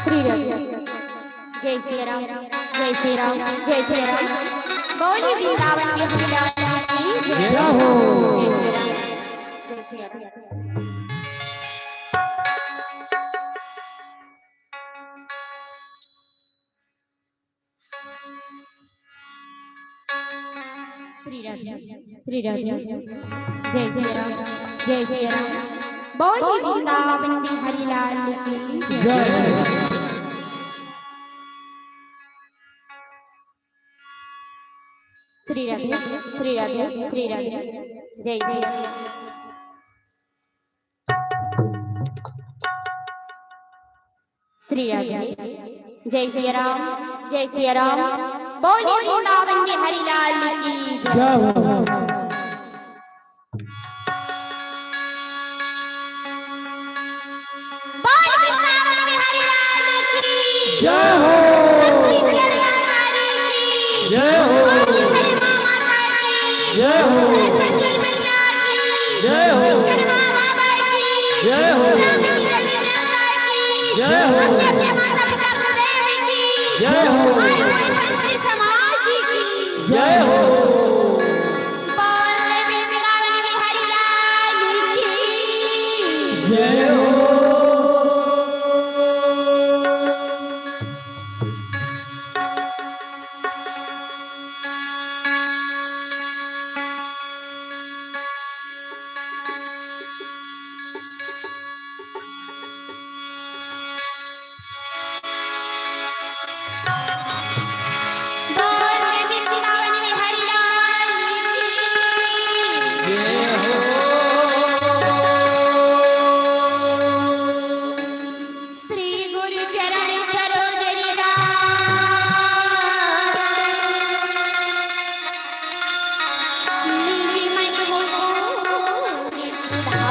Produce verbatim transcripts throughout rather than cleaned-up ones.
श्री राधे। जय सिया राम, जय सिया राम, जय सिया राम। बोलिए वृंदावन बिहारी लाल की जय। जय हो। जय सिया राम, जय सिया राम। श्री राधे, श्री राधे। जय सिया राम, जय सिया राम। बोलिए वृंदावन बिहारी लाल की जय। जय। श्री राधे, श्री राधे, श्री राधे। जय सिया राम। श्री राधे। जय सिया राम, जय सिया राम। बोलिए वृंदावन बिहारी लाल की जय। जय हो। बोल वृंदावन बिहारी लाल की। जय हो। छत्तीसगढ़ महाकाली की। जय हो। बोल हरि माँ माता की। जय हो। सरस्वती मैया की। जय हो। विश्वकर्मा बाबा की। जय हो। राम की गली माता की। जय हो। अपने अपने माता पिता गुरुदेव की। जय हो। भाई बहन संत समाज की। जय हो। बोल वृंदावन बिहारी लाल की। जय हो। श्री गुरु चरण सरोज रज निज मन मुकुर सुधार।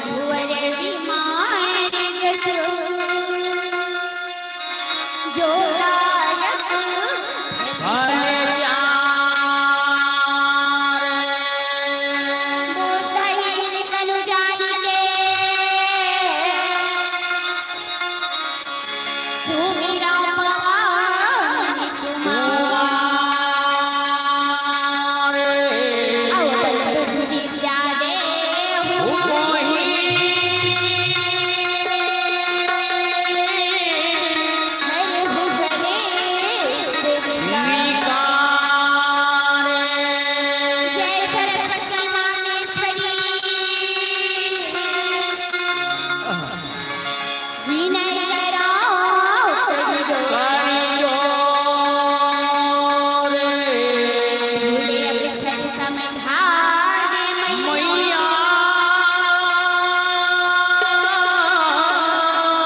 भुवर विमार जसु जो दायक फल चार। बुद्धहीन तनु जानिके सुमिरौं पवन कुमार। अवल बुद्धि विद्या देहु मोहि। हरहु कलेस विकार। जय सरस्वती मातेश्वरी। विनय करो करि जोर। करि जोर। भूले अक्षर समझा दे मैया। मैया।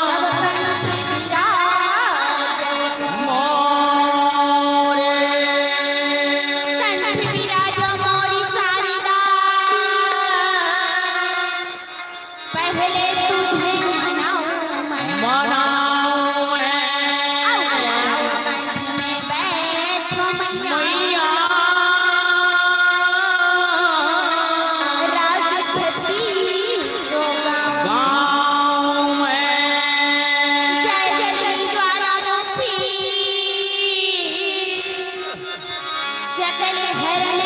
अब कंठ विराज मोरे। कंठ विराज मोरी शारदा। पहले तुझे मनाऊं मैं। मनाऊं मैं। अब कंठ में बैठो मैया। मैया। राग छत्तीसों गाऊं। गाऊं मैं। जय जगनी ज्वालामुखी। सकल हरण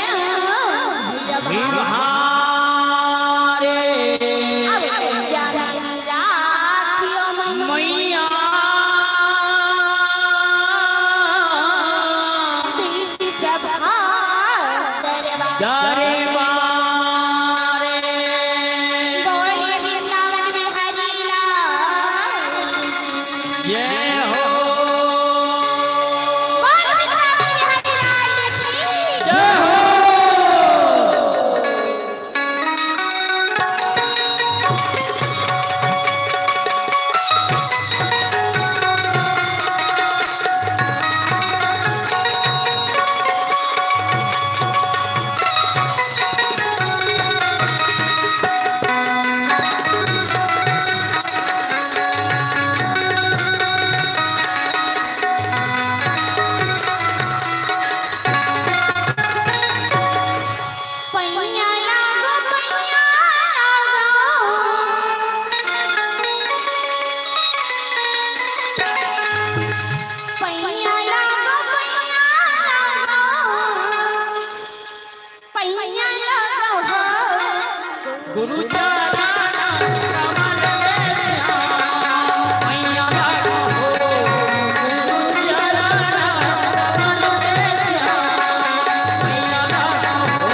भय भारे। अब जा मेरी राखियो मैया। मैया। बीच सभा दरबार। दरबार। बोले वृंदावन बिहारी लाल की। जय हो। बोल वृंदावन बिहारी लाल की। जय हो। गुरु चरण कमल में ध्यान, मैया लगा हो। गुरु चरण कमल में ध्यान, मैया लगा हो।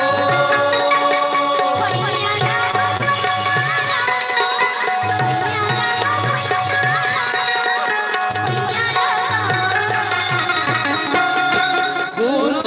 गुरु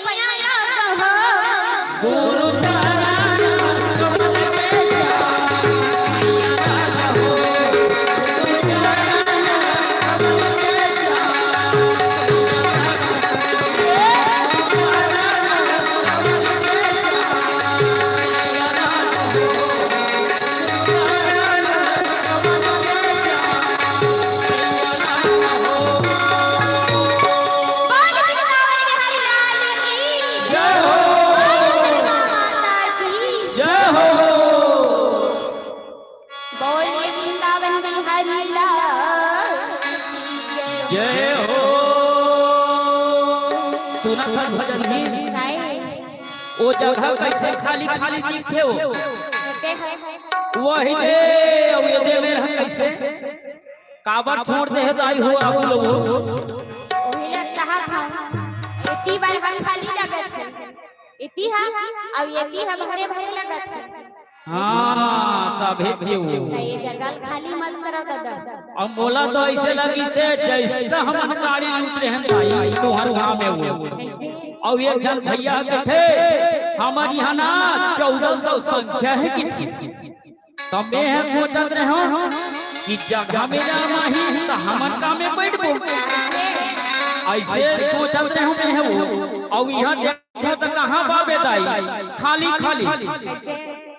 पैया लागो हो। गुरु चरण कमल के बोल वृंदावन बिहारी लाल की। जय हो। बोल दुर्गा माता की। जय हो। बोल वृंदावन बिहारी लाल की जय। जय हो। सुनत हन भजन भी। काय? ओ जगह कैसे खाली खाली दिखथे हो? होते हैं। वही दे, अउ ये दे मेर ह कैसे? काबर छोड़ दे हे दाई हो आप लोग? वही लग रहा था। एती बार बंद खाली लगत है। एती हा, अउ एती हा भरे भरे लगत है। हाँ, तभे के वो। त ये जगह खाली मत करो दादा। अब मोला तो ऐसे लगी से जैसे हमन गाड़ी लूट रहे हैं भाई, तोहर गाँव में वो। कैसे? अउ एक झन भैया के थे, हमर यहाँ ना चौदह सौ संख्या है कि थी। त मैं ह सोचत रहूं कि जगह में जाना ही त हमन का में बैठबो। ऐसे सोचत रहूं मैं ह वो। अउ यहाँ देखो त कहाँ बाबे दाई, खाली खाली।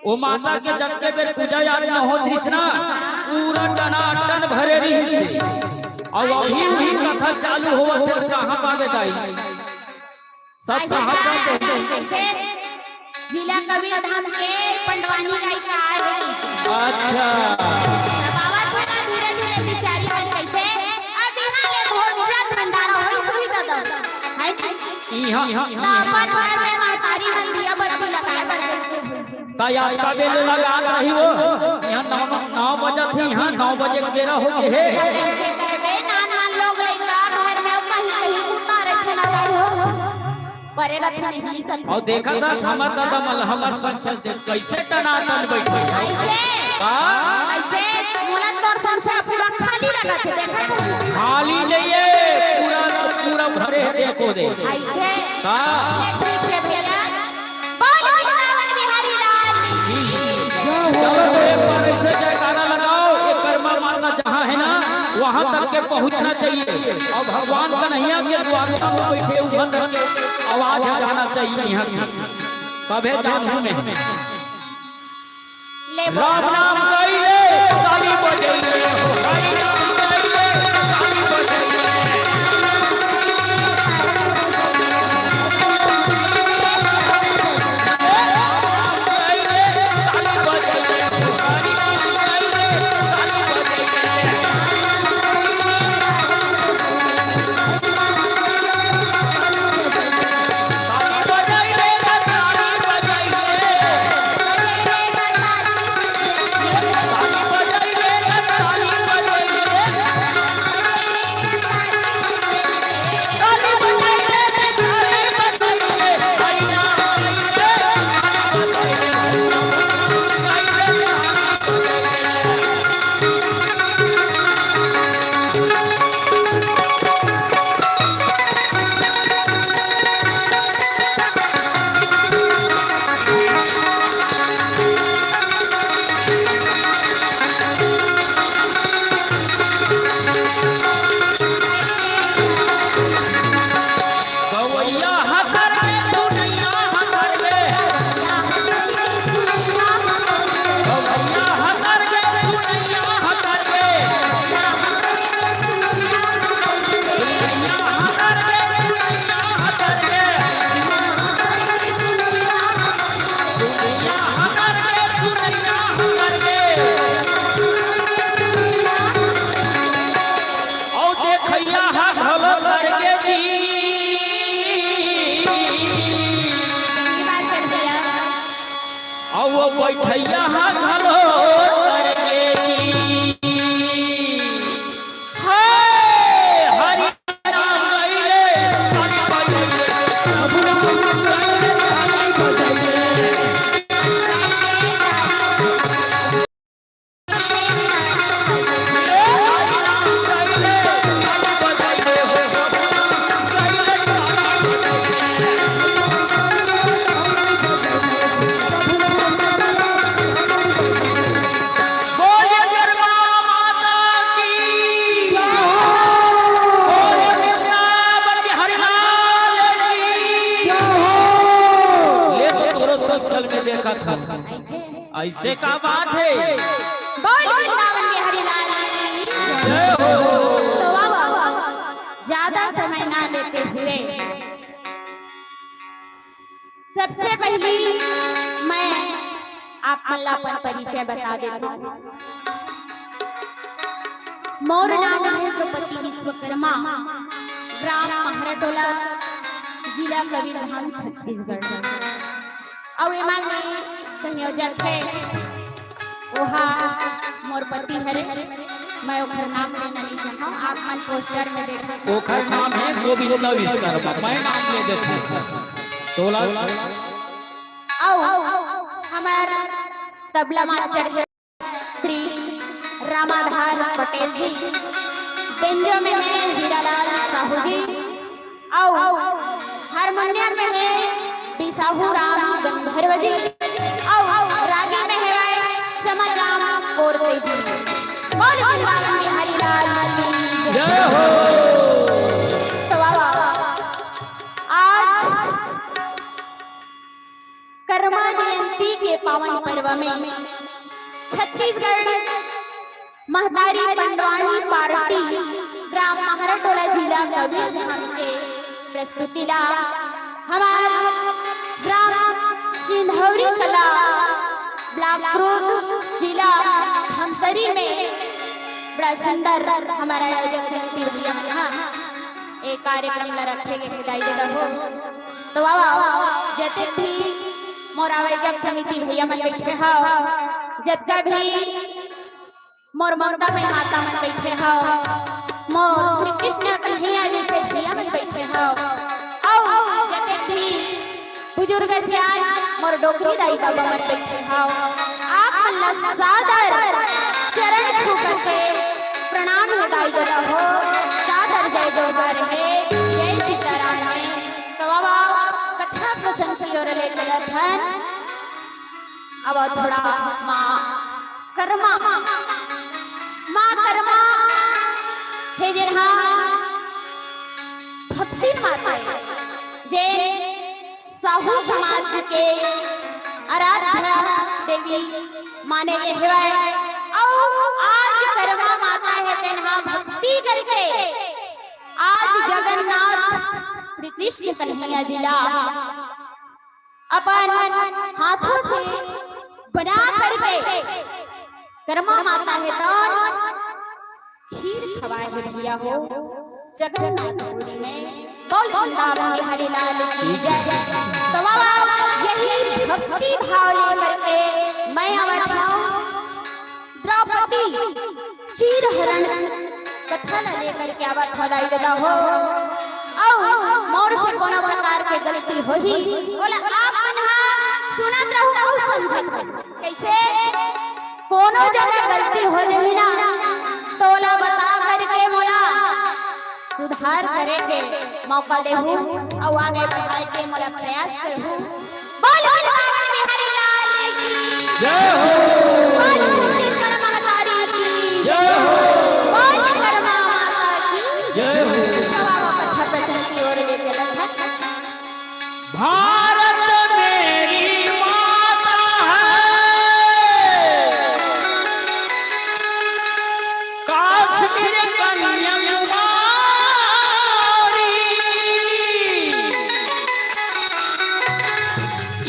ओ माता के जतके बेर पूजा याद न होत रिहिस ना, पूरा टनाटन भरे रिहिस हे। अउ अभी वही कथा चालू होवत हे, त कहाँ बाबे दाई। सब ऐसे कहाँ का बात है? ऐसे जिला कबीरधाम के पंडवानी गाई का आए हैं। अच्छा। सब आवत है ना धीरे धीरे बिचारी मन कैसे। अब यहाँ ले भोजन भंडारा होई सुई दादा। है ना? इहाँ, तो इहाँ। अपन घर में महतारी मन दिया बत्ती लगाए बर गई। त आज का बेर ले लगात रही वो? यहाँ नौ, नौ बजत हे, यहाँ नौ बजे के बेरा हो गे हे। कैसे करबे? नान नान लोग लइका घर में कहीं कहीं उतारे थे ना भाई हो। परे रथे नहीं कथी। अउ देखा था हमर दादा मन हमर संग चलथे, कैसे टनाटन बैठे। ऐसे? का? ऐसे? मोला तोर संग पूरा खाली लगत हे, देखा था? खाली नहीं है, पूरा, पूरा भरे हे, देखो दे। ऐसे? का? ठीक है भैया। बोल वृंदावन बिहारी लाल की। चलो तो एक बार ऐसे जयकारा लगाओ, ये कर्मा माता जहाँ है ना, वहाँ तक के पहुँचना चाहिए। और भगवान कन्हैया के द्वारका में बैठे वहाँ तक के आवाज जाना चाहिए यहाँ की। तभे जानू में। ले बोल। राम नाम गाइले, ताली बजइले, हरि नाम गाइले, ताली बजइले। गवैया हथर के, धुनैया हथर के। गवैया हथर के, धुनैया हथर के। धुनैया हथर के, धुनैया हथर के। धुनैया हथर के, धुनैया हथर के। अउ देखइया हा घलो करके जी। सही बात कर भैया। अउ वो बैठइया हा घलो करके जी। हाय हरि नाम गइले। पत्थर में देखत हूँ। ऐसे? ऐसे का बात है? बोल वृंदावन बिहारी लाल की जय हो। तो वाह, वाह, वाह, ज्यादा समय ना लेते हुए सबसे पहली मैं आप मन ला अपन परिचय बता देता हूँ। मोर नाम है द्रौपदी विश्वकर्मा, ग्राम महराटोला, जिला कबीरधाम, छत्तीसगढ़। अउ एमा के संयोजक है, ओहा मोर पति हरे, मैं ओखर नाम लेना नहीं चाहूँ, आप मन पोस्टर में देखा। ओखर नाम है गोविंदा विश्वकर्मा, मैं नाम ले देता हूँ। तोला अउ हमार तबला मास्टर है श्री रामाधार पटेल जी, बेंजो में है हीरालाल साहू जी, अउ हारमोनियम में है बिसाहू राम गंधर्व जी, अउ रागी में है चमन राम कोरते जी। बोल वृंदावन बिहारी लाल की जय। जय हो। तो वाह, वाह, वाह। आज कर्मा जयंती के पावन पर्व में छत्तीसगढ़ महतारी पंडवानी पार्टी, ग्राम महराटोला, जिला कबीरधाम के प्रस्तुति ला हमार ग्राम सिंधौरी कला, ब्लॉक क्रोध, जिला धमतरी में बड़ा सुंदर हमारा आयोजक समिति भैया मन हा एक कार्यक्रम ला रखे गे हे दाई ददा हो। तो वाह, वाह, वाह, जते भी मोर आयोजक समिति भैया मन बैठे हव, जतका भी मोर ममता में माता मन बैठे हव, मोर श्री कृष्ण कन्हैया जैसे भैया मन बैठे हव, अउ जते भी बुजुर्ग सियान मोर डोकरी दाई ददा मन बैठे हव, आप मन ला सादर चरण छू करके प्रणाम हे दाई ददा हो, सादर जय जोहार हे, जय सीताराम हे। तो अब कथा प्रसंग की ओर ले चलत हन। अब थोड़ा माँ कर्मा, माँ कर्मा हे जेन हा भक्तिन माता हे, जेन साहू समाज के आराध्या देवी माने गे हवय। अउ आज कर्मा माता हे तेन हा भक्ति करके आज जगन्नाथ श्री कृष्ण कन्हैया जी ला अपन हाथों से बना करके कर्मा माता हे तौन खीर खवाए हे भैया हो जगन्नाथपुरी में। बोल वृंदावन बिहारी लाल की जय। तो वाह, वाह, यही भक्ति भाव लेकर के मैं आवत हूँ। द्रौपदी चीर हरण कथा ला लेकर के आवत हव दाई ददा हो। अउ मोर से कोनो प्रकार के गलती होही, ओला आप मन हा सुनत रहू अउ समझत रहू। कैसे कोनो जगह गलती हो जही ना, तो ओला बता करके मोला सुधार करे के मौका देहू अउ आगे बढ़ाए के मोला प्रयास करहू। बोल वृंदावन बिहारी लाल की जय हो। बोल छत्तीसगढ़ महतारी की जय हो। बोल कर्मा माता की जय हो। तो अब कथा प्रसंग की ओर ले चलत हन। भारत मेरी माता है, काश्मीर कन्याकुमारी,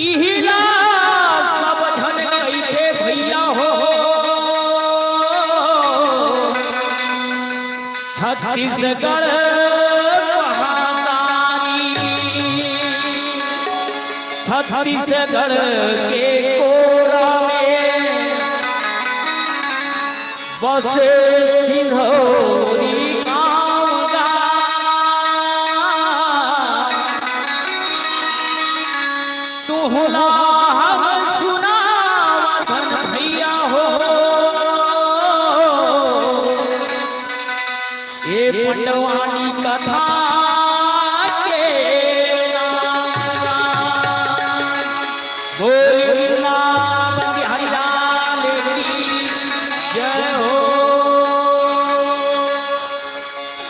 इहिला सब धन कैसे भैया हो, छत्तीसगढ़ महातारी, छत्तीसगढ़ के कोरा में बसे सिंधौरी गाँव गा। तोहला हम सुनावत हन भैया हो, ए पंडवानी कथा के नाम। बोल वृंदावन बिहारी लाल की जय हो।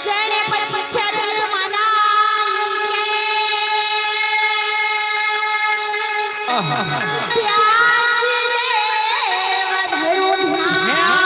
गणपति चरण मनाई के। व्यास देव धरु ध्यान।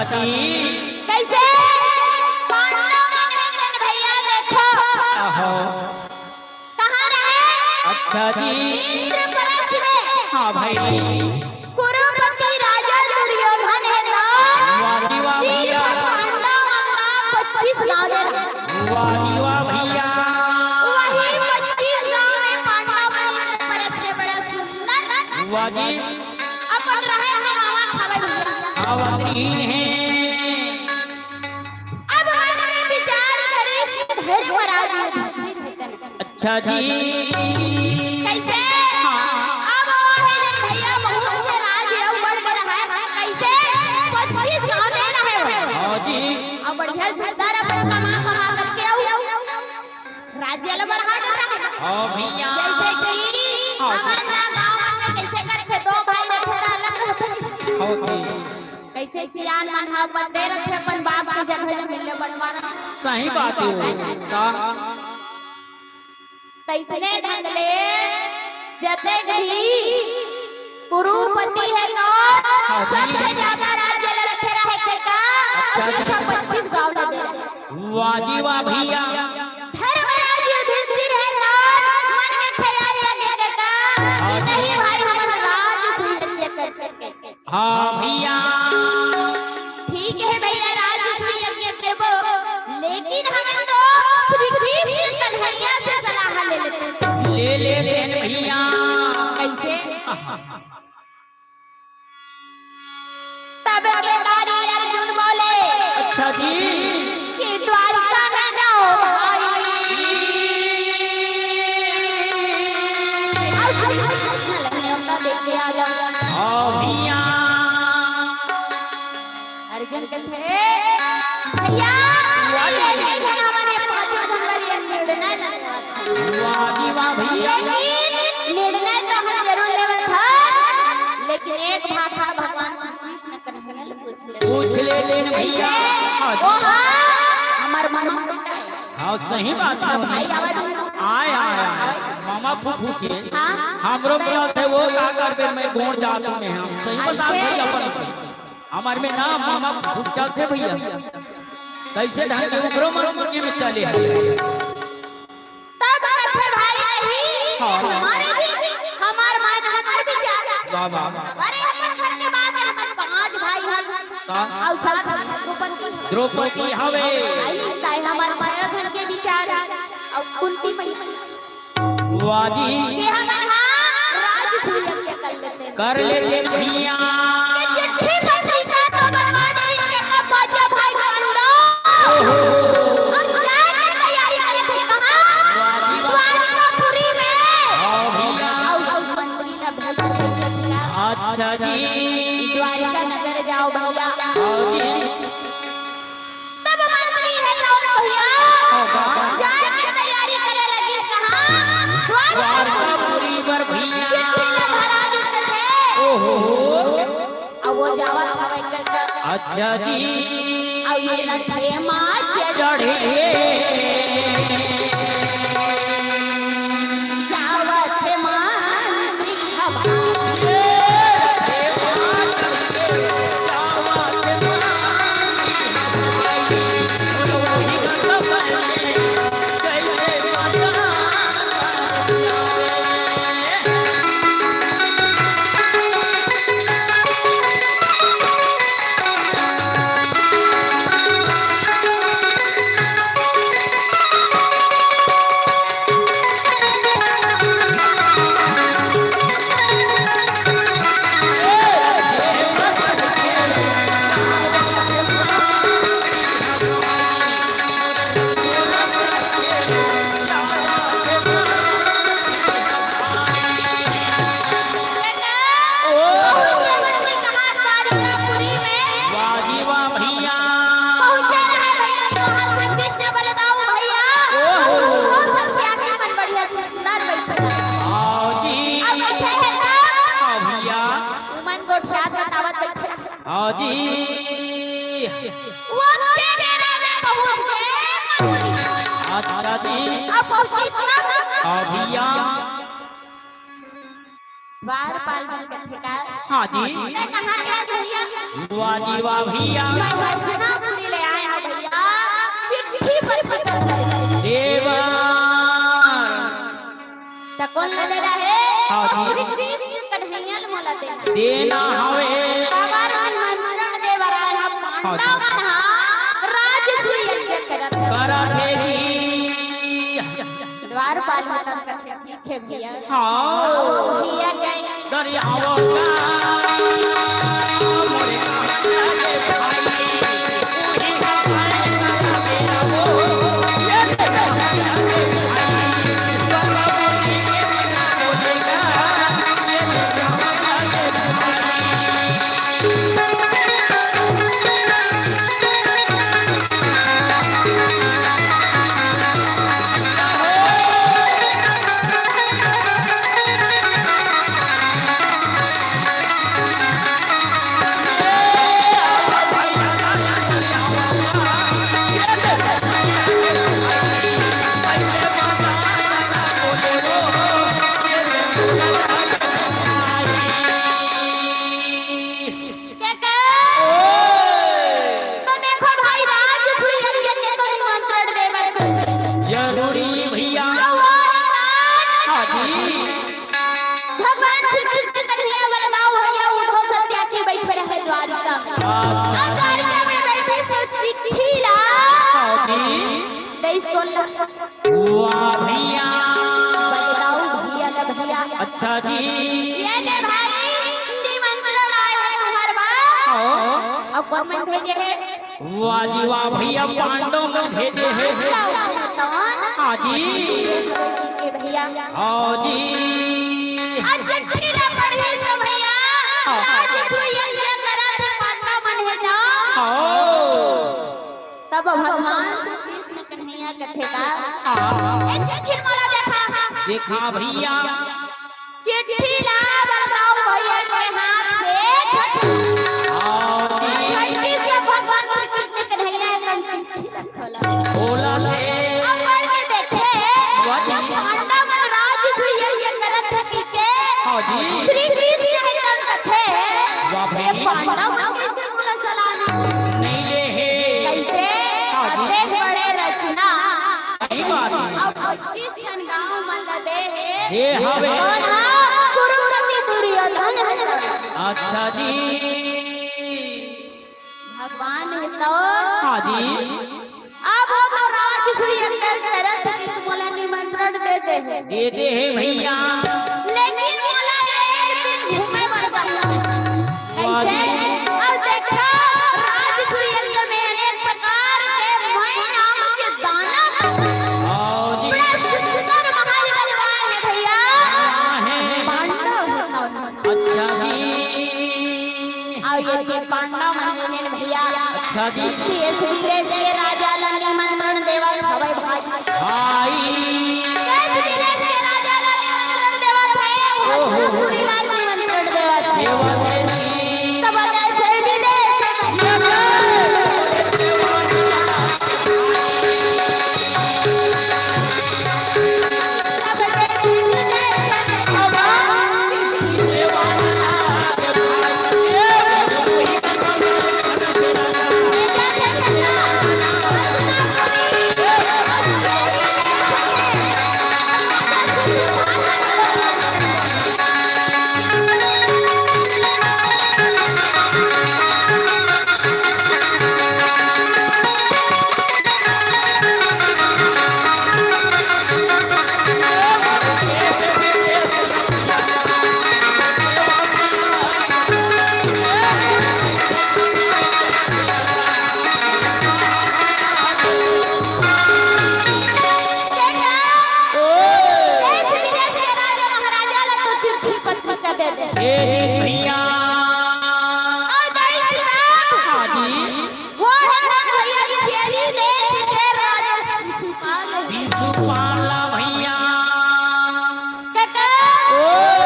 जी। कइसे? पांडव मन हे तेन भैया देखो। आहो। कहाँ रहे? अच्छा जी। इंद्रप्रस्थ में। हाँ भाई। कुरुपति राजा दुर्योधन हे तो वाह जी वाह भैया। पांडव मन ला पच्चीस गाँव दे रहे। वाह जी वाह भैया। वही पच्चीस गाँव में पांडव मन इंद्रप्रस्थ में बड़ा सुंदर वाह जी। अपन रहे हे मामा खावे भैया। आवत रहीन हे। अब मन में विचार करिस धर्मराज युधिष्ठिर हे तेन। अच्छा जी। कइसे? हाँ। अब वो हे जेन भैया बहुत से राज अउ बढ़ गे रहे। कइसे? पच्चीस गाँव दे रहे हो। हाँ जी। अब बढ़िया सुंदर अपन कमा कमा करके अउ राज्य ला बढ़ा देता है। हाँ भैया। जइसे कि हाँ। हमन ला गाँव मन में कइसे करथे, दो भाई रथे त अलग होथे। हाँ जी। कइसे सियान मन ह बंदे रथे अपन बाप के जगह जमीन ले बंटवारा। सही बात हे। का? तइसने ढंग ले जतेक भी कुरुपति हे तो हाँ जी। सबसे ज्यादा राज्य ला रखे रहे तेन का, अच्छा जी। सिर्फ पच्चीस गाँव ला दे रहे। वाह जी वाह भैया। धर्मराज युधिष्ठिर हे तो मन में ख्याल ये लेके का कि नहीं भाई, हमन राजसूय यज्ञ करके। हाँ भैया। ठीक हे भैया, राजसूय यज्ञ करबो, लेकिन हमन तो श्री कृष्ण कन्हैया से सलाह ले लेते। ले लेते हैं भैया। कइसे? तब केदारी अर्जुन बोले अच्छा जी। कि द्वारिका में जाओ भाई। और श्री कृष्ण लगे अपना देख के आ जाओ। हाँ भैया। अर्जुन कथे, भैया, ये नहीं है हमारे पांचों जंगल ये निर्णय ना लेवा था। वाह जी वाह भैया। लेकिन निर्णय तो हम जरूर लेवा था, लेकिन एक बात था भगवान श्री कृष्ण पूछ ले। पूछ ले लेन भैया। कैसे? हाँ। वो हाँ, हमार मन में। हाँ, सही बात है। भाई, आवाज में। आय, आय, आय। मामा फूफू के। हाँ। हमरो बात है, वो का करबे, मैं गोड़ जात में हम। सही बात है कैसे? भैया, अपन। हमार में ना मामा फूफू चलते भैया। कैसे ढंग के ओकरो मन के में चले। तब कथे भाई नहीं, हाँ। हमारे जी, हमार मन, हमार विचार। वाह, वाह। अरे अपन घर के बात है, अपन पांच भाई हन। का? अउ साथ में द्रौपदी। द्रौपदी हवे। भाई, ताई हमार छह जन के विचार। अउ कुंती मैया। वाह जी। कि हमन हा राजसूय यज्ञ कर लेते हैं। कर लेते भैया। ये चिट्ठी पत्रिका तो बनवा दे इनके का बाजा भाई पांडव। ओहो। अउ जाए के तैयारी करे थे कहाँ? द्वारिकापुरी में। हाँ भैया। अउ, अउ मंत्री ना भेज दे भैया। अच्छा जी। द्वारिका नगर जाओ भैया। हाँ जी। तब मंत्री हे तो भैया हाँ, हाँ। जाए के तैयारी करे लगी कहाँ? द्वारकापुरी बर भैया। चिट्ठी ला धरा देते थे। ओहो। अब वो जावत हवे करके। अच्छा जी। अब ये रथे माँ चढ़े। चढ़े। जावत हे मंत्री हमार। वाह जी वाह भैया। पहुंचे रहे भैया, तो हम कृष्ण बलदाऊ भैया। ओहो। बहुत संख्या में अपन बढ़िया सुंदर बैठे हैं। आओ जी। अब बैठे हैं तो आओ भैया। उमन गोठियात बतावत बैठे हैं। आओ जी। वो के बेरा में पहुंच गए। अच्छा जी। अब पहुंची तब आओ भैया। द्वारपाल मन कथे का? हाँ जी। मैं कहाँ के आज भैया? वाह जी वाह भैया। मैं हसनापुरी ले आए हँव भैया, चिट्ठी पत्री कर। देवा। त कोन ला देना हे? हाँ जी। श्री कृष्ण कन्हैया ला मोला देना। देना हवे। काबर निमंत्रण दे बर आए हँव, हाँ जी। पांडव मन हा राजसूय यज्ञ करत हे। करत हे जी। द्वारपाल मन कथे ठीक हे भैया। हाँ। अब भैया गए। दरियाओ का मोरे काका के भाई, तू ही का भाई, मेरा वो, ये तेरा भाई, बाबा बोलेगा, ये तेरा भाई। के का? ओए! तो देखो भाई, राजसूय यज्ञ के तो निमंत्रण दे बर चल दे। जरूरी भैया। हाँ जी। भगवान श्री कृष्ण कन्हैया बलदाऊ भैया उद्धव सत्यार्थी बैठे रहे द्वारिका। अच्छा। और द्वारिका में बैठे तो चिट्ठी ला। हाँ जी। देश को ला। वाह भैया। बलदाऊ भैया का भैया। अच्छा जी। ये दे भाई, निमंत्रण आए हे तुम्हारे पास। हाँ। और कौन मन भेजे हे? वाह जी वाह भैया, पांडव मन भेजे हे। हाँ जी। ये भैया। हाँ जी। आज चिट्ठी ला पढ़ी तो भैया, हाँ। राजसूय यज्ञ करत हे पांडव मन हे ना। हाँ। तब भगवान श्री कृष्ण कन्हैया कथे का? हाँ। ए चिट्ठी मोला देखा। देखा भैया। चिट्ठी ला बलदाऊ भैया के हाथ से छठी। हाँ जी। छठी से भगवान श्री कृष्ण कन्हैया एकदम चिट्ठी ला खोला। खोला ले। अब पढ़ के देखे, वाह जी। पांडव मन राजसूय यज्ञ करत हे के। हाँ जी। श्री कृष्ण हे तब कथे, वाह भाई। ये पांडव मन कैसे मोला सलाह नहीं दे हे। कैसे? हाँ जी। अतेक बड़े रचना। सही बात हे। अब पच्चीस ठन गांव मन ला दे हे। ये हवे। कौन हा? कुरुपति दुर्योधन हे। अच्छा जी। भगवान हे तो। हाँ जी। अब वो तो राजसूय यज्ञ करत हे कि मोला निमंत्रण दे दे हे। दे दे हे भैया। लेकिन मोला एक दिन घूमे बर जाना। वाह जी। कैसे? अब देखो, राजसूय यज्ञ में अनेक प्रकार के मय नाम के दानव। हाँ जी। बड़ा सुंदर महल बनवाए हे भैया। हाँ हे। पांडव हे तो। अच्छा जी। अउ ये दे पांडव मन हे भैया। अच्छा जी। देश विदेश के राजा ला निमंत्रण देवत हवय भाई। भाई। देश विदेश के राजा ला निमंत्रण देवत हे। ओहो। हसनपुरी ला निमंत्रण देवत हे। देवत हे जी। तब देश विदेश के देश विदेश के राजा महाराजा ला तो चिट्ठी पत्रिका दे दे। ए भैया। ओ जय श्री राम। हाँ जी। वो हे कौन भैया? छेरी देश के राजा शिशुपाल। शिशुपाल भैया। काका, ओ।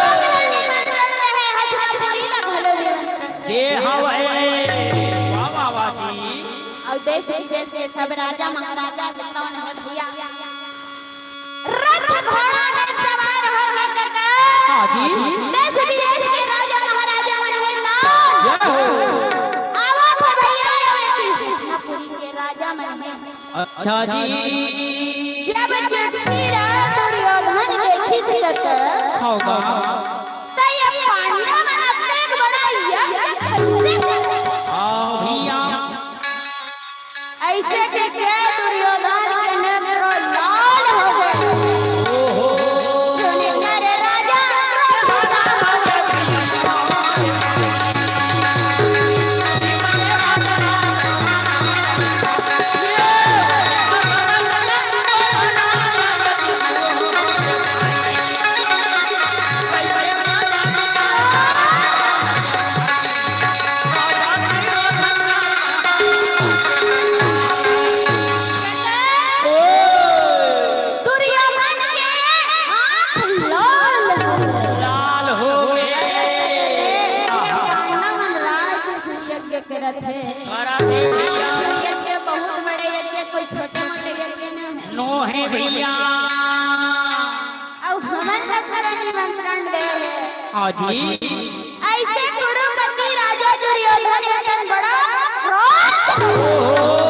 अगला निमंत्रण दे हे, हसनपुरी ला घलो निमंत्रण दे। दे हवय। वाह, वाह, वाह जी। अउ देश विदेश के सब राजा महाराजा के कौन हे भैया? रथ घोड़ा में सवार हो हे काका। हाँ जी। देश अच्छा जी। जब चिट्ठी ला दुर्योधन देखिस तक, होगा। त ये पांडव मन अतेक बड़ा यज्ञ करथे। हाँ भैया। अइसे कहिके दुर्योधन के नेत्र लाल हो गे। ओहो। सुनि न रे राजा, क्रोध दुर्योधन के आँख लाल हो गे। पांडव मन राज के यज्ञ करत हे। करत हे भैया। यज्ञ बहुत बड़े यज्ञ, कोई छोटे मोटे यज्ञ न हे। नो हे भैया। अउ हमन ला पूरा निमंत्रण दे हे। हाँ जी। अइसे कुरुपति राजा दुर्योधन हे तेन बड़ा क्रोध। ओहो।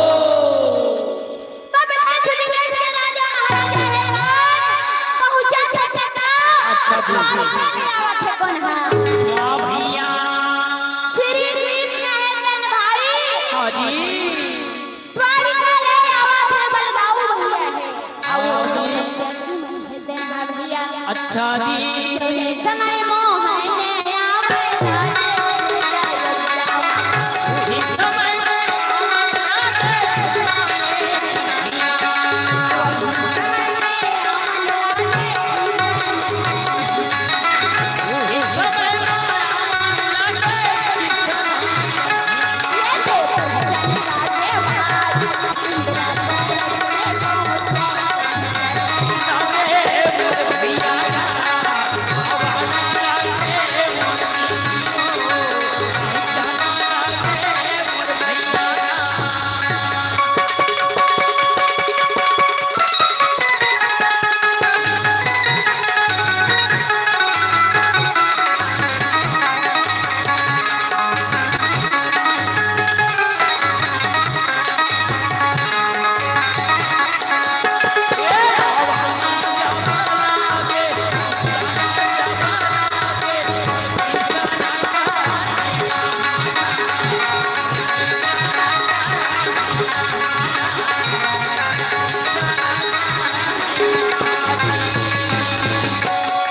तब देश विदेश के राजा महाराजा हे तेन पहुँचत हे तेन अच्छा जी। द्वारिका ले आवत हे कोन हा? वाह भैया। श्री कृष्ण हे तेन भाई। हाँ जी। द्वारिका ले आवत हे बलदाऊ भैया हे। अउ हे तेन हा भैया। अच्छा जी। चले समय मोहन आवे।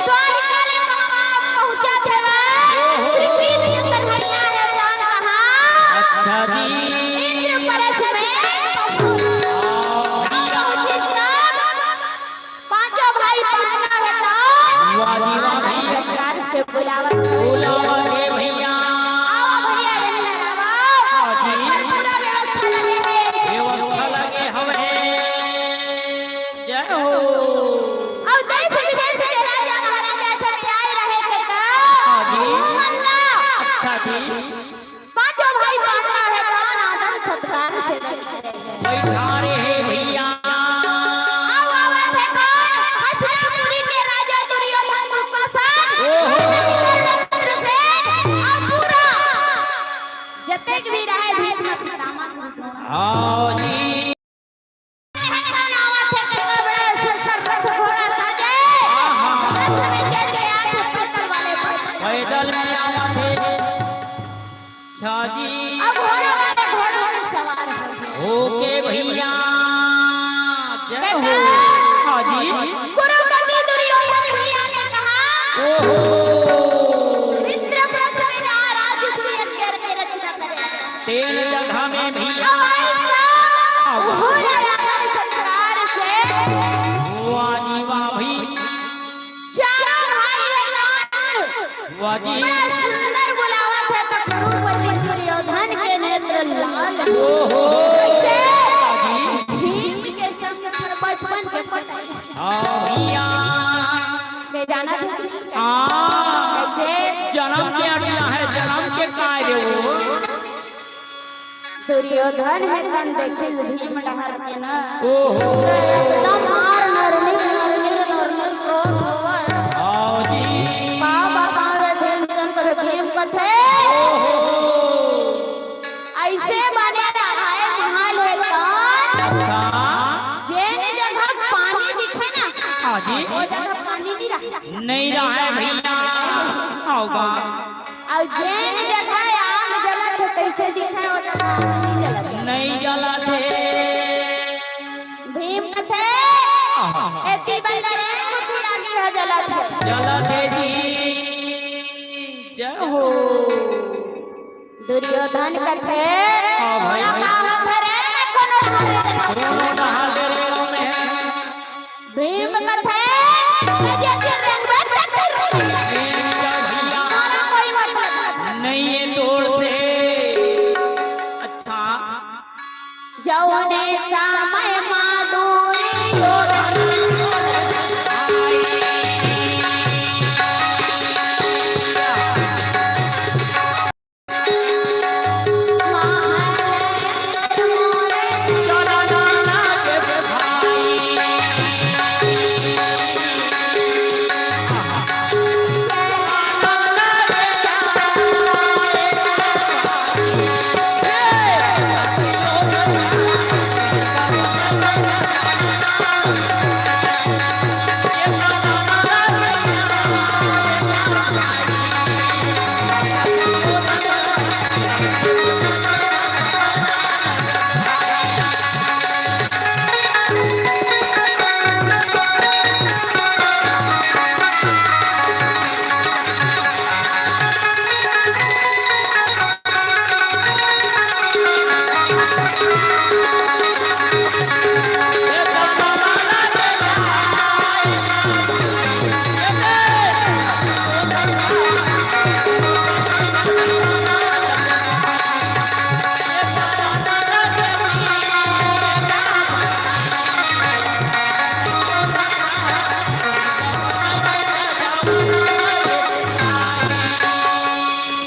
द्वारिका ले कहवाँ पहुँचत हवय। ओहो। श्री कृष्ण कन्हैया हे जान कहाँ। अच्छा जी। इंद्रप्रस्थ में पहुँच। हाँ, भैया। पहुँचिस तब पांचों भाई पांडव हे त वाह जी, वाह भैया। सरकार से बुलावत हे। बुलावत हे भैया। आवा भैया, अंदर आवा। हाँ जी। पूरा व्यवस्था लगे हे। व्यवस्था लगे हवे। जय हो। अउ देश विदेश के राजा महाराजा सब आए रहे थे का? हाँ जी। ओ मल्ला। अच्छा जी। पांचों भाई पांडव हे त आदर सत्कार से बैठारे हे भैया। आवा, आवा, देखो, हस्तिनापुरी के राजा दुर्योधन दुशासन, ओहो। इंद्रसेन, अउ पूरा जतेक भी रहे भीष्म पितामह। हाँ जी। हे कौन आवत हे, कतका बड़ा सुंदर रथ घोड़ा साजे। आहा। रथ में चढ़ के आत हे पैदल वाले पर। पैदल में आवत हे। अच्छा जी। अब घोड़ा वाले घोड़ा में सवार हो। ओके भैया। जय हो। बेटा। हाँ जी। कुरुपति दुर्योधन भैया ने कहा, ओहो। इंद्रप्रस्थ में जहाँ राजसूय यज्ञ के रचना करे। तेन जगह में भी आवाज का आवाज। भूल आया संसार से। वाह जी वाह भाई। चारों भाई हे तान। वाह जी। बड़ा सुंदर बुलावत हे त कुरुपति दुर्योधन के नेत्र लाल। ओहो। कैसे? वाह जी। भीम के संग बचपन के पटक। हाँ भैया। मैं जाना था। हाँ। कैसे? जन्म के अड़िया हे, जन्म के काय रे वो? दुर्योधन हे तन देखिस भीम डहर के न। ओहो। एकदम मार नरनी, नरनी, नरनी क्रोध होवय। हाँ जी। का बताओ रे भीम, तन कथे भीम कथे। ओहो। अइसे बने रहाय, महल हे तन। अच्छा। नहीं रहा है भैया। होगा। अउ जेन जगह आग जलत हे, कइसे दिखय ओ जगह आग नहीं जलत हे। नहीं जलत हे। भीम कथे, आहा। एती बंदर ए कुछ आगे ह जलत हे। जलत हे जी। जय हो। दुर्योधन कथे, हाँ भाई। कोनो कहावत हरे, कोनो कहावत हरे। भीम कथे, "अजय के रंगबे तक कर।" भीम का भैया। हमारा कोई मतलब नहीं। नहीं है तोड़ से। अच्छा। जौने समय मा दुर्योधन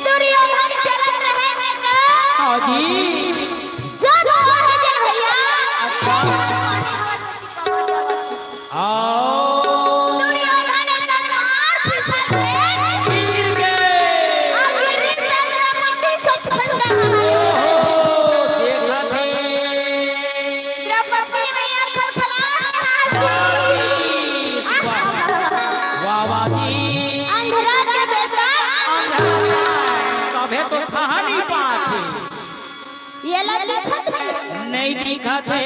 दुर्योधन चलत रहे हे का? हाँ जी। जो धोवा हे जे भैया। अच्छा। आओ। दुर्योधन एकर मार फिसल के गिर गे। आ गिरी त द्रौपदी से फंदा। ओहो, देखत हे। द्रौपदी मैया खलखला के हंसी। वाह, वाह जी। अंधरा के बेटा। अंधरा। तभे तो कहानी बात हे। ये ला दिखत हे। नहीं दिखत हे।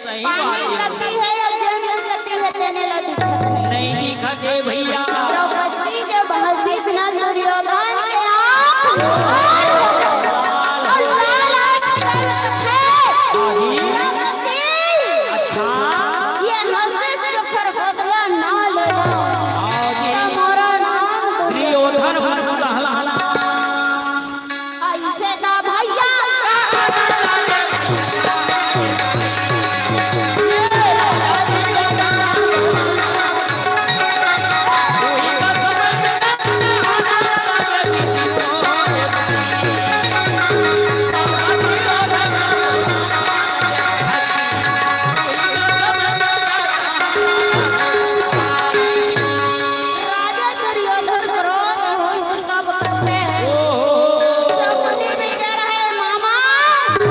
सही बात पानी हे। कती हे या जमीन कती हे, तेने ला दिखत हे। नहीं दिखत हे भैया। द्रौपदी जब हंसिस ना दुर्योधन के आंख लाल हो गए। और लाल आंख से कथे, "द्रौपदी, अच्छा। ये हंसिस तो खरगोदवा ना लेवा। हाँ जी। तुम्हारा नाम दुर्योधन।" दुर्योधन बन कहलाना। अइसे का भैया। राजा दुर्योधन क्रोध होइस तब कथे, ओहो। सपने में गे रहे मामा।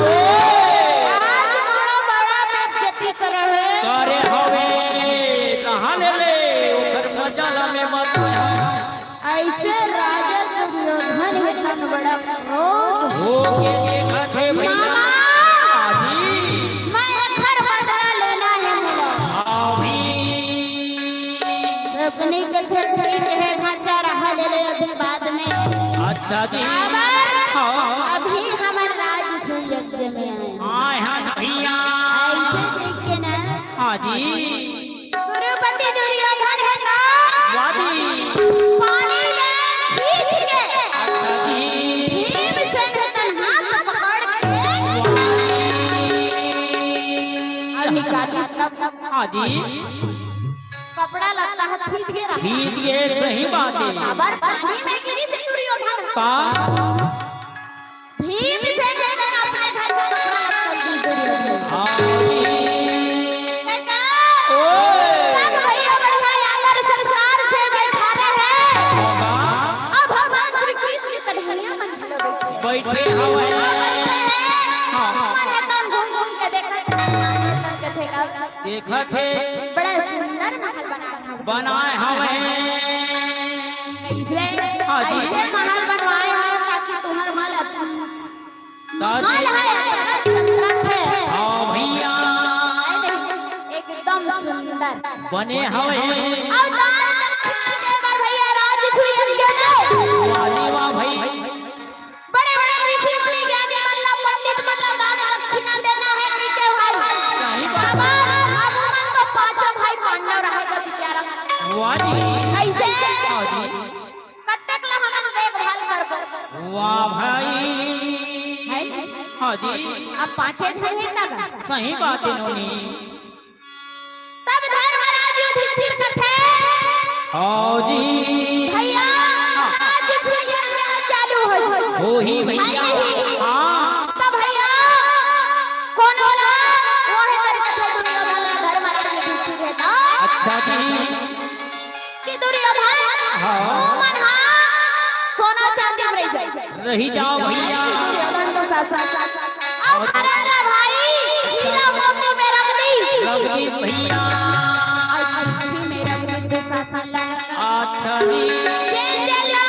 ओए। आज बड़ा बड़ा बेइज्जती करे हे। करे हवे, कहाँ ले ले, ओकर मजा ला में मत। अइसे राजा दुर्योधन हे तन बड़ा क्रोध। हो के देखत हे भैया। मामा। जी। मैं एकर बदला लेना हे मोला। अभी। सपनी के फिर ठीक हे, भांचा रहा ले ले अभी बाद में। अच्छा जी। काबर? हाँ। अभी हमन राजसूय यज्ञ में आए। आए हैं भैया। अइसे देख के ना। हाँ जी। कुरुपति दुर्योधन हे ना। वाह जी। पानी ले खींच के। अच्छा जी। भीमसेन के हाथ पकड़ के। वाह जी। अभी काली सब। हाँ जी। कपड़ा लत्ता ह भींज गे रहा। भींज गे, सही बात हे। काबर पानी में गिरिस दुर्योधन। का? भीमसेन के जन अपने घर के कपड़ा लत्ता भींज गे रहा। हाँ जी। हे का? ओए। सब भैया बढ़िया आदर सत्कार से बैठारे हे। हाँ। अब भगवान श्री कृष्ण कन्हैया मन बैठे हवे। हाँ, बैठे हे। हाँ। मन हे तन घूम घूम के देखत हे, मन हे तन कथे का। देखत हे। बड़ा सुंदर महल बनाए हवे। बनाए हवे। कइसे? हाँ जी। अइसे महल बनवाए हवे ताकि तुम्हर महल अद्भुत। दादी। महल हे, चमकत हे। हाँ भइया। एकदम सुंदर। बने हवे। अउ दान दक्षिणा दे बर भइया राजसूय यज्ञ में। वाह जी वाह भाई। बड़े-बड़े ऋषि मुनि ज्ञानी मन ला, पंडित मन ला दान दक्षिणा देना हे, ठीक हे भाई। सही बात। अब, अब मन तो पांचों भाई पांडव रहेगा बेचारा। वाह जी। कइसे? हाँ जी। कतेक ला हमन देखभाल करबो? वाह भाई। हे? हाँ जी। अब पांचे झन हे ना गा? सही बात हे नोनी। तब धर्मराज युधिष्ठिर कथे, हाँ जी। भइया, हाँ। आज सूर्य ग्रहण चालू होही। होही भइया। हे नहीं? हाँ। त भइया, कोनो ला, वो हे तेरे कथे दुर्योधन ला धर्मराज युधिष्ठिर हे त। अच्छा जी। कि दुर्योधन, हाँ। वो मन हा सोना चांदी में रहि जाए। रहि जाव भइया। दुर्योधन तो साथ साथ। अउ करण ला भाई, हीरा मोती में रख दी। रख दी भइया। अउ चिट्ठी में रख दी दुशासन ला। अच्छा जी। जेन जेन ला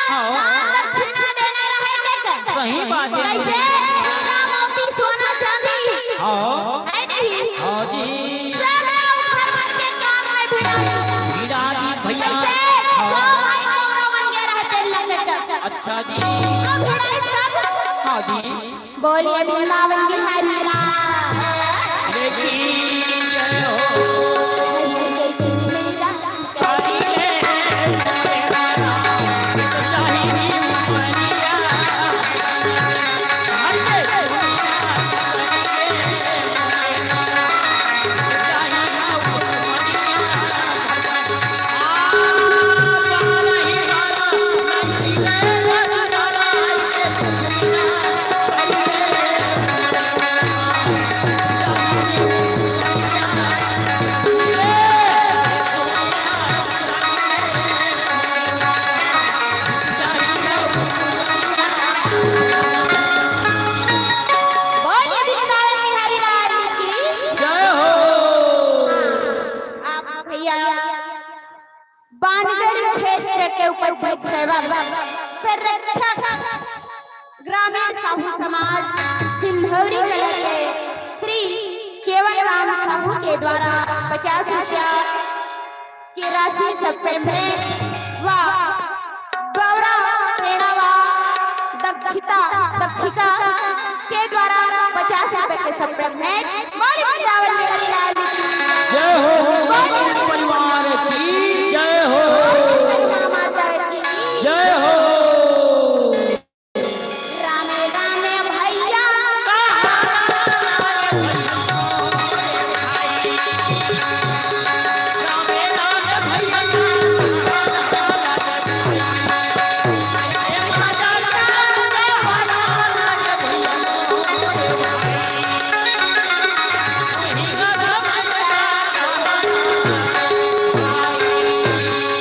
हाँ। दान दक्षिणा देना रहे तेकर। सही बात हे। कइसे? हीरा मोती सोना चांदी। हाँ। हे नहीं? हाँ जी। सब ला ऊपर मन के काम में भिड़ा दी। भिड़ा दी भइया। कइसे? हाँ। सब भाई कौरव मन के रहते लगे। अच्छा जी। अब भिड़ाइस तब। हाँ जी। बोलिए वृंदावन बिहारी लाल। लेकिन जय हो। बोलिए वृंदावन बिहारी लाल की। जय हो। हाँ, आप भैया बानगढ़ क्षेत्र के उपाध्यक्ष एवं संरक्षक ग्रामीण साहू समाज सिंधौरी कला के श्री केवल राम साहू के द्वारा पचास रुपया की राशि सब payment व गौरव प्रेरणा व दक्षिता, दक्षिका के द्वारा पचास रुपए के सब payment। बोल वृंदावन बिहारी लाल की। जय हो, हो, हो, परिवार की जय हो। माता की जय हो। रामे रामे भैया।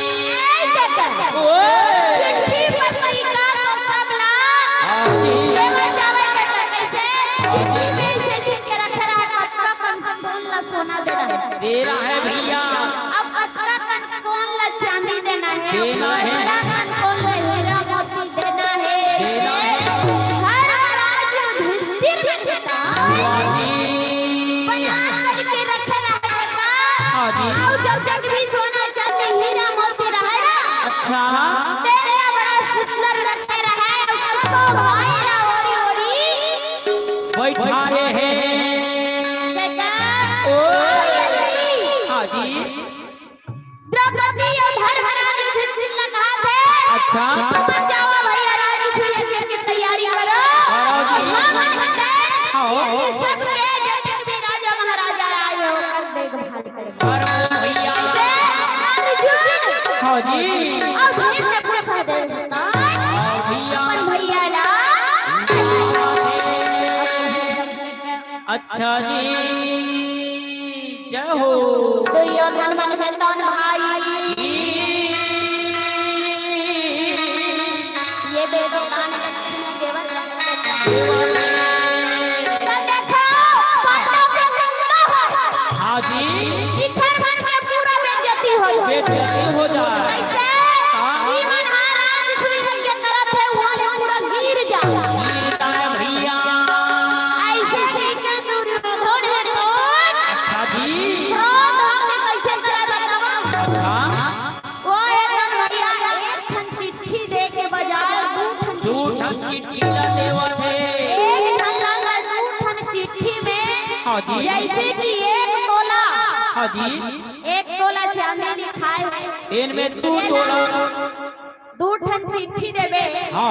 ए, ओए। चिट्ठी पत्रिका तो सब ला हाँ जी। देवल जावल करता। कैसे? चिट्ठी में ऐसे लिख के रखे रहा, कतका कन कोन ला सोना देना है। देना है भैया। अब कतका कन कोन ला चांदी देना है। देना है। कतका कन कोन ला हीरा मोती देना है। देना है। हर महाराज युधिष्ठिर ने कहा, हाँ जी। बयान करके रखे रहा। हाँ जी। अउ जब तक भी सोना चांदी हीरा मोती रहे ना, अच्छा। तेरे बड़ा सुंदर रखे रहे, सबको भाई ना ओरी ओरी। बैठा रहे। बेटा, ओ। हाँ जी। द्रौपदी अउ धर्मराज युधिष्ठिर ला कहा थे, अच्छा। "मत जावा भैया, राजसूय यज्ञ की तैयारी करो।" हाँ जी। और हम आते हैं, हाँ, हाँ। ये सबके जैसे भी राजा महाराजा आए हो, कर देखभाल करेंगे। और वो भैया। अर्जुन। हाँ जी। और भीम ने पूछा दे। हाँ भैया। अपन भैया ला। अच्छा जी, जय हो। दुर्योधन मन में तौन भाई। ये देखो दान दक्षिणा देवल। तो देखो, पांडव के संग हो। हाँ जी। इधर मन के पूरा बेइज्जती हो। हाँ जी। जैसे कि एक तोला, हाँ जी। एक तोला चांदी लिखाय हे। तेन में दू तोला। दू ठन चिट्ठी देबे। हाँ।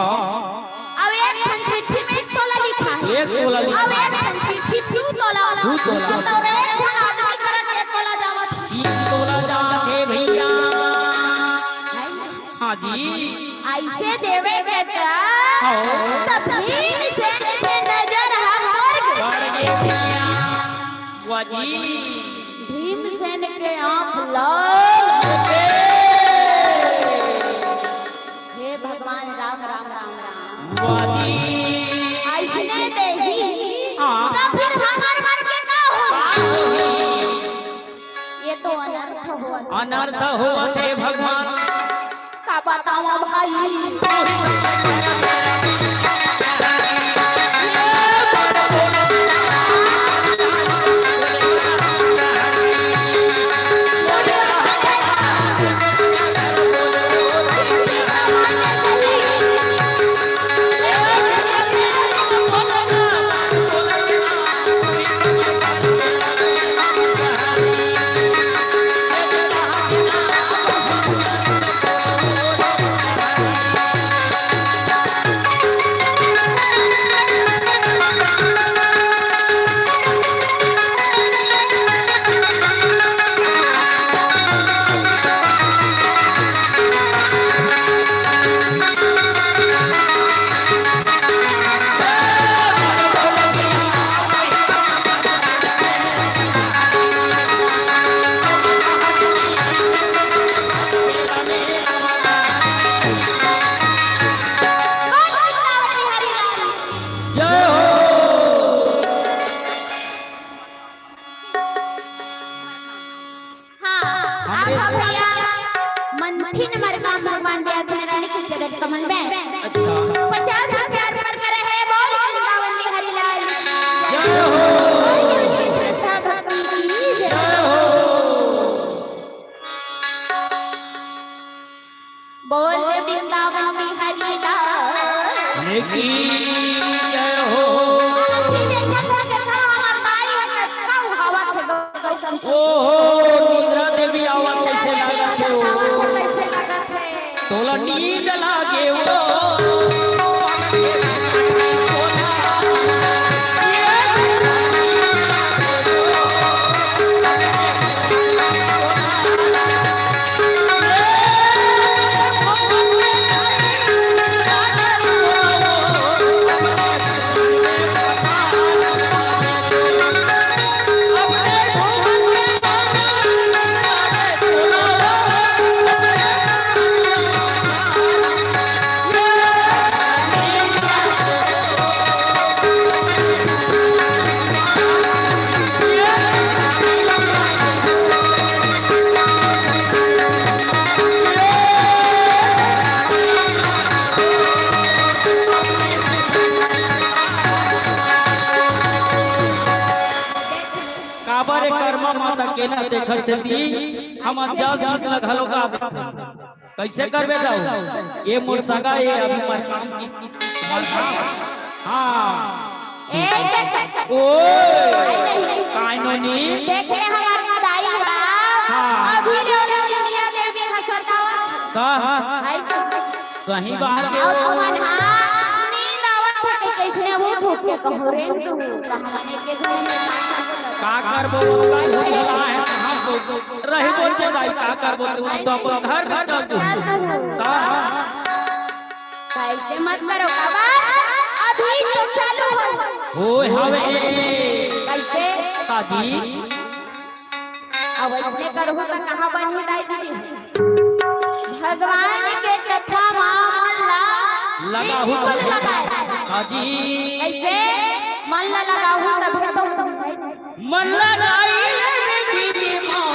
अब एक ठन चिट्ठी में एक तोला लिखा हे। एक तोला लिखा हे। अब एक ठन चिट्ठी दू तोला। दू तोला। तो एक ठन आदमी करा के एक तोला जावत हे। तीन तोला जाथे भैया। हाँ जी। अइसे देवे के त हाँ। तब भीमसेन के नजर ह स्वर्ग। स्वर्ग भैया। वाह जी। भीमसेन के आँख लाल। हे भगवान राम, राम, राम, राम। वाह जी। अइसने देही। हाँ। त फिर हमर मन के का होही? ये तो अनर्थ होवत हे। अनर्थ होवत हे भगवान। का बतावं भाई? जय हो। हाँ, हमरे आप भैया मंथिन मरकाम भगवान व्यास नारायण के चरण कमल में अच्छा। पचास रुपया अर्पण करे हे। बोल वृंदावन बिहारी लाल की जय हो। बोल उनकी श्रद्धा भक्ति की जय। जय हो। बोल वृंदावन बिहारी लाल। अरे की जय हो। अभी देखत हो, देखा हमार दाई ह, कतका उहावत हे गौ-, गौतम सिंह। ओहो, निद्रा देवी आवत कइसे लागत हे ओ। कइसे लागत हे? तोला नींद लागे ओ। काबर ए कर्मा माता के ना देखत सेती हमन जल गीत ल घलो गा देथन। कइसे करबे दाऊ? ये मोर सगा, ये अभी मरकाम की मरकाम। हाँ। ए, देख। ओए। आई नहीं। काय नोनी? देख ले हमार दाई बा। हाँ। अभी ले ओला निंदिया देवी ह सतावत। का? आई तो। सही बात हे। अउ तुमन हा नींद आवत हे, कइसने उठ उठ के कहो रे तू, कहाँ जाने के झूठ। का करबो, ओतका झूठ झला हे, कहाँ तो रहिबो ते दाई, का करबो, तू तो अपन घर में चल तू। चल तू। का? कइसे मत करो, बाबा, अभी तो चालू हो। होय हवे। कइसे? शादी। अब अइसने करहू त कहाँ बनही दाई दीदी? भगवान के कथा मा मन ला लगाहू बिल्कुल लगाए। हाँ जी। कइसे? मन ला लगाहू तभे तो मन लगाई ले दीदी माँ,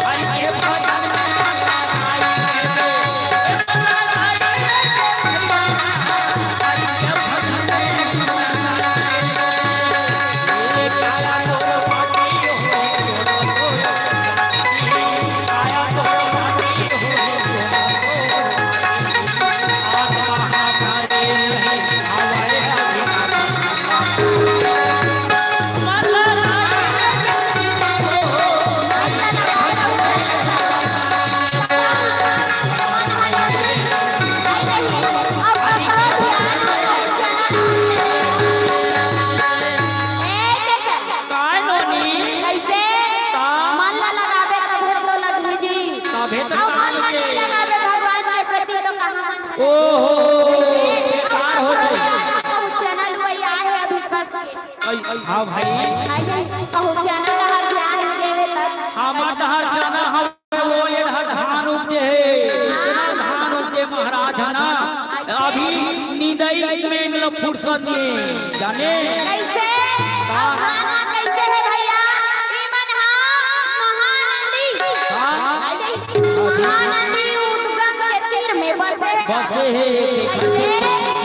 हरि के भजन में लगाई ले। ओहो, बेकार हो जाई। कहूँ चना लुवई आए हे अभी कस। हाँ भाई। कहूँ चना लहर ध्यान दे हे त। हमर डहर चना हवे, वो ये डहर धान उपजे हे। इतना धान उपजे महाराज हे ना, अभी निंदई में मतलब फुर्सत नहीं हे, जाने? कैसे? हाँ। धान कैसे हे भैया? ई मन हा महानदी। हाँ। महानदी उद्गम के तीर में बसे हे। बसे हे, देखत हे।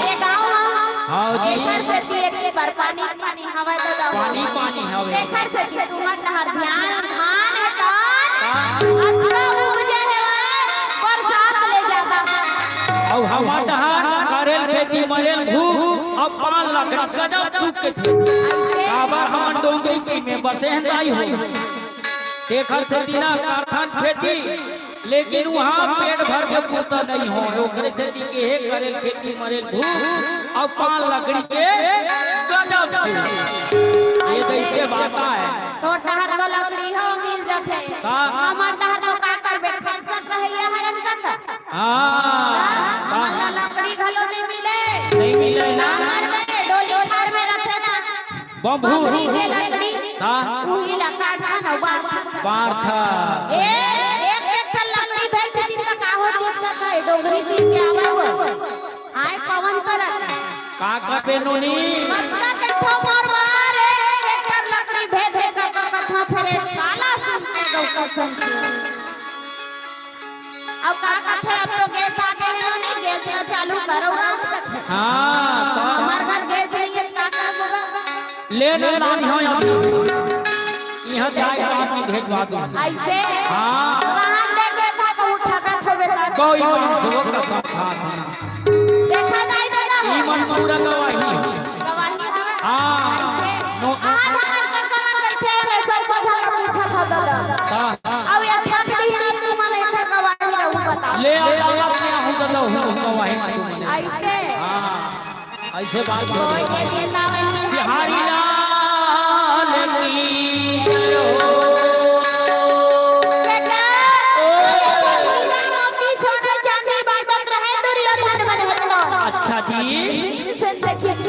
ये गाँव हा। हाँ जी। एकर सेती एती बर पानी पानी हवय दादा। पानी पानी हवय। एकर सेती तुमन डहर बियान धान हे त हाँ। अच्छा उपजे हवय, बरसात ले जादा। अउ हमर डहर करेल खेती मरेल भू, अब पान लकड़ी गजब सूख के थे। काबर हमन डोंगरी के में बसे हन दाई हो। तेखर सेती ना करथन खेती, लेकिन उहाँ पेट भर के पूरता नहीं हो, ओकरे सेती के हे करेल खेती मरेल भू, अउ पान लकड़ी के गजब से। ये कैसे बात आय? तो डहर तो लकड़ी हो मिल जाथे। का? हमर डहर तो का करबे, खलसत रहइया हरन कत। हाँ, हमन ला लकड़ी घलो नहीं मिले। नहीं मिले ना। घर में डोली घर में रथे ना। बम्हू। बम्हू के लकड़ी। हाँ। उही ला काटथन अउ बांटथन। बांटथन। ए, एक, एक ठन लकड़ी भेज देतिस त का होतिस का कहे, डोंगरी तीर से आवय हो। आय पवन परत। का करबे नोनी? कतका कहिथों मोर बर, एक, एक ठन लकड़ी भेज दे, का, का कथों फेर काला सुनथे गौका संग। अब का कथे, अब तो गैस आ गे हे, नहीं गैस ला चालू करो, राम कथे। हाँ, तो हमर घर गैस नहीं हे, का करबो? ले ना लानी हो अभी। यहाँ जाए बाद में भेजवा दूँ। ऐसे? हाँ। कहाँ देखे था तो उठा का थो बेटा। कोई बात से वो कसम खा था। देखा दाई दादा। ई मन पूरा गवाही हो। गवाही हवे। हाँ। ऐसे? नो। आधा घंटा कहाँ बैठे हवे, सबको झगड़ा पूछा था दादा। हाँ। अब ये ठग दी नहीं, तू मन एक गवाही रहू बता। ले आ, आ, आ, आ, हूँ दादा, हूँ, हूँ गवाही में तू मने। ऐसे? हाँ। ऐसे बात हो। कोई के वृंदावन में बिहारी लाल की जय हो। बेटा, ओ। हीरा मोती सोना चांदी बांटत रहे दुर्योधन मन भंडोर। अच्छा जी। भीमसेन देखिए, हे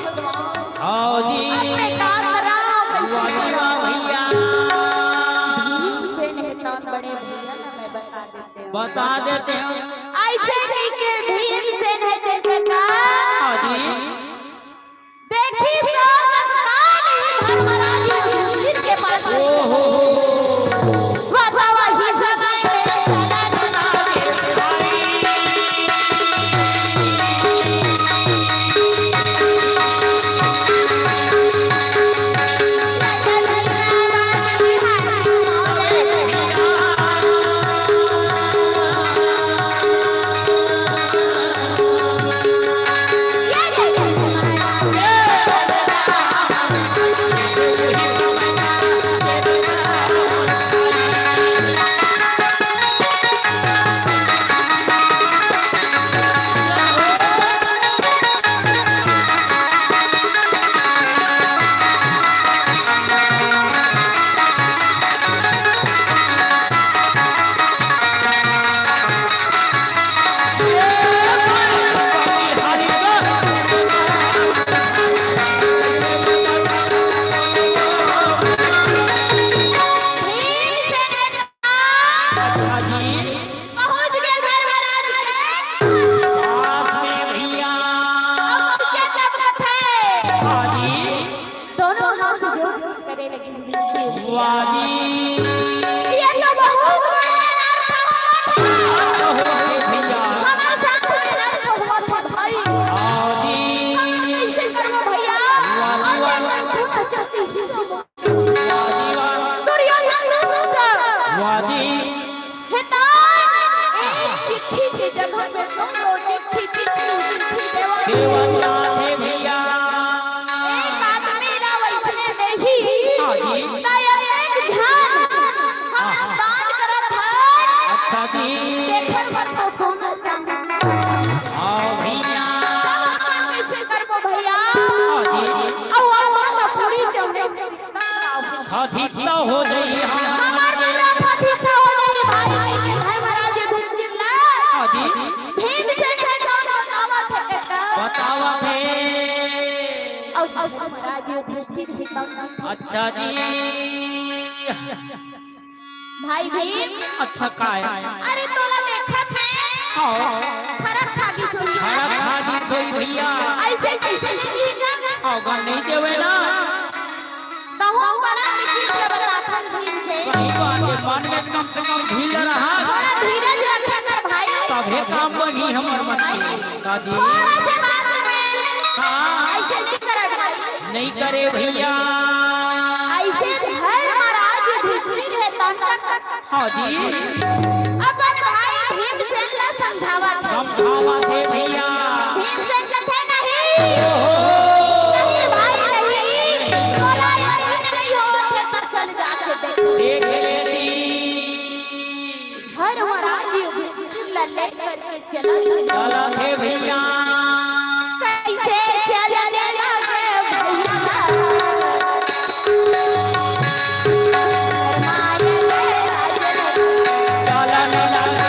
भगवान। हाँ जी। अपने कात राम वाह जी, वाह भैया। भीमसेन हे तो बड़े भैया ना, मैं बता देते हैं। बता देते हैं। ऐसे नहीं के भीमसेन हे तेरे का। हाँ जी। देखिस तो तत्काल ही धर्मराज युधिष्ठिर के पास। ओहो। वह वही समय में चला गया। अच्छा जी। पहुंच गए धर्मराज के साथ में भैया। अब पहुंचे तब कथे। हाँ जी। दोनों हाथ जोड़ के करे लगे। वाह जी। ये तो बहुत बड़ा अनर्थ हुआ था। अनर्थ हो गए भैया। हमारे साथ में अनर्थ हुआ था भाई। हाँ जी। हम कैसे करबो भैया? वाह जी, वाह। हम तो सुनना चाहते हैं। दुर्योधन दुष्ट। वादी। हे तो एक चिट्ठी के जगह में दो, दो चिट्ठी, तीन, तीन चिट्ठी देवा। देवा चाहे भैया। एक आदमी ला वैसने देही। हाँ जी। तो ये एक झन हमन दान करत हन। अच्छा जी। देखे बर तो सोना चांदी। हाँ भैया। तब हमन कैसे करबो भैया? हाँ जी। अउ अब हम पूरी चौबे अधिकता हो जाई, हाँ। हमार मन अधिकता हो जाई, भाई, भाई के भाई महाराज युधिष्ठिर ला। हाँ जी। भीमसेन हे तो बतावत हे। अउ, अउ महाराज युधिष्ठिर हे तब। अच्छा जी। भाई भीम। अच्छा, काय? अरे तोला देखत हे। हाँ। फरक खा गिस होही। फरक खा गिस होही भैया। अइसे कइसे नइ दिही गा? हाँ, गा नइ देवय ना। तहूँ बड़ा मीठी से बताथस भीम से। सही बात हे, मन में कम से कम ढील रहा। थोड़ा धीरज रखे कर भाई। तभे काम बनही हमर मन के। का जी? थोड़ा से बात में हाँ। अइसे नइ करे भाई। नइ करे भैया। अइसे धर्मराज युधिष्ठिर हे तन तक हाँ जी। अपन भाई भीमसेन ला समझावत हे। समझावत हे भैया। भीमसेन कथे, "नहीं, ओहो। नहीं भाई, नहीं। तोला यकीन नइ होवत हे त चल जाके देख।" देख लेती। धर्मराज युधिष्ठिर ला लेकर चलत हे। चलत हे भैया। कइसे चलने लगे भैया। चलने लगे।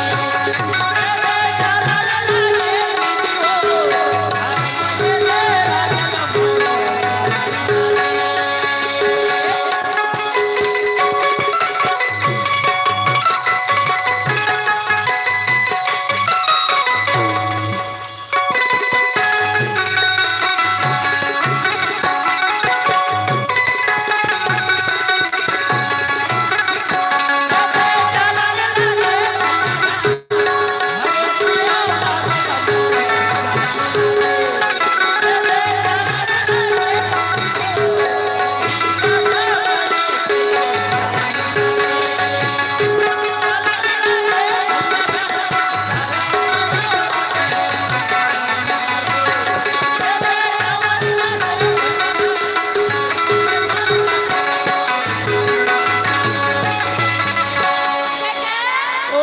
ओ।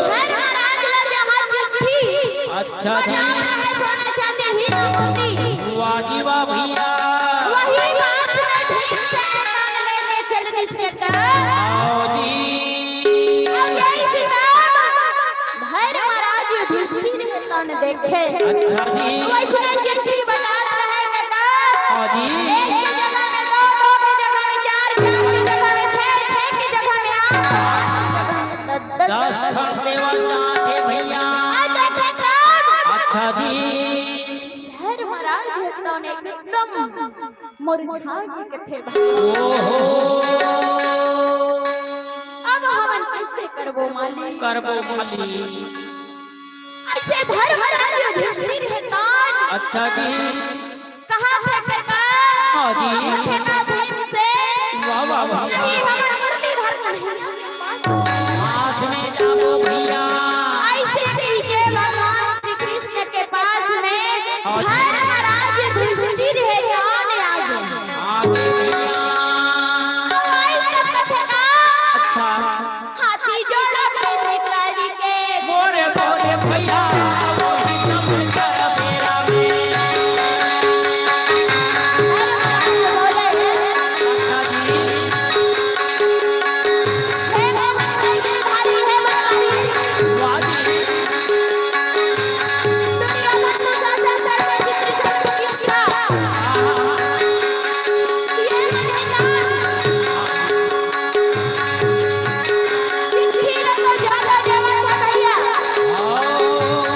धर्मराज ला जहाँ चिट्ठी अच्छा जी। पठाना है सोना चांदी हीरा मोती। वाह जी वाह भैया। वही बात में भीमसेन के कान में, में चल दिस बेटा। आओ जी। अब यही सीता धर्मराज युधिष्ठिर के तन देखे। अच्छा जी। वइसने चिट्ठी बटात रहे बेटा। हाँ जी। एक के जगह में दो, दो के जगह में चार, चार के जगह में छह, छह के जगह में आठ, आठ के जगह में दस, दस, दस दस। ठन देवल जात हे भैया। आ देखे तब। अच्छा जी। धर्मराज हे तौन एकदम मुरझा के कथे भाई। ओहो। अब हमन कइसे करबो मालिक? करबो मालिक। अइसे धर्मराज युधिष्ठिर हे तौन। अच्छा जी। कहाँ थे थे का? हाँ जी। कहाँ थे का भीमसेन? वाह, वाह, वाह। नहीं, हमर मुरलीधर कन्हैया के पास। पास में जाबो भैया। अइसे कहिके भगवान श्री कृष्ण के पास में हाँ जी। धर्मराज युधिष्ठिर हे तौन आगे। आगे भैया। तो भाई सब कथे का? अच्छा। हाथी जोड़ा पहन करके। मोरे, मोरे भैया, वही सब कर मेरा में। हे मोहन भाई गिरधारी, हे बलवारी। वाह जी। दुनिया भर में साथ साथ चढ़ के जितनी चढ़ चुकी है। हाँ, हाँ, हाँ। ये महीना चिट्ठी ला तो ज्यादा देवत हे भैया। हाँ।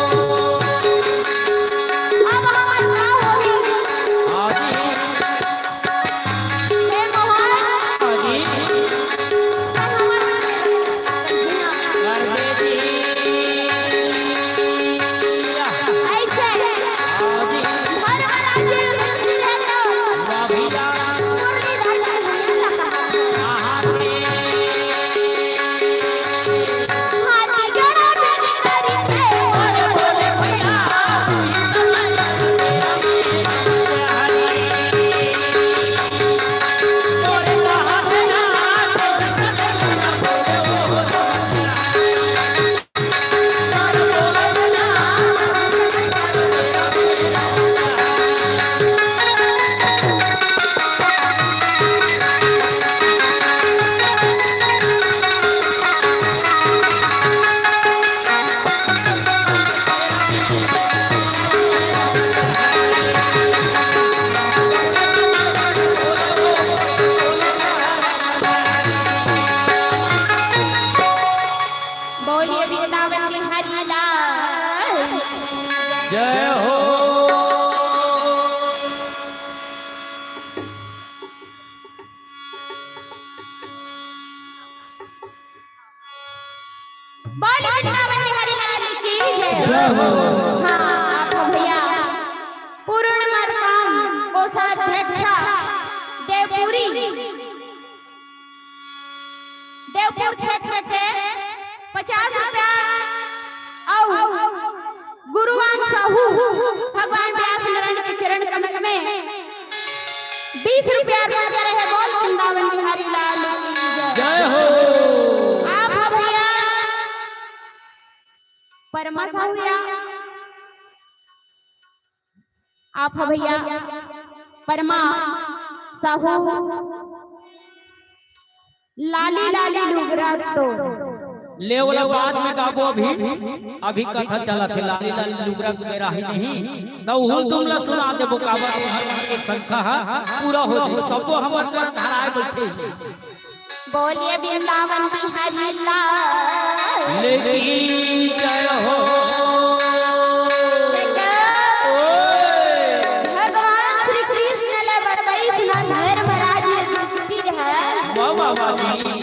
जय हो। बोल वृंदावन बिहारी लाल की जय। जय हो। हाँ, आप भैया पूर्ण मरकाम कोषाध्यक्ष देवपुरी, देवपुर क्षेत्र के पचास रुपया अउ गुरुवान साहू भगवान व्यास नारायण के चरण कमल में बीस रुपया अर्पण करे हे। बोल वृंदावन बिहारी लाल की जय। जय हो। आप हो भैया परमा साहू या आप हो भैया परमा साहू। लाली लाली लुगरा तो ले ओला बाद में गाबो, अभी, अभी कथा चलत हे। लाली लाली लुगरा के बेरा ही नहीं, त उहुल तुम ला सुना देबो, काबर तुम्हर मन के शंका ह पूरा हो जाही। सबो हमर कर धराए बैठे ही। बोलिए वृंदावन बिहारी लाल लेकी जय हो। बेटा, ओए। भगवान श्री कृष्ण ले बताइस ना धर्मराज युधिष्ठिर हे। वाह, वाह, वाह जी।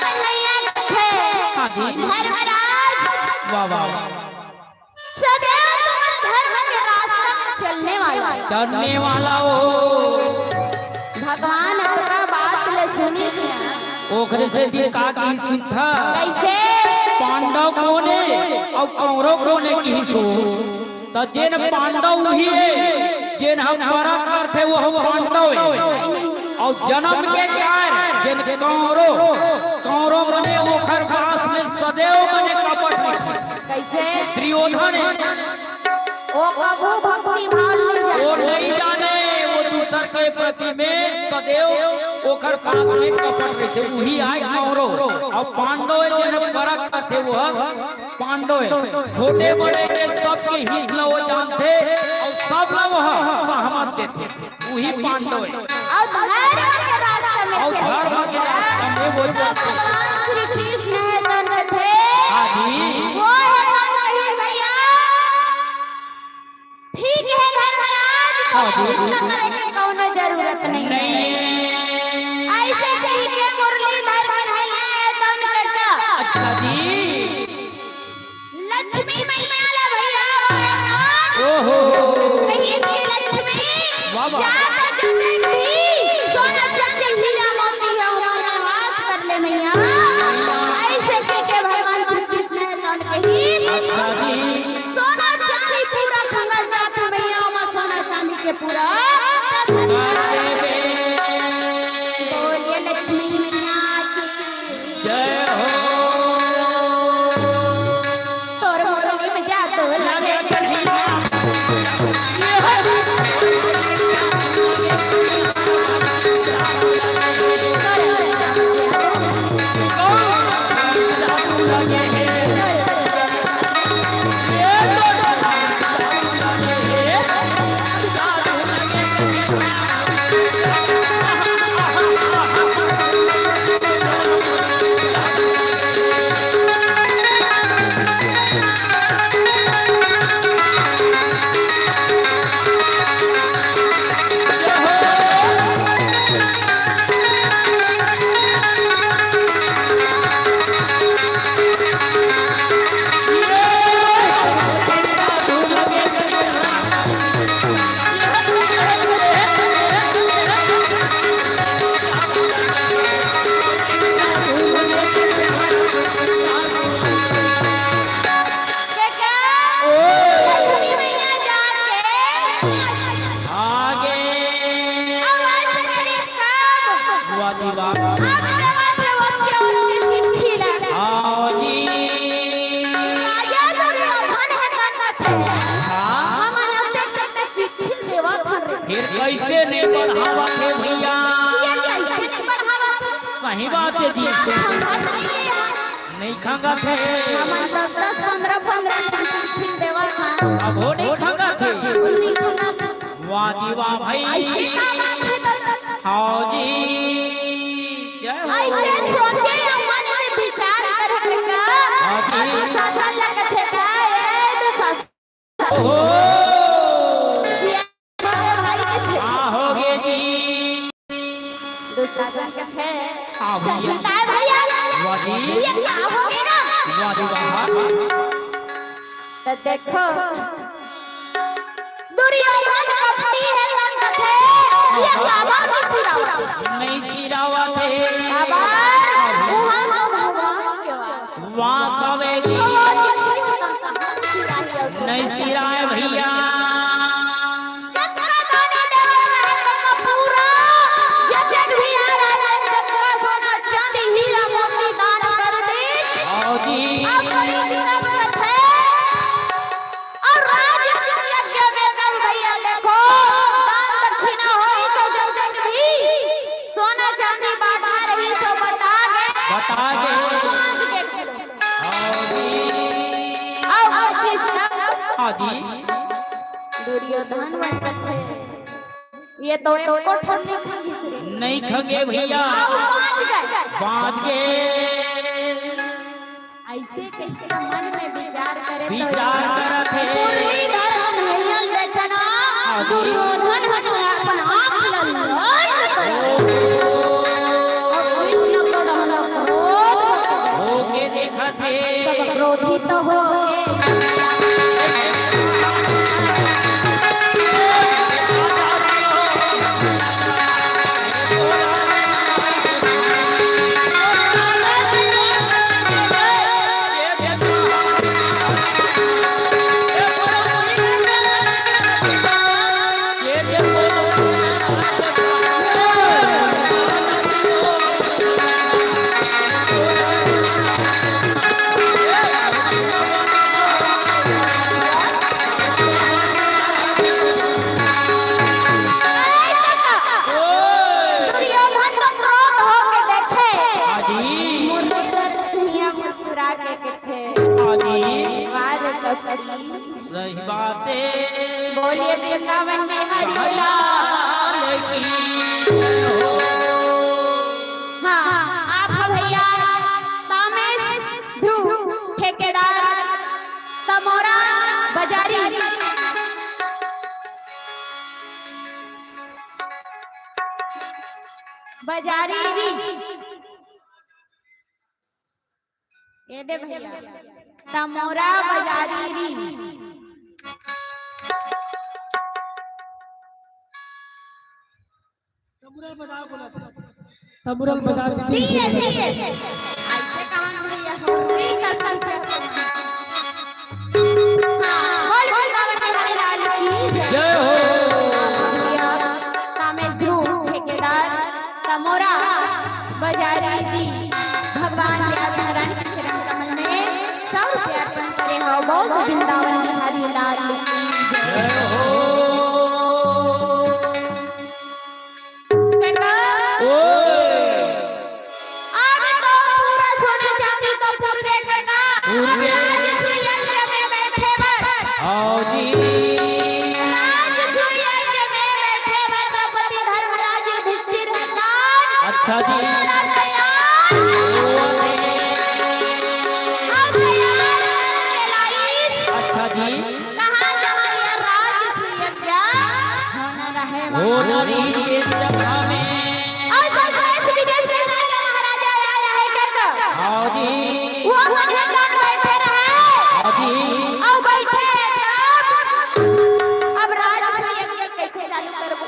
कन्हैया थे। हाँ जी। धर्मराज। वाह, वाह। सदैव तुम्हर धर्म के रास्ता में चलने वाला। चलने वाला हो। भगवान अतका बात ले सुनिस ना। ओखरे से भी का की सुनथा। कैसे? पांडव कोने अउ कौरव कोने की सो। त जेन पांडव उही हे, जेन ह परख करथे, वो पांडव हे। अउ जनम के काय, जेन कौरव, कौरव मने ओखर पास में सदैव मने कपट रहिथे। कैसे? दुर्योधन हे। वो कभू भक्ति भाव नहीं जाने। वो नहीं जाने, वो दूसर के प्रति में सदैव ओखर पास में कपट रहिथे। उही आय कौरव। अउ पांडव हे, जेन परख करथे, वो पांडव हे। छोटे बड़े के सबके हित ल वो जानथे अउ सब ल वो सहमत देथे। उही पांडव हे। अउ धर्म के रास्ता में अउ चले। धर्म के रास्ता में वो चलथे। भगवान श्री कृष्ण हे तन कथे। हाँ जी। वो हे तन कही भैया। ठीक हे धर्मराज, हाँ जी। चिंता करे के कौनो जरूरत नहीं हे। नहीं हे। ऐसे कही के मुरलीधर कन्हैया हे तन कथे। अच्छा जी। लक्ष्मी मैया ला भैया, ओहो। कहिस कि लक्ष्मी, वाह, वाह। जात जतन भी सोना चांदी हीरा मोती हे, ओमा निवास कर ले मैया। ऐसे कहि के भगवान श्री कृष्ण हे तन कहिस, अच्छा जी। सोना चांदी पूरा खंगत जात हे मैया, ओमा सोना चांदी के पूरा। बोलिए लक्ष्मी मैया की। जय हो। तोर मोर में जादू लगे। वाह जी वाह। अब देवत हे ओतके ओतके चिट्ठी ला। हाँ जी। राजा दुर्योधन हे तन कथे। हाँ। हमन अब तक चिट्ठी देवत हन रे। फिर कैसे नहीं पढ़ावत हे भैया? ये कैसे नहीं पढ़ावत हे? सही बात हे जी। हाँ, बात नहीं हे यार। नहीं खंगत हे। हमन तो दस पन्द्रह पन्द्रह चिट्ठी देवत हन। अभो नहीं खंगत हे। नहीं खंगत हे। वाह जी वाह भाई। ऐसे का बात हे तो? हाँ जी। जय हो। ऐसे सोचे अउ मन में विचार करे का। हाँ जी। साधन लगत हे का? ए, तो साधन हो। ये हो गए भाई। हाँ, हो गए जी। दूसरा जन के थे। हाँ, भैया। कहता है भैया, वाह जी। ये क्या हो गया ना? वाह जी, वाह। तो देखो, दुर्योधन कपटी हे, तंग थे, ये बाबा नहीं सिरावत। नहीं सिरावत हे। बाबा, वहाँ तो भगवान के वास। वास हवे जी। तो वो चिट्ठी खत्म कहाँ सिराही है उसको? नहीं सिराए भैया। जतरा दानी देवल रहे तो पूरा, जतन भी आ रहा है, जतरा सोना चांदी हीरा मोती दान कर दे। हाँ जी। अब बड़ी चिंता में थे। अउ राज यज्ञ में तब भैया देखो, दान दक्षिणा होई तो जब तक भी सोना चांदी बांटा रही तो बता गे। बता गे। पाँच गे। हाँ जी। अब पच्चीस का। हाँ जी। दुर्योधन मन कथे, ये तो एको ठन नहीं खंगिस रे। नहीं खंगे भैया। अउ बाँच गे। बाँच गे। अइसे कहिके मन में विचार करे तो विचार करत हे। मुरलीधर ह नइयन देखना, हाँ जी। दुर्योधन ह तो अपन आँख ल लड़ कर। ओ। अउ कृष्ण को डहला क्रोध होके। होके देखत हे। सब क्रोधित होके। दुर्योधन तो क्रोध होके देखे। हाँ जी। मुरलीधर कन्हैया मुस्कुरा के कथे। हाँ जी। वाह रे कपटी। सही बात हे। बोलिए वृंदावन बिहारी लाल की जय हो। हाँ, आप ह भैया कामेश ध्रुव ठेकेदार तमोरा बजारी। बजारी री। ये दे भैया, तमोरा बजारी री। तमुरल बजाओ बोला था। तमुरल बजा दीदी। दिए, दिए। ऐसे कहाँ भैया, होली का संग है। हाँ, बोल वृंदावन बिहारी लाल की जय। जय हो। भैया, कामेश ध्रुव ठेकेदार, तमोरा बजारी दी, भगवान व्यास नारायण के चरण कमल में सौ रुपया अर्पण करे हो। बोल वृंदावन बिहारी लाल की जय। जय हो। काका, ओए। अब तो पूरा सोना चांदी तो पूर गे काका। पूर गे। अब राजसूय यज्ञ में बैठे बर। हाँ जी। राजसूय यज्ञ में बैठे बर द्रौपदी धर्मराज युधिष्ठिर हथन। अच्छा जी। बोला तैयार। ओ जी। अब तैयार करके लाइस। अच्छा जी। कहाँ जहाँ ये राजसूय यज्ञ होना रहे हो वहाँ। नदी के जगह में। अउ सब देश विदेश के राजा महाराजा आए रहे करके। हाँ जी। वो मन में बैठे रहे। हाँ जी। अउ बैठे रहे तब अब राजसूय यज्ञ कैसे चालू करबो?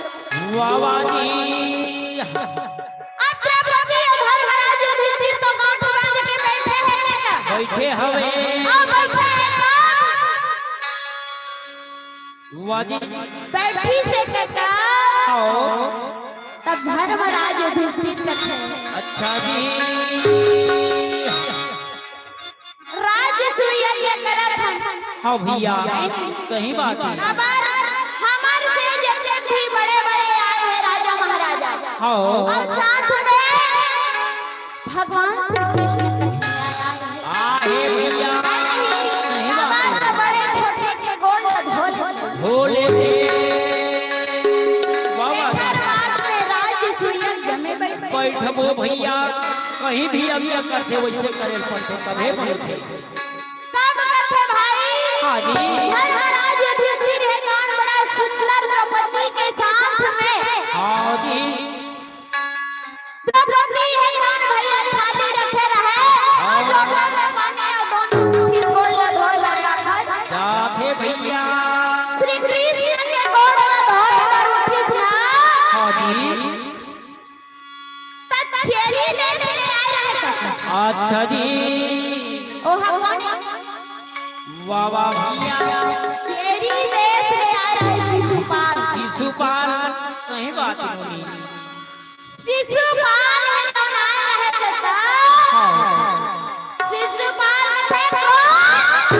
वाह, वाह जी। अब द्रौपदी अउ धर्मराज युधिष्ठिर तो गांठ बांध के बैठे हैं करके। बैठे हवे। अउ बैठे हैं तब वाह जी। बैठी से काका। आओ। तब धर्मराज युधिष्ठिर कथे। अच्छा जी। राजसूय यज्ञ करत हन। हाँ भैया, है नहीं? सही बात है। अब हमर से जब जब भी बड़े बड़े आए हैं राजा महाराजा। हाँ। अउ साथ में भगवान श्री कृष्ण कन्हैया आए हैं। आ हे भैया, सही बात है। बड़े छोटे के गोड़ धो ले। धो ले। वाह, वाह। एकर बाद में राजसूय यज्ञ में बैठ। बैठबो भैया, कहीं भी अब यह करथे, वैसे करे पड़थे, तभे बनथे। तब कथे भाई, हाँ जी। धर्मराज अच्छा जी। ओ भगवान। वाह, वाह भैया। चेरी देश ले आए रहे शिशुपाल। शिशुपाल, सही बात है नोनी। शिशुपाल हे तो ना रहे बेटा। हाँ। शिशुपाल कथे कोन?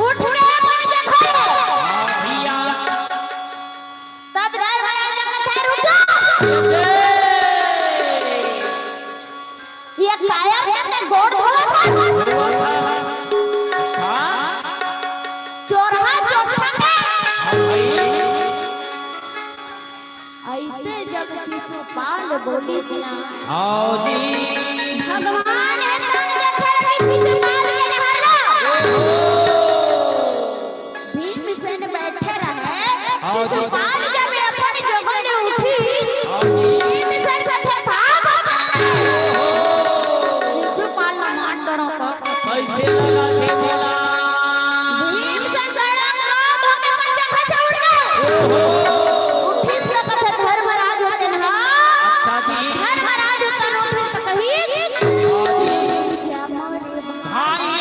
उठ के बोल के खड़े। हाँ भैया। तब धर्मराज कथे, "रुको।" ये काया के ते गोड़ धोवत हे। हाँ। चोरहा चोरहा के। हाँ भाई। अइसे जब शिशुपाल बोलिस ना, हाँ जी। भगवान हे तन देखे लगे शिशुपाल के डहर ला। भीमसेन बैठे रहे, हाँ जी। शिशुपाल जब अपन जगह ले उठी, हाँ जी। भीमसेन कथे, "भाग।" शिशुपाल ला मार डरो का। कैसे लगा थे बोला? भीमसेन गड़ा क्रोध होके अपन जगह से उठ गए। उठिस त कथे धर्मराज होते ना। अच्छा जी। धर्मराज होते ना, उठिस त कहिस, भाई।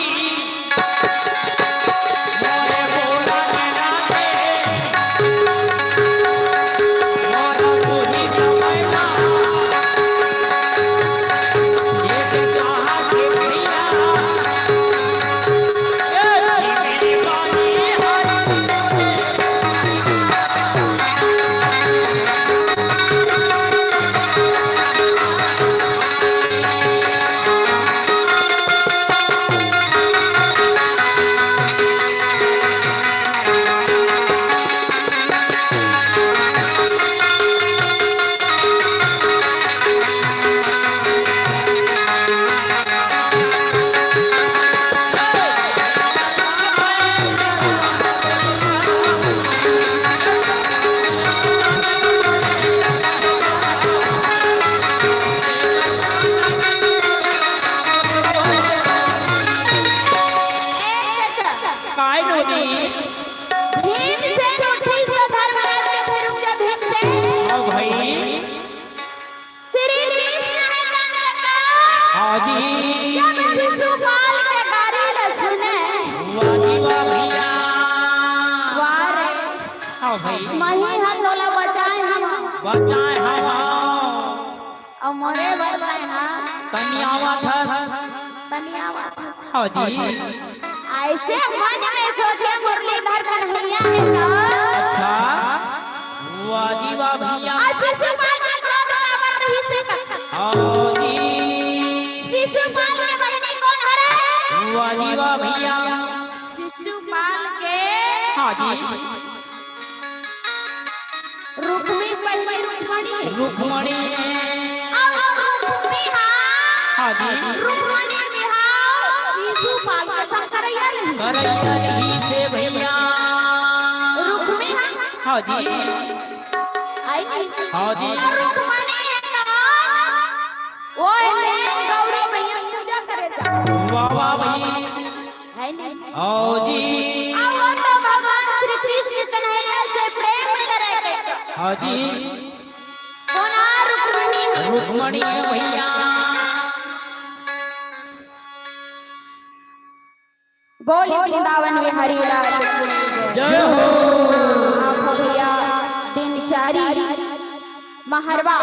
काय नोनी? भीमसेन उठिस तो धर्मराज के फेर रुक जा भीमसेन। हाँ भाई। श्री कृष्ण हे तन का। हाँ जी। जब शिशुपाल के गारी ल सुने। वाह जी वाह भैया। वाह रे। हाँ भाई। मही ह तोला बचाए हवा। बचाए हवा। अउ मोरे बर तैं हा। तनी आवा धर। तनी आवा धर। हाँ जी। अइसे मन में सोचे मुरलीधर कन्हैया हे का। अच्छा। वाह जी वाह भैया। आ शिशुपाल के क्रोध काबर रहिस हे का। हाँ जी। शिशुपाल के बहिनी कोन हरे? वाह जी वाह भैया। शिशुपाल के। हाँ जी। रुक्मी पहिली रुक्मणी। रुक्मणी। अउ रुक्मी हा। हाँ जी। रुक्मणी बिहाव शिशुपाल के संग करइया रहिस। करइया रहिस हे भैया। रुक्मी हा। हाँ जी। आई। हाँ जी। अउ रुक्मणी हे त ओ हे गौरी मैया पूजा करे जा। वाह, वाह, वाह। है नहीं? हाँ जी। आ वो तो भगवान श्री कृष्ण कन्हैया से प्रेम करे के। हाँ जी। कोना रुक्मणी। रुक्मणी भैया। बोली वृंदावन बिहारी लाल की जय हो। आप भैया दिनचारी महरवा।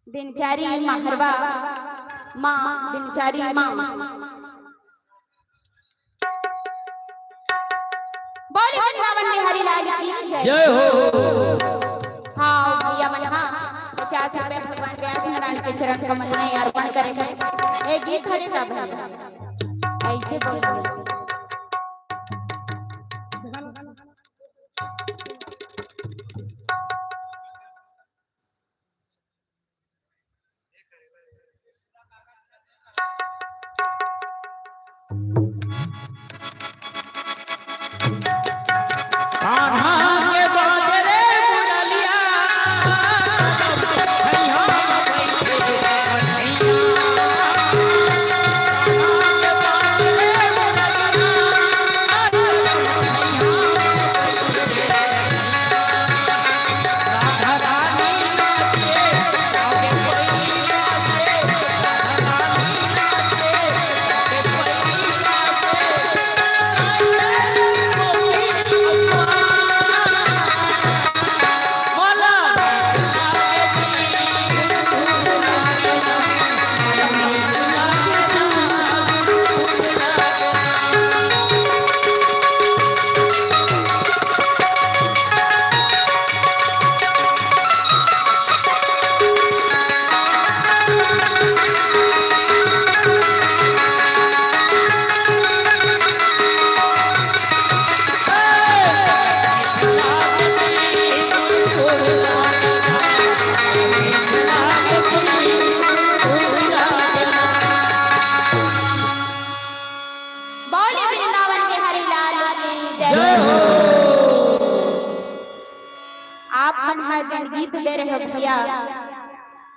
दिनचारी महरवा माँ, दिनचारी माँ। बोली वृंदावन बिहारी लाल की जय। जय हो। हाँ भैया मन, हाँ, पचास रुपया भगवान व्यास नारायण के चरण कमल में अर्पण करेंगे। ए गीत हरे का भैया, ऐसे बोलो। कान्हा के बाजे रे मुरलिया, छैया बैठे कन्हैया। कान्हा के बाजे रे मुरलिया,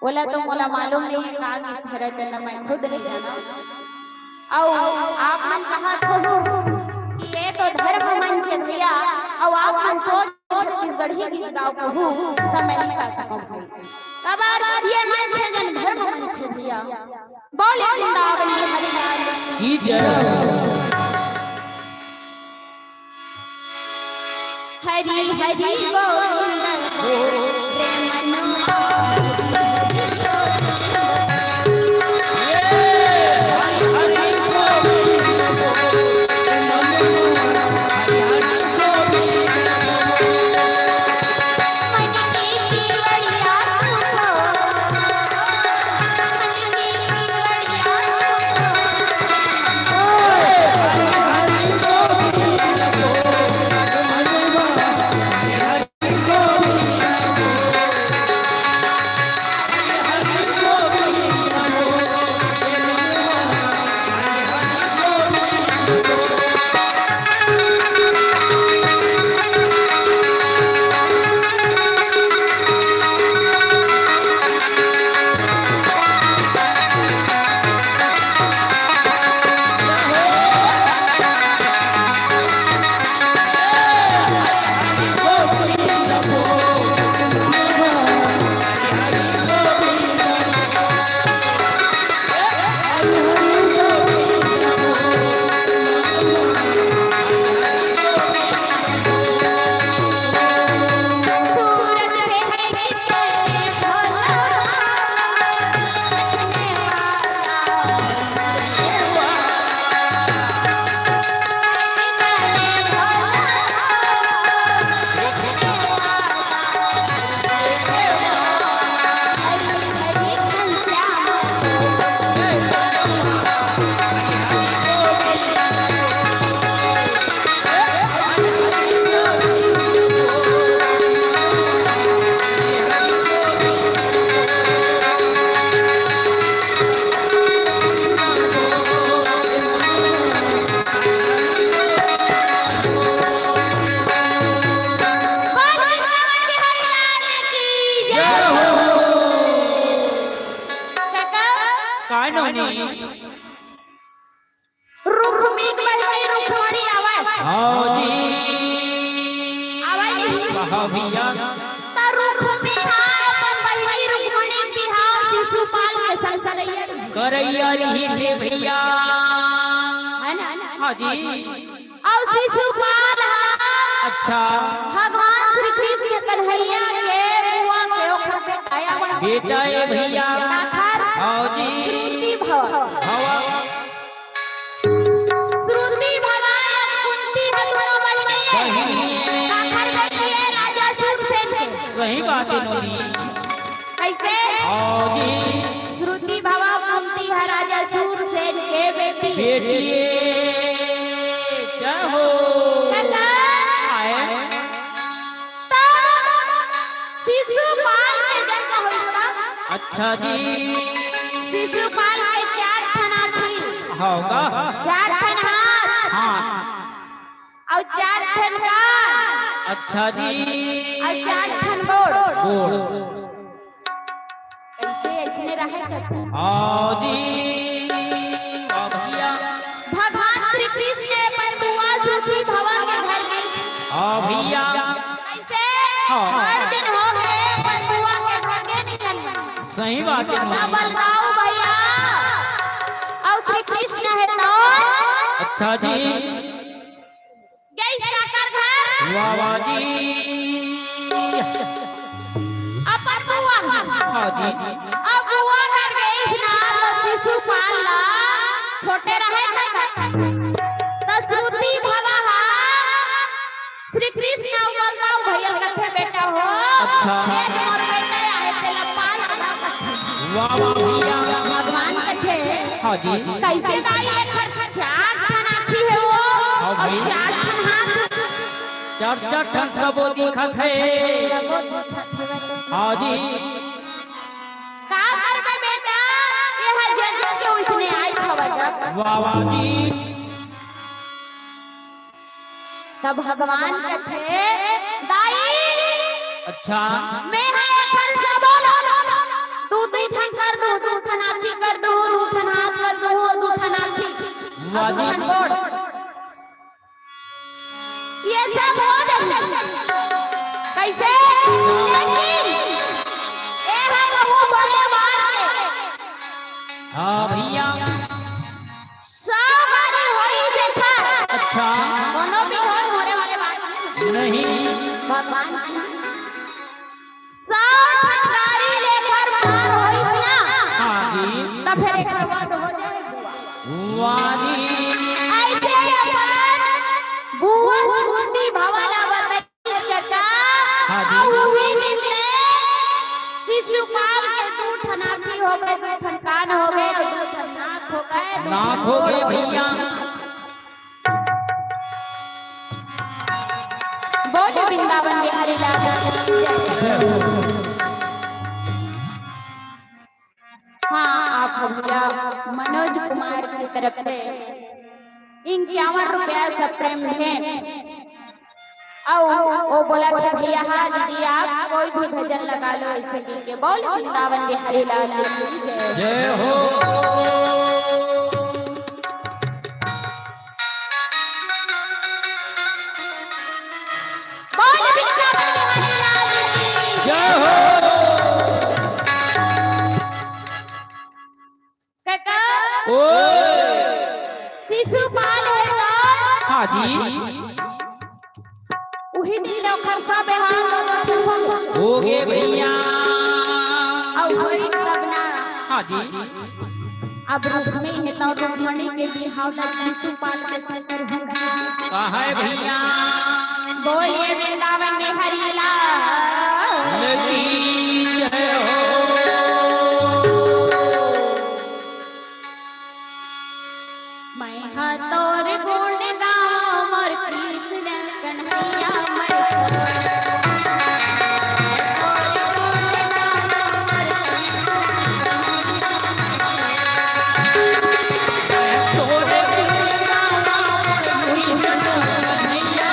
बोला तो मोला मालूम नहीं है का गीत हरे, तेला मैं खुद नहीं जाना। अउ आप मन कहत हो कि ये तो धर्म मंच है भैया, अउ आप मन सोच छत्तीसगढ़ी गीत गाओ कहू, त मैं नहीं गा सकूं भाई। काबर ये मंच है जन धर्म मंच है भैया। बोले वृंदावन बिहारी लाल की। की जय। हरि हरि गोविंद प्रेम काय नोनी? रुक्मिक बहिनी रुक्मणी आवय। हव जी। आवय नहीं? कहा भैया? त रुक्मी ह अपन बहिनी रुक्मणी के बिहाव शिशुपाल के संग करइया रहिस। करइया रहिस हे भैया। है ना? हाँ जी। अउ शिशुपाल ह अच्छा। भगवान श्री कृष्ण कन्हैया के बुआ के ओखर बेटा आवय। बेटा ए भैया। काखर? हव जी। श्रुति भवा। हव। श्रुति भवा अउ कुंती ह दूनों बहिनी ए। बहिनी ए। काखर बेटी ए? राजा सूरसेन के। सही बात हे नोनी। कइसे? हव जी। श्रुति भवा कुंती ह राजा सूरसेन के बेटी। बेटी ए। जय हो। काका। आय। तब शिशुपाल के जन्म होइस तब। अच्छा जी। शिशुपाल के चार ठन आँखी। हव का? चार ठन हाथ। हाँ। अउ चार ठन कान। अच्छा जी। अउ चार ठन गोड़। गोड़। अइसे, अइसने रहे करथे। हाँ जी, वाह भैया। भगवान श्री कृष्ण अपन बुआ श्रुति भवा के घर गे। हाँ भैया। अइसे हाँ। बड़ दिन हो गे, अपन बुआ के घर गे नइ जानन। सही बात हे। बलदाऊ भैया अउ श्री कृष्ण हे तो। अच्छा जी। गइस काकर घर? वाह, वाह जी। अपन बुआ घर। हाँ जी। अब बुआ घर गइस ना, तो शिशुपाल ला छोटे रहे त, त श्रुति भवा हा श्री कृष्ण अउ बलदाऊ भैया कथे, "बेटा हो, अच्छा। ये तो मोर बेटा आहे, तेला पाल ला," कथे। वाह, वाह भैया। भगवान कथे, हाँ जी। कइसे दाई एखर चार ठन आँखी हे वो, हाँ अउ भाई। चार ठन हाथ। चार, चार ठन सबो दिखत हे। सबो दिखत हे। हाँ जी। का करबे बेटा, ये हा जन्म के उसने आय छवा जा। वाह, वाह जी। तब भगवान कथे, "दाई, अच्छा। मैं हा एखर सबो ला दूध वाह जी। अउ तुमन गोड़। ये सब हो जाही। कइसे? लेकिन ए ह कहूँ बड़े बार के। हाँ भइया। सौ बारी होई देखा। अच्छा। कोनो भी हो, होने वाले बात नहीं। भगवान की सौ ठन गारी लेकर पार होइस ना। हाँ जी। त फेर एकर बाद हो जाए बुआ। वाह जी। अइसे अपन बुआ बुद्धि भवा ला बताइस कका। हाँ जी। अउ उही दिन ले शिशुपाल के दू ठन आँखी हो गए, दू ठन कान हो गए, दू ठन नाक हो गए, दू नाक ठन हो गए गोड़ हो गए। भइया। बोल वृंदावन बिहारी लाल की जय। हाँ, आप भैया मनोज कुमार की तरफ से इक्यावन रुपया सप्रेम भेंट। अउ वो बोलथे भैया, हाँ दीदी, आप कोई भी भजन लगा लो, अइसे कहिके। बोल वृंदावन बिहारी लाल की जय। जय हो। बोल वृंदावन बिहारी लाल की जय हो। कका, ओए। शिशुपाल हे त हाँ जी। उही दिन ले ओखर सब बेहाल हो गए। हो गे भैया। अउ होइस तब ना। हाँ जी। अब रुक्मिणी हे त रुक्मिणी के बिहाव ला शिशुपाल के संग करहूँ। कहे भैया। बोलिए वृंदावन बिहारी लाल की जय हो। मैं हा तोर गुण गावों मोर कृष्ण कन्हैया, मैं हा तोर गुण गावों मोर कृष्ण कन्हैया।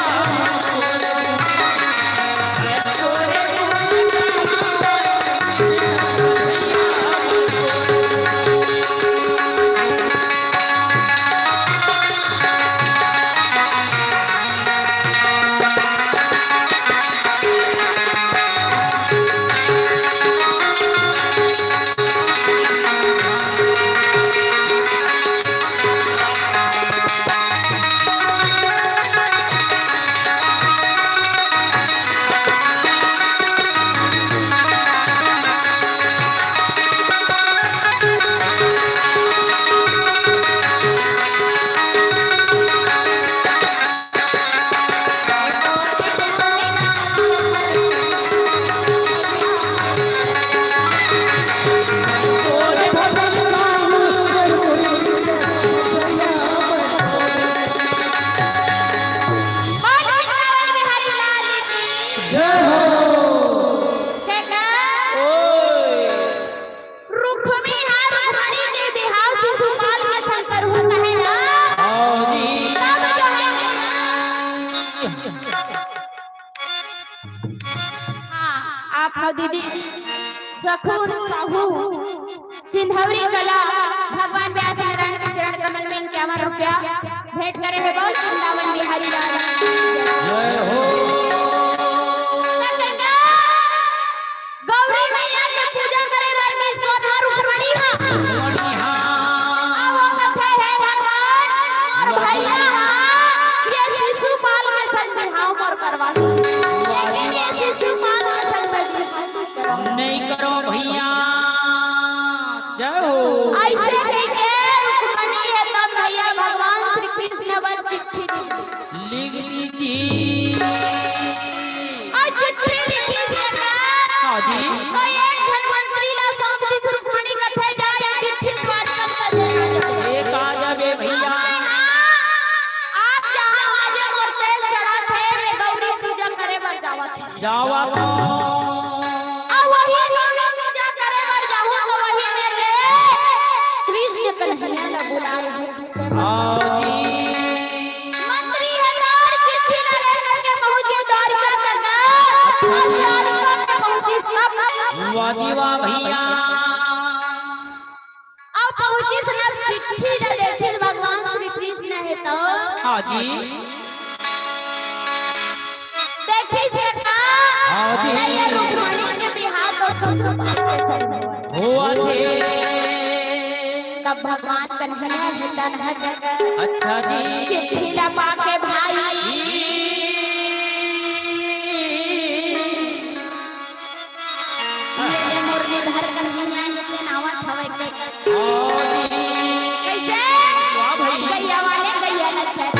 बोल वृंदावन बिहारी लाल की जय हो। कका, ओए। रुक्मी हा रुक्मणी के बिहाव शिशुपाल के संग करहूँ कहे ना। हाँ जी। तब जो है। हाँ, आप हो दीदी, सखुन, साहू, सिंधौरी कला, भगवान व्यास नारायण के चरण कमल में इक्यावन रुपया भेंट करे हे। बोल वृंदावन बिहारी लाल की जय हो। गौरी मैया के पूजा करे बर गिस गोधरा रुक्मणी हा। रुक्मणी हा। अब वो कथे, हे भगवान, मोर भैया हा, ये शिशुपाल के संग बिहाव मोर करवा दे। लेकिन ये शिशुपाल के संग मैं बिहाव नहीं करव। नहीं करव भैया। जय हो। अइसे कहिके रुक्मणी हे तब भैया भगवान श्री कृष्ण बर चिट्ठी लिखिस। लिख दीजिए। अउ चिट्ठी लिखिस हे ना। हाँ जी। त एक झन मंत्री ला सौंप दिस रुक्मणी कथे, जा ये चिट्ठी द्वारिका म कर दे। एक आ जाबे भैया। हाँ, हाँ। आप जहाँ आज मोर तेल चढ़ात हे, मैं गौरी पूजा करे बर जावत हँव। जावत हँव। अउ वही गौरी पूजा करे बर जाहूँ त वही मेर ले कृष्ण कन्हैया ला बुलाए हे। हाँ जी। मंत्री हे तोर चिट्ठी ला लेकर के पहुँच गे द्वारिका नगर। अच्छा जी। द्वारिका में पहुँचिस तब। वाह जी वाह भैया। अउ पहुँचिस ना चिट्ठी ला देखिस भगवान श्री कृष्ण हे तो। हाँ जी। देखिस का? हाँ जी। भैया रुक्मणी के बिहाव तो ससुर बाप के संग होवत। होवत हे। तब भगवान कन्हैया हे तन ह जगह। अच्छा जी। चिट्ठी ला पाके भाई। ये ले मुरलीधर कन्हैया हे तेन आवत हवय के। हाँ जी। कैसे? वाह भाई। गैया वाले गैया नचत।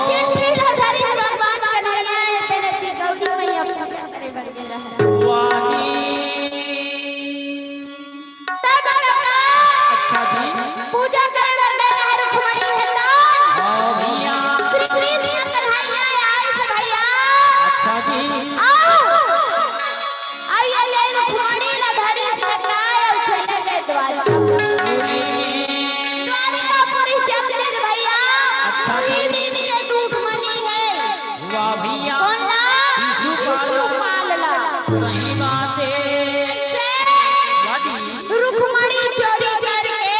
चिट्ठी ला धरी भगवान कन्हैया हे तेन ती गौरी मैया पूजा करे बर गे रहय। वाह जी। तब लगा अच्छा जी। पूजा करे बर गे रहय रुक्मणी हे तो। हाँ भैया। श्री कृष्ण कन्हैया आइस भैया। अच्छा जी। आओ। अउ ये ले रुक्मणी ला धरिस न काय अउ चले गे द्वारिका। द्वारिकापुरी चल दिस भैया। अच्छा। ये दीदी के दुश्मनी हे। वाह भैया। कौन ला? शिशुपाल। शिशुपाल ला। सही बात हे। वाह जी। रुक्मणी चोरी करके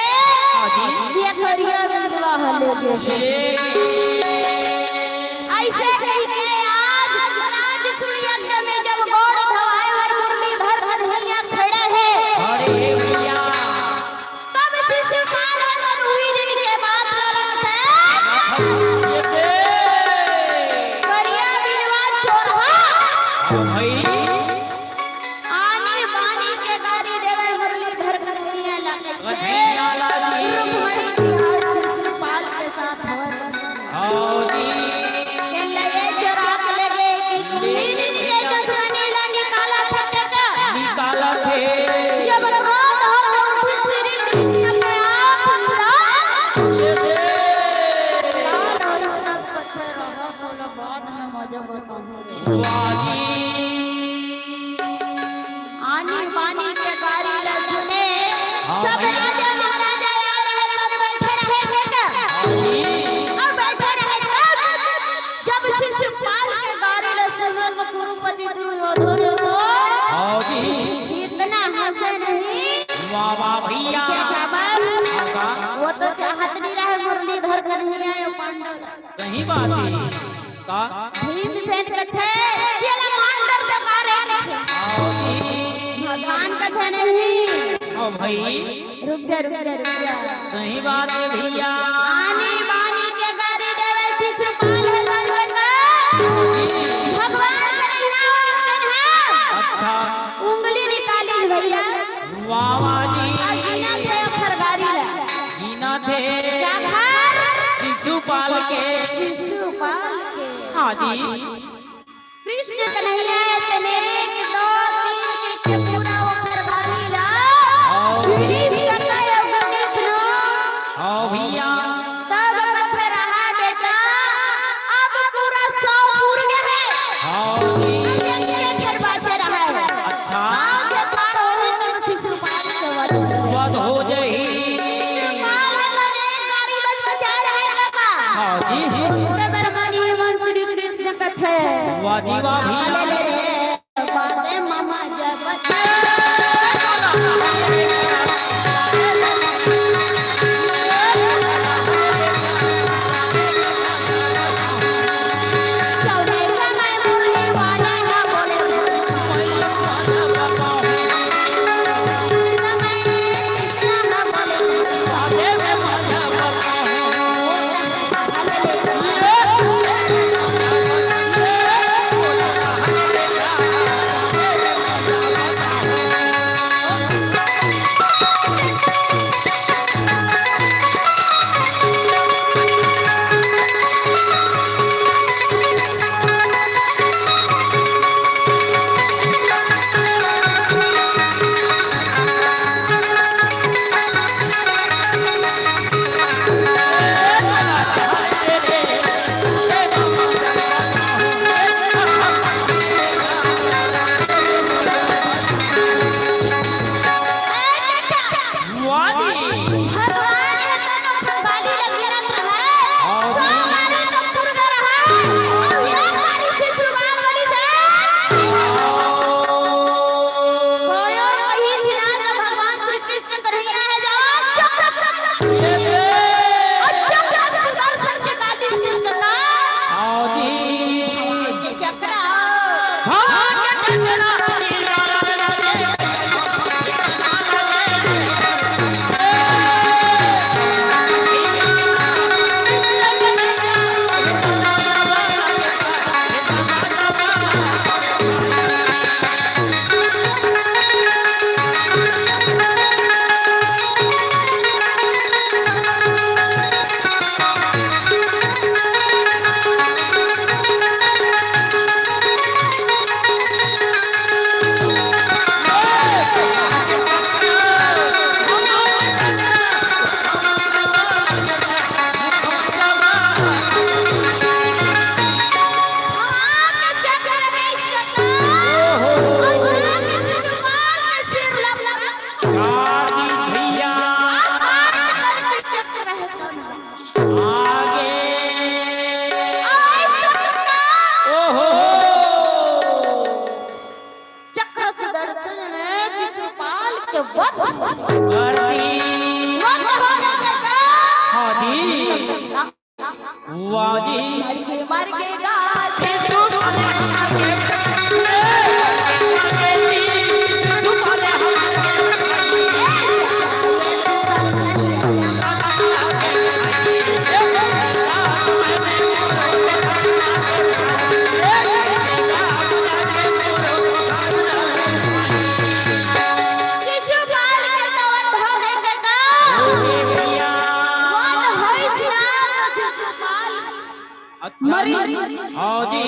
हाँ जी। ये करिया बिधवा ह ले गे। ये अइसे कहिके आज राजसूय यज्ञ में जब गोड़ धवाए बर मुरलीधर कन्हैया खड़े हे, अरे भैया। तब शिशुपाल ह तन उही दिन के बात ल लगथे। ये दे। करिया बिधवा चोरहा। भाई। आनी बानी के गारी देवय मुरलीधर कन्हैया ला। कन्हैया ला जी। रुक्मणी जी अउ शिशुपाल के साथ होवत। हाँ जी। के ले ये चोरा के ले गे कि तुम्ही दिन के दुश्मनी ला निकालत हे का? निकालत हे। जब क्रोध हो तो उठे श्री कृष्ण पे आप उतरा। ये दे। लाल और सब पत्थर रहो, बोलो बाद में मजा बताऊं। वाली। आनी बानी के गारी ला सुने, हाँ सब भैया। राजा महाराजा आए रहे, तब बैठे रहे थे का? हाँ जी। अउ बैठे रहे तब, जब शिशुपाल के गारी ला सुने, तो कुरुपति दुर्योधन तो हाँ जी। इतना हंसे नहीं। वाह, वाह भैया। क्या बाबा? हाँ का? वो तो चाहत नहीं रहे मुरलीधर कन्हैया ये पांडव। सही बात हे। का? भीमसेन कथे, "ये ला मार डर दे मारे।" भगवान कथे, "नहीं।" ओ भाई। रुक जा, रुक जा, रुक जा। सही बात हे भैया। आनी बानी के गारी देवे शिशुपाल हे तन बता। भगवान के नैया वाला है। अच्छा। उंगली निकाली भैया। वाह, वाह जी। आ गिनत हे ओखर गारी ला। गिनत हे। काखर? शिशुपाल के। शिशुपाल के। हाँ जी। कृष्ण कन्हैया इतने एक, दो, तीन के पूरा ओखर गारी ला। हाँ। कृष्ण का योग कृष्ण। हाँ भैया। तब कथे रहा बेटा, अब पूरा सौ पूर गे हे। हाँ जी। अब एक के ठेर बाचे रहा हे। अच्छा। सौ से पार होही तब शिशुपाल के वध। वध हो जाही। शिशुपाल हे तो एक गारी बस बचा रहे बाबा। हाँ जी। उनके बरमानी में मन श्री कृष्ण कथे। वाह जी वाह भैया। ले ले रे। वध, वध हो गए का? हाँ जी। वाह जी। मर गए, मर गए का? शिशुपाल के तो वध हो गए का? वध होइस ना, तो शिशुपाल अच्छा। मरी। हाँ जी।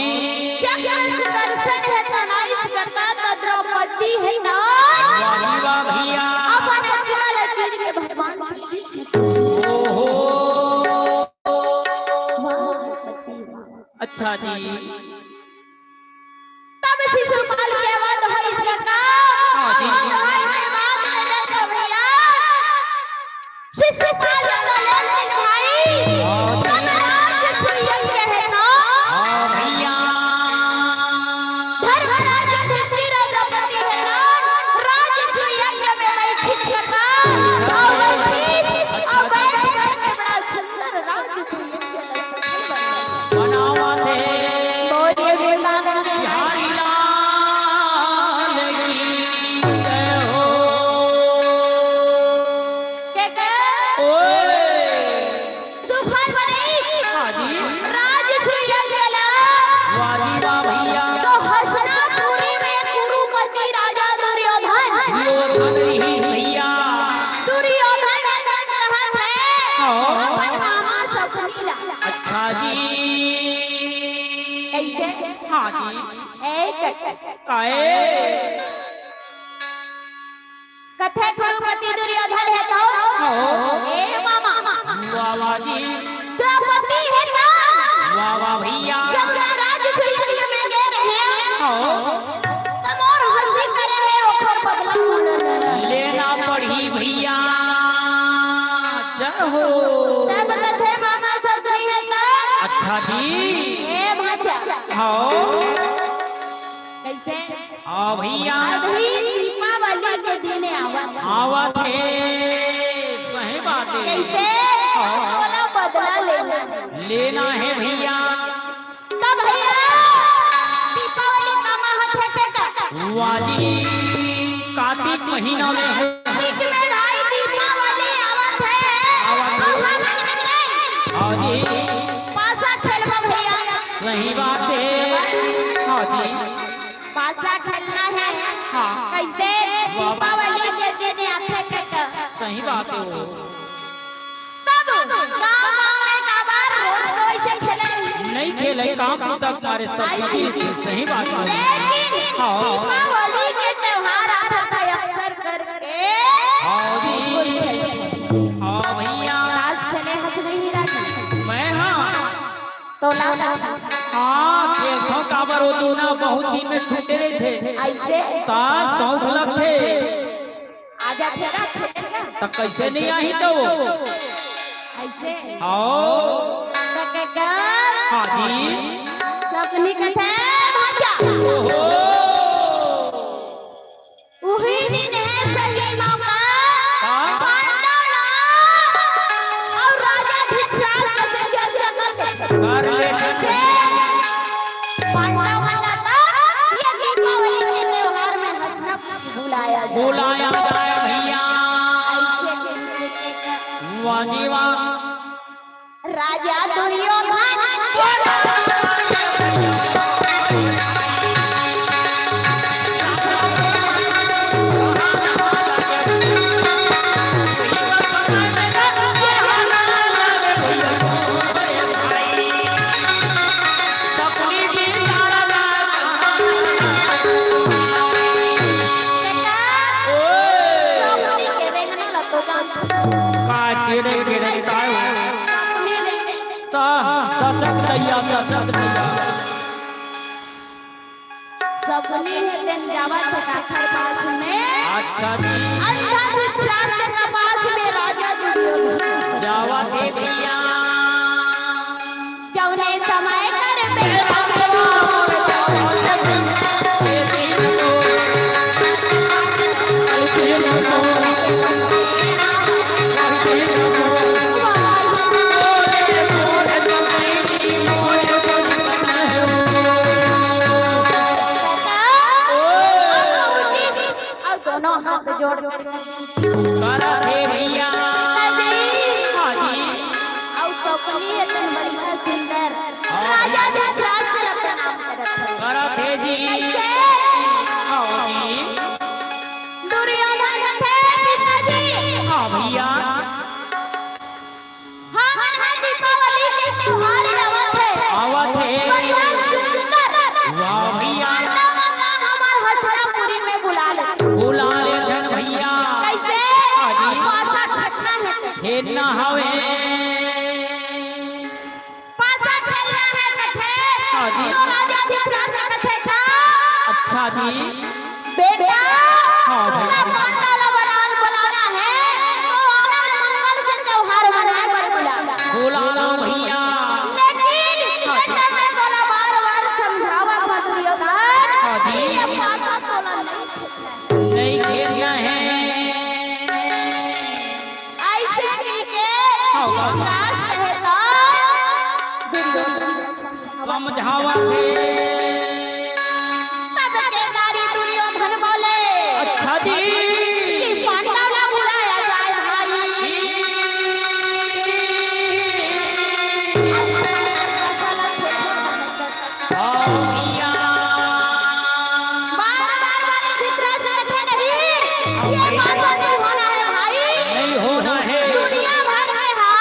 चक्र सुदर्शन हे तो नाइस करता, तो द्रौपदी हे तो वाह जी वाह भैया। अपन अचरा ल चीर के भगवान से ओहो। अच्छा जी। तब शिशुपाल के वध होइस का? हाँ जी। वध होए के बाद में देखो भैया, शिशुपाल का लेन देन भाई, हाँ जी। तब राजसूय यज्ञ हे ना? हाँ भैया। धर्मराज युधिष्ठिर द्रौपदी हे ना, राजसूय यज्ञ में बैठिस का, और बैठिस, और बैठ करके बड़ा सुंदर राजसूय यज्ञ बनावा थे। बोलिए वृंदावन बिहारी लाल की जय हो। के के? ओए। सुफल बनीस। हाँ जी। राजसूय यज्ञ ला। वाह जी वाह भैया। तो हस्तिनापुरी में कुरुपति राजा दुर्योधन। दुर्योधन ही भैया। दुर्योधन हे तो कहत हे, हाँ। अपन मामा शकुनी ला। अच्छा जी। कैसे? हाँ जी। एक काए? कथे कुरुपति दुर्योधन हे तो? हाँ। ए मामा। वाह वाह जी। द्रौपदी हे तो? वाह वाह भैया। जब राजसूय यज्ञ में गे रहे, हाँ। त मोर हंसी करे हे, ओखर बदला लेना पड़ही भैया। जय हो। तब कथे मामा शकुनी हे तो? अच्छा जी। ए भांचा। हाँ। कैसे? हाँ भैया। अभी दीपावली के दिन आवत हे। आवत हे, सही बात हे। कैसे? हाँ। ओला बदला लेना। लेना हे भैया। तब भैया, दीपावली का महत्व हे तेकर। वाह जी, कार्तिक महीना में हो। कार्तिक में भाई दीपावली आवत हे। आवत हे। तो हमन मिलके हाँ जी। पासा खेलबो भैया। सही बात हे। हाँ जी। पासा खेलना हे। हाँ। कैसे? वाह। दीपावली के दिन आथे के तो। सही बात हे वो। तब गाँव-गाँव में काबर रोज तो ऐसे खेले नहीं। नहीं खेले, काम बुता के मारे सब भाई। लगे रहिथे। सही बात हे। लेकिन हाँ। दीपावली के त्योहार आता था अक्सर करके। हाँ जी। हाँ भैया। ताश खेले हस नहीं राजू? मैं हाँ। तो ला, ला। हाँ, खेलथों काबर ओ दिन ना, बहुत दिन में छूटे रहिथे। ऐसे? त शौक लगथे। आ जाथे ना, खेल ना। त कैसे नहीं आही तो? ऐसे? हाँ। त के कर? हाँ जी। शकुनी कथे, भांचा। ओहो। उही दिन हे सही मौका, हाँ। पांडव ला अउ राजा धृतराष्ट्र से चर्चा कर ले। कर ले। पांडव मन ला ये दीपावली के त्योहार में हंसना बुलाया जाए। बुलाया जाए भैया। ऐसे दिन के वाह जी वाह। राजा दुर्योधन। का गिरे गिरे ताय हो। ता दशक दैया, दशक दैया। सगुनी हे तेन जावत हे काखर पास में। अच्छा जी। अंधा धृतराष्ट्र का पास में राजा दुर्योधन। जावत हे भैया। जौने समय कर बेरा में। दोनों हाथ जोड़ के करत हे भैया। पिताजी। हाँ जी। अउ सौंपली हे तन बढ़िया सुंदर। हाँ। राजा धृतराष्ट्र ला प्रणाम करत हे। करत हे जी। कैसे? हाँ जी। दुर्योधन कथे पिताजी। हाँ भैया। हमन ह दीपावली के त्योहार आवत हे। आवत हे। बढ़िया सुंदर। वाह भैया। पांडव मन ला हमर हस्तिनापुरी में बुला ले। बुला लेथन भैया। कैसे? हाँ जी। पासा खेलना हे। खेलना हवे। पासा खेलना हे कथे। हाँ जी। तो राजा धृतराष्ट्र कथे का? अच्छा जी। बेटा, हाँ भाई। ला पांडव ला बलाल बुलाना हे, तो आनंद मंगल से त्योहार मनाए बर बुला। बुला लो भैया। लेकिन हाँ जी। बेटा, मैं तोला बार-बार समझावत हूँ दुर्योधन, हाँ जी। ये पासा तोला नहीं खेलना हे। नहीं खेलना हे। ऐसे कहिके हाँ, हाँ। धृतराष्ट्र हे तो दुर्योधन समझावत हे। तब केदारी दुर्योधन बोले अच्छा जी। कि पांडव ला बुलाया जाए भाई। हाँ भैया। बार-बार बोले धृतराष्ट्र कथे नहीं, ये बात नहीं होना हे भाई। नहीं होना हे। दुनिया भर में हा,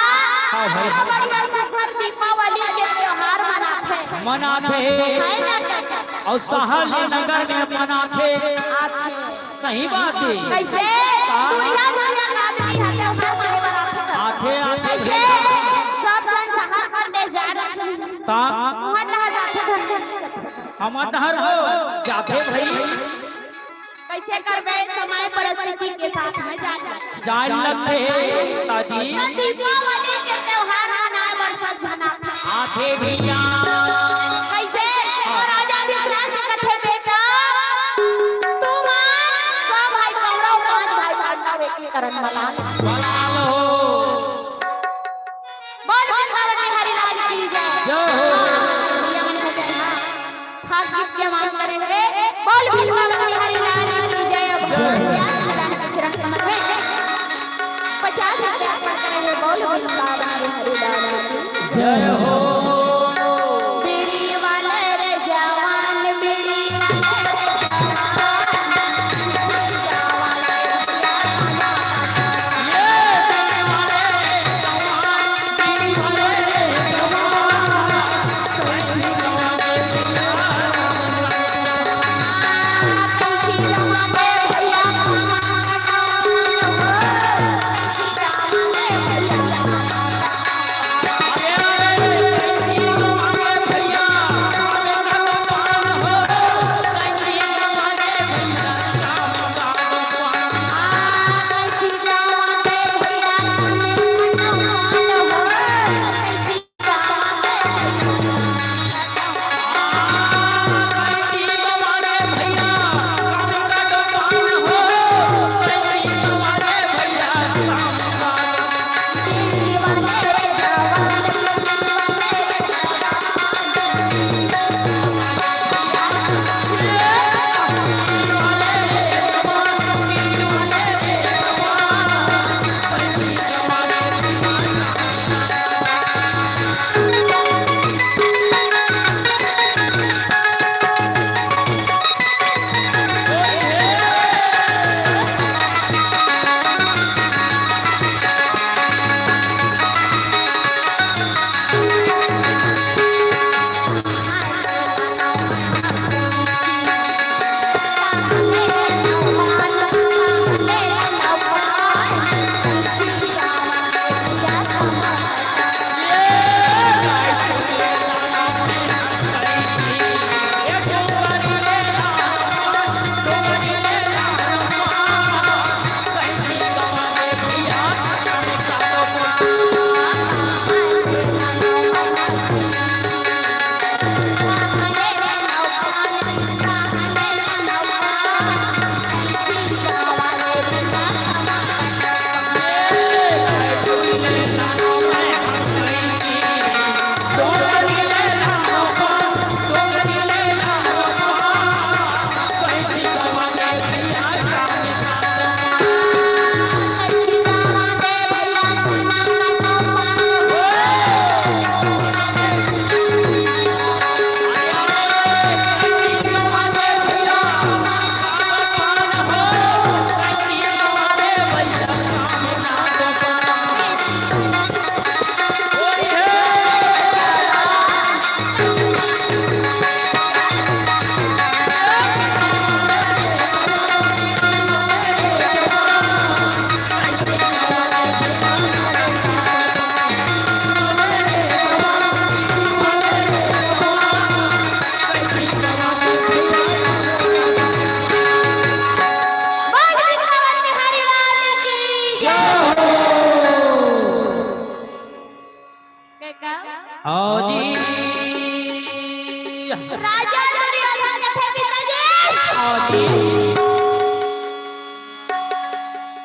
हाँ भाई। बड़ा बढ़िया सुघर दीपावली के त्योहार मनाथे। मनाथे। है ना काका? अउ शहर ले नगर में मनाथे। आथे। सही बात हे। कैसे? का? दुनिया दुनिया का आदमी हा त्योहार मनाए बर आथे। आथे, आथे कैसे? भैया। सब झन शहर परदेस जा रहे हैं। का? हमर डहर जाथे धन। हमर डहर हो जाथे भाई। कैसे करबे, समय परिस्थिति के साथ में जाए लगथे। जाए लगथे, ताजी। तो दीपावली के त्योहार मनाए बर सब झन आथे। आथे भैया। कैसे? और राजा धृतराष्ट्र कथे, "बेटा, तुमन सब भाई कौरव, पांच भाई पांडव एकीकरण मना लो।" मना लो। बोल वृंदावन बिहारी लाल की जय। जय हो। भैया मन का जय। हाँ, खास गीत के मांग करे हुए। बोल वृंदावन बिहारी लाल की जय। जय हो। भगवान के चरण कमल में पचास रुपया अर्पण करे हुए। बोल वृंदावन बिहारी लाल की जय हो। बीड़ी वाले रे जवान, बीड़ी वाले रे जवान, जवान रे जवान।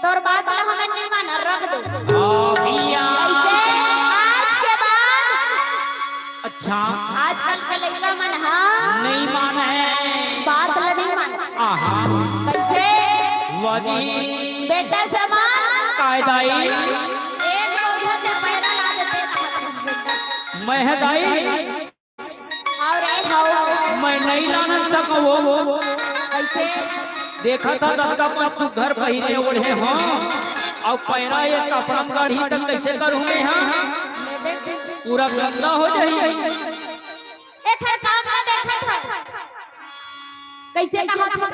तोर बात ला हमन नहीं मानन, रख दे। हाँ भैया। ऐसे आज के बाद अच्छा। आजकल के लइका मन ह नहीं माने। बात ला नहीं माने। आहा। कैसे? वही। बेटा समान। काय दाई? एक बोझा के पैरा ला देते। मैं ह दाई। अउ रे हौ। मैं नहीं लान सकव। कैसे? देखत हस, अतका अपन सुघर पहिरे ओढ़े हँव, अउ पैरा एक कपड़ा म काढ़ही त कैसे करहूँ मैं ह? ले देख। पूरा गंदा हो जाही। एकर काम ला देखत हस। कैसे कहत हस?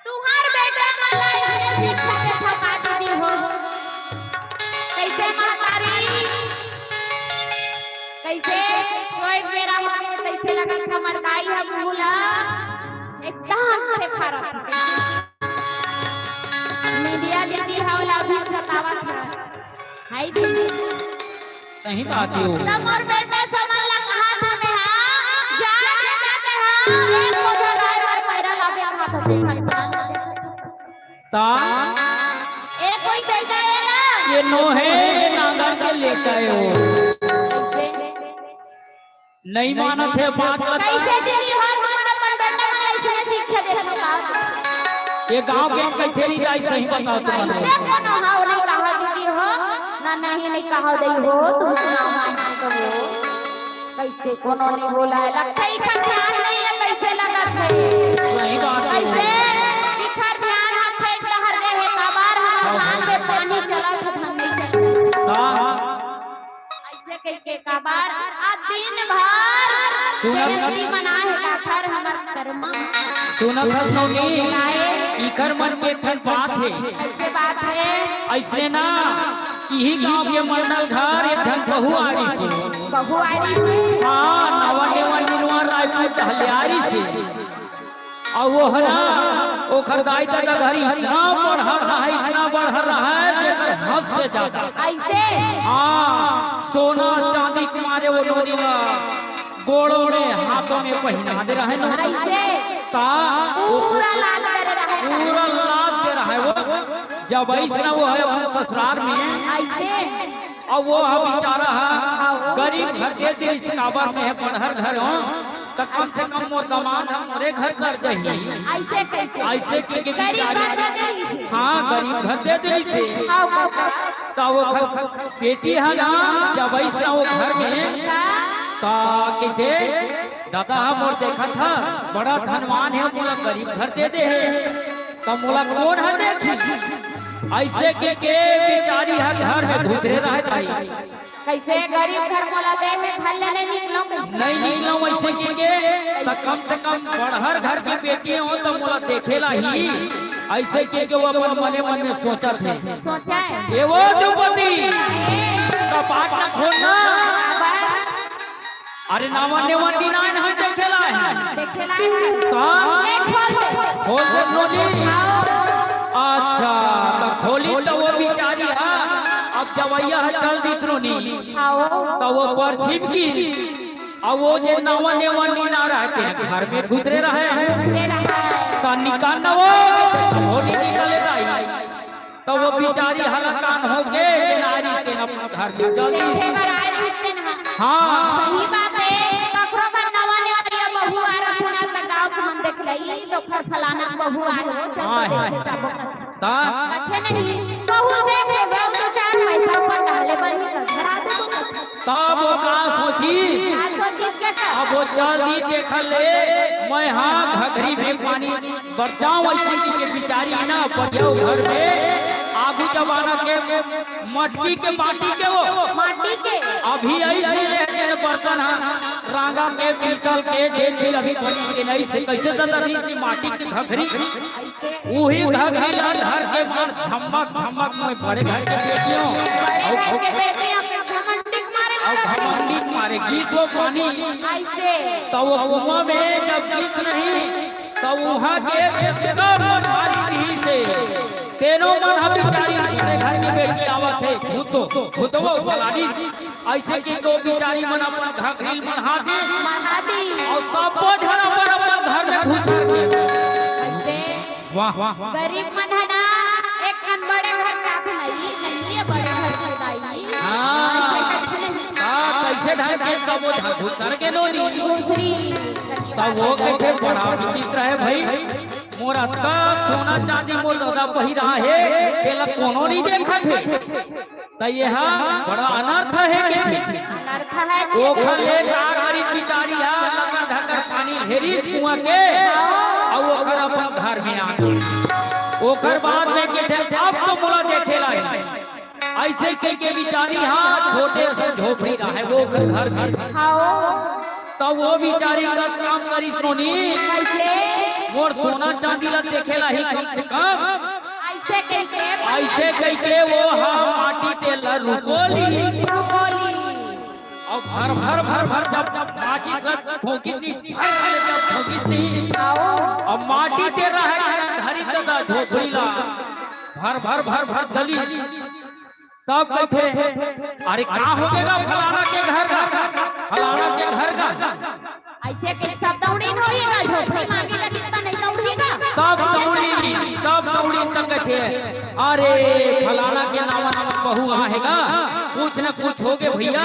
तुँहर बेटा मन ला अइसने शिक्षा देथव का दीदी हो? कैसे महतारी? कैसे? सोए के बेरा होगे, कैसे लगत हे हमर दाई ह मुँह ला एकदम से फारत हे। मीडिया दीदी ह ओला अभी सतावत हे। हाय दीदी। सही बात हे। त मोर बेटा समन ला कहत हँव मैं ह, जा बेटा तेंहा, एक बोझा गाय बर पैरा लाबे कहत हँव। त? ए कोई बेटा ए ना? ये नो हे, ये नांगर के लेटा हे वो। नहीं मानत हे बात ला। कैसे दीदी हो, तुमन अपन बेटा मन ला अइसने शिक्षा देथव का? ये गाँव के कइसे नहीं जाई, सही बताओ तुमन। कैसे कोनो हव नहीं कहा दीदी हो, ना नहीं नहीं कहा दई हो, तुमन ना मानत हो। कैसे कोनो नहीं बोला हे, लगथे इखर ध्यान नहीं हे, कैसे लगत हे? सही बात हे। कैसे इखर ध्यान ह खेत डहर दे हे, काबर हमर धान में पानी चलत हे, धन नहीं चलत। हाँ। अइसे कहिके काबर आ दिन भर सुनत जयंती मनाए हे, काखर हमर करमा। सुनत हस नोनी, बोलाए। इखर मन के एक ठन बात हे। कैसे बात हे? अइसने ना, इही गाँव के मंडल घर एक झन बहू आय रिहिस हे। बहू आय रिहिस हे? हाँ, नवा नेवा निनवा रायपुर टहले आय रिहिस हे। अउ वो हे ना, ओखर दाई ददा घर इतना बढ़हर रहय, इतना बढ़हर रहय, जेकर हद से जादा। अइसे? हाँ, सोना चांदी के मारे वो नोनी ला गोड़ों में, हाथों में पहिना दे रहय ना। अइसे? त पूरा लाद दे रहय। पूरा लाद दे रहय वो। जब अइसना वो हे अपन ससुरार में। अइसे? अउ वो ह बिचारा ह गरीब घर दे दिस, काबर मैं ह बढ़हर घर हँव, त कम से कम मोर दमाद ह मोरे घर कर जाही। अइसे कहिके। अइसे कहिके गरीब बिचारी घर दे दिस। हाँ, गरीब घर दे दिस। हाँ, काका। त वो घर बेटी ह ना, जब अइसना वो घर में, त कहिथे, "ददा ह मोर देखत ह, बड़ा धनवान हे, मोला गरीब घर दे दे हे, त मोला कोन ह देखही?" अइसे कहिके बिचारी ह घर में घुसरे रहय दाई। कैसे गरीब घर मोला दे हे, घर ले नहीं निकलँव कहिके। नहीं निकलँव अइसे कहिके, त कम से कम बढ़हर घर के बेटी हँव त मोला देखे ला ही। अइसे कहिके वो अपन मने मन में सोचत हे। सोचय? ए वो जुगपति, कपाट ला खोल ना। अरे नवा नेवा निनाय हे, देखे ला हे। देखे ला हे। त? ए, खोल दे। खोल दे नोनी। अच्छा, त खोली त वो बिचारी ह, अब जवइया ह चल दिस नोनी। हाँ। त वो परछी म गिस। अउ वो जे नवा नेवा निनाय रहय घर में घुसरे रहय। घुसरे रहय। त निकाल न वो, वो नहीं निकले दाई। त वो बिचारी हलाकान होके जे नारी के अपन घर में चल दिस। देखे बर आए रहिथे ना। हाँ। सही बात हे, कखरो घर नवा नेवरिया बहू आ रहिथे ना, त गाँव के मन देख लही, त ओखर फलाना बहू आय हे, चल हाँ, देखे हाँ। जाबो। त? कथे नहीं, बहू देख लेबे, अउ दू चार पैसा अपन डाले बर ही त धरा देबो। तब वो का सोचिस? का सोचिस के का? अब वो चल दिस देखे ले, मैं ह घघरी में पानी बर जाँव, अइसे कहिके बिचारी ना, बढ़िया घर में, आगू जमाना के मटकी के, माटी के वो। माटी के। अभी अइसे हे जेन बर्तन ह, रांगा के, पीतल के, जेन भी अभी बनी के नहीं से, कैसे त अभी इतनी माटी के घघरी। उही घघरी ला धर के मार झमक झमक, मैं बड़े घर के बेटी हँव। बड़े घर के बेटी हँव, घमंडी के मारे अउ मारे। घमंडी के मारे गिस वो पानी। अइसे। त वो कुआँ में जब गिस नहीं, त उहाँ के जतका मन भारी रिहिसे, तेनो मन ह बिचारी बड़े घर के बेटी आवत हे, भूतो, भूतवो, फलानी। अइसे कहिके बिचारी मन अपन घघरी ल मढ़ा दिस। मढ़ा दिस। अउ सबो झन अपन अपन घर में घुसर गे। अइसे। वाह, वाह। गरीब मन ह ना, एक कन बड़े घर के आथे, नहीं, नहीं, ये बड़े घर के दाई। हाँ। ऐसे करथे नहीं। हाँ, कैसे ढंग के सब वो धर घुसर के नोनी। घुसरी। तब वो कथे, "बड़ा विचित्र हे भई, मोर अतका सोना चांदी मोर ददा पहिरा हे, तेला कोनो नहीं देखत हे।" त ये हा बड़ा अनर्थ हे कथे। अनर्थ हे। ओखर ले का करिस बिचारी हा, लकर ढकर पानी हेरिस कुआं के, अउ ओखर अपन घर में आ गे। ओखर बाद में कथे, "अब तो मोला देखे ला हे।" अइसे कहिके बिचारी हा छोटे से झोपड़ी रहे वो ओखर घर में। हाओ। त वो बिचारी कस काम करिस नोनी। कैसे? मोर सोना चांदी ला देखे ला ही कम से कम। अइसे कहिके? अइसे कहिके वो हा माटी तेल ला रुकोली। रुकोली। अउ भर भर भर भर जब माचिस ला ठोंकिस नहीं, भर भर जब ठोंकिस नहीं। हाओ। अब माटी तेल रहे धरी त झोपड़ी ला भर भर भर भर जली। तब कथे, "अरे का होगे गा फलाना के घर का, फलाना के घर का?" अइसे के सब दौड़िन होही गा, झोपड़ी मांगे लगी त नहीं दौड़ही गा। तब दौड़ी, तब दौड़ी तब कथे, "अरे फलाना के नावा नावा बहू आहे गा, कुछ न कुछ होगे भइया,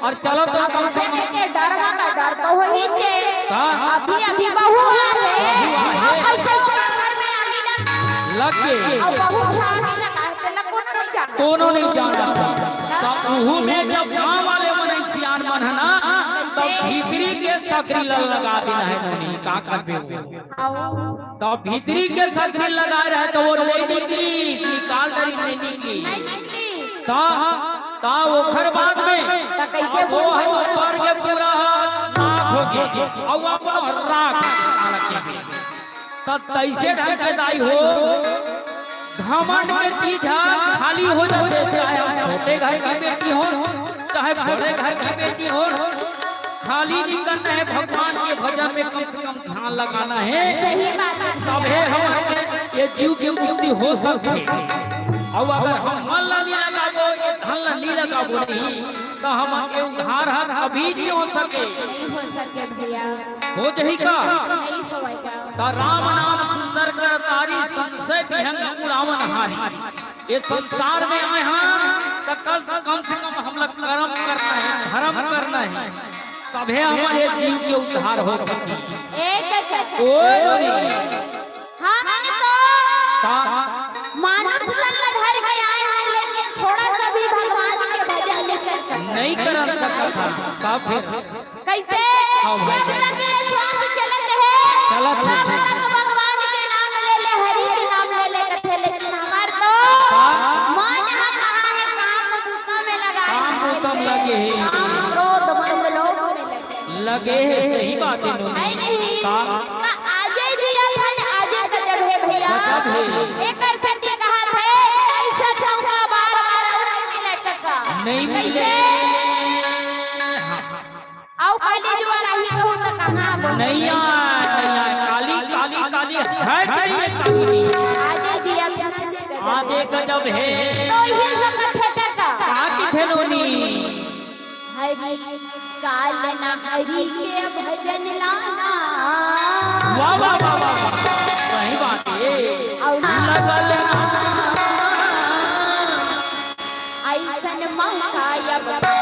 अउ चलो तो कम से कम।" के डर गा, डर तो होही जे। का? अभी, अभी बहू आहे। बहू आहे। अइसे ओकर घर में आही गा। लग गे। अउ बहू छाही गा। कोनो नहीं जानत। त उहू में जब गांव वाले मन सियान मन ह ना, तब भीतरी के सकरी ल लगा देना हे नोनी, का करबे वो। तब भीतरी के सकरी लगा रहे त वो नहीं निकली, निकाल दरी नहीं निकली। त, त ओखर बाद में त कइसे अब वो ह बुझबो? ऊपर के पूरा राख होगे, अउ अपन राख निकाल के भी। त तइसे ढंग के दाई हो, घमंड के चीज ह खाली हो जाथे, चाहे हम छोटे घर के बेटी हो, चाहे बड़े घर के बेटी हो, खाली नहीं करना हे, भगवान के भजन में कम से कम ध्यान लगाना हे। सही बात हे। तभे हमर के ये जीव के मुक्ति हो सकथे। अउ अगर हम मन ला नहीं लगाबो, ये धन ला नहीं लगाबो नहीं, त हमर के उद्धार ह कभी नहीं हो सके। नहीं हो सके भइया। हो जही का? नहीं होवय गा। त राम नाम सुंदर कर तारी, संशय विहंग उड़ावन हारी। ये संसार में आए हन, त कम, कम से कम हमला कर्म करना हे, धर्म करना हे, तभे हमर ये जीव के उद्धार हो सकही। एक, एक, एक। ओ नोनी। हमन तो का? मानुष तन ला धर के आए हन, लेकिन थोड़ा सा भी भगवान के भजन नहीं कर सकत। नहीं कर सकत हन। का फिर? कइसे? हाँ भाई। जब तक ये श्वास चलत हे, चलत हे। तब तक भगवान के नाम ले ले, हरि के नाम ले ले कथे, लेकिन हमर तो हाँ। मन ह कहाँ हे, काम बूता में लगा हे। काम बूता में लगे हे। काम, क्रोध, मद, लोभ में लगे। लगे हे, सही बात हे नोनी। हे नहीं? का? त आजे जियत हन, आजे गजब हे भइया। गजब हे। एकर सेती कहत हे, अइसन मौका बार बार अउ नहीं मिले कका। नहीं मिले। कइसे? अउ काली जुआर आही कहूँ त कहाँ बोलबो? नइ आय, नइ आय, काली, काली, काली हे कि नइ हे काली नइ आय? आजे जियत हन। आजे गजब हे। त इही ल कथे त का? का कथे नोनी? हरि काल न हरि के भजन लाना। वाह, वाह, वाह, वाह, वाह। सही बात हे। अउ लगल ना। अइसन मौका अब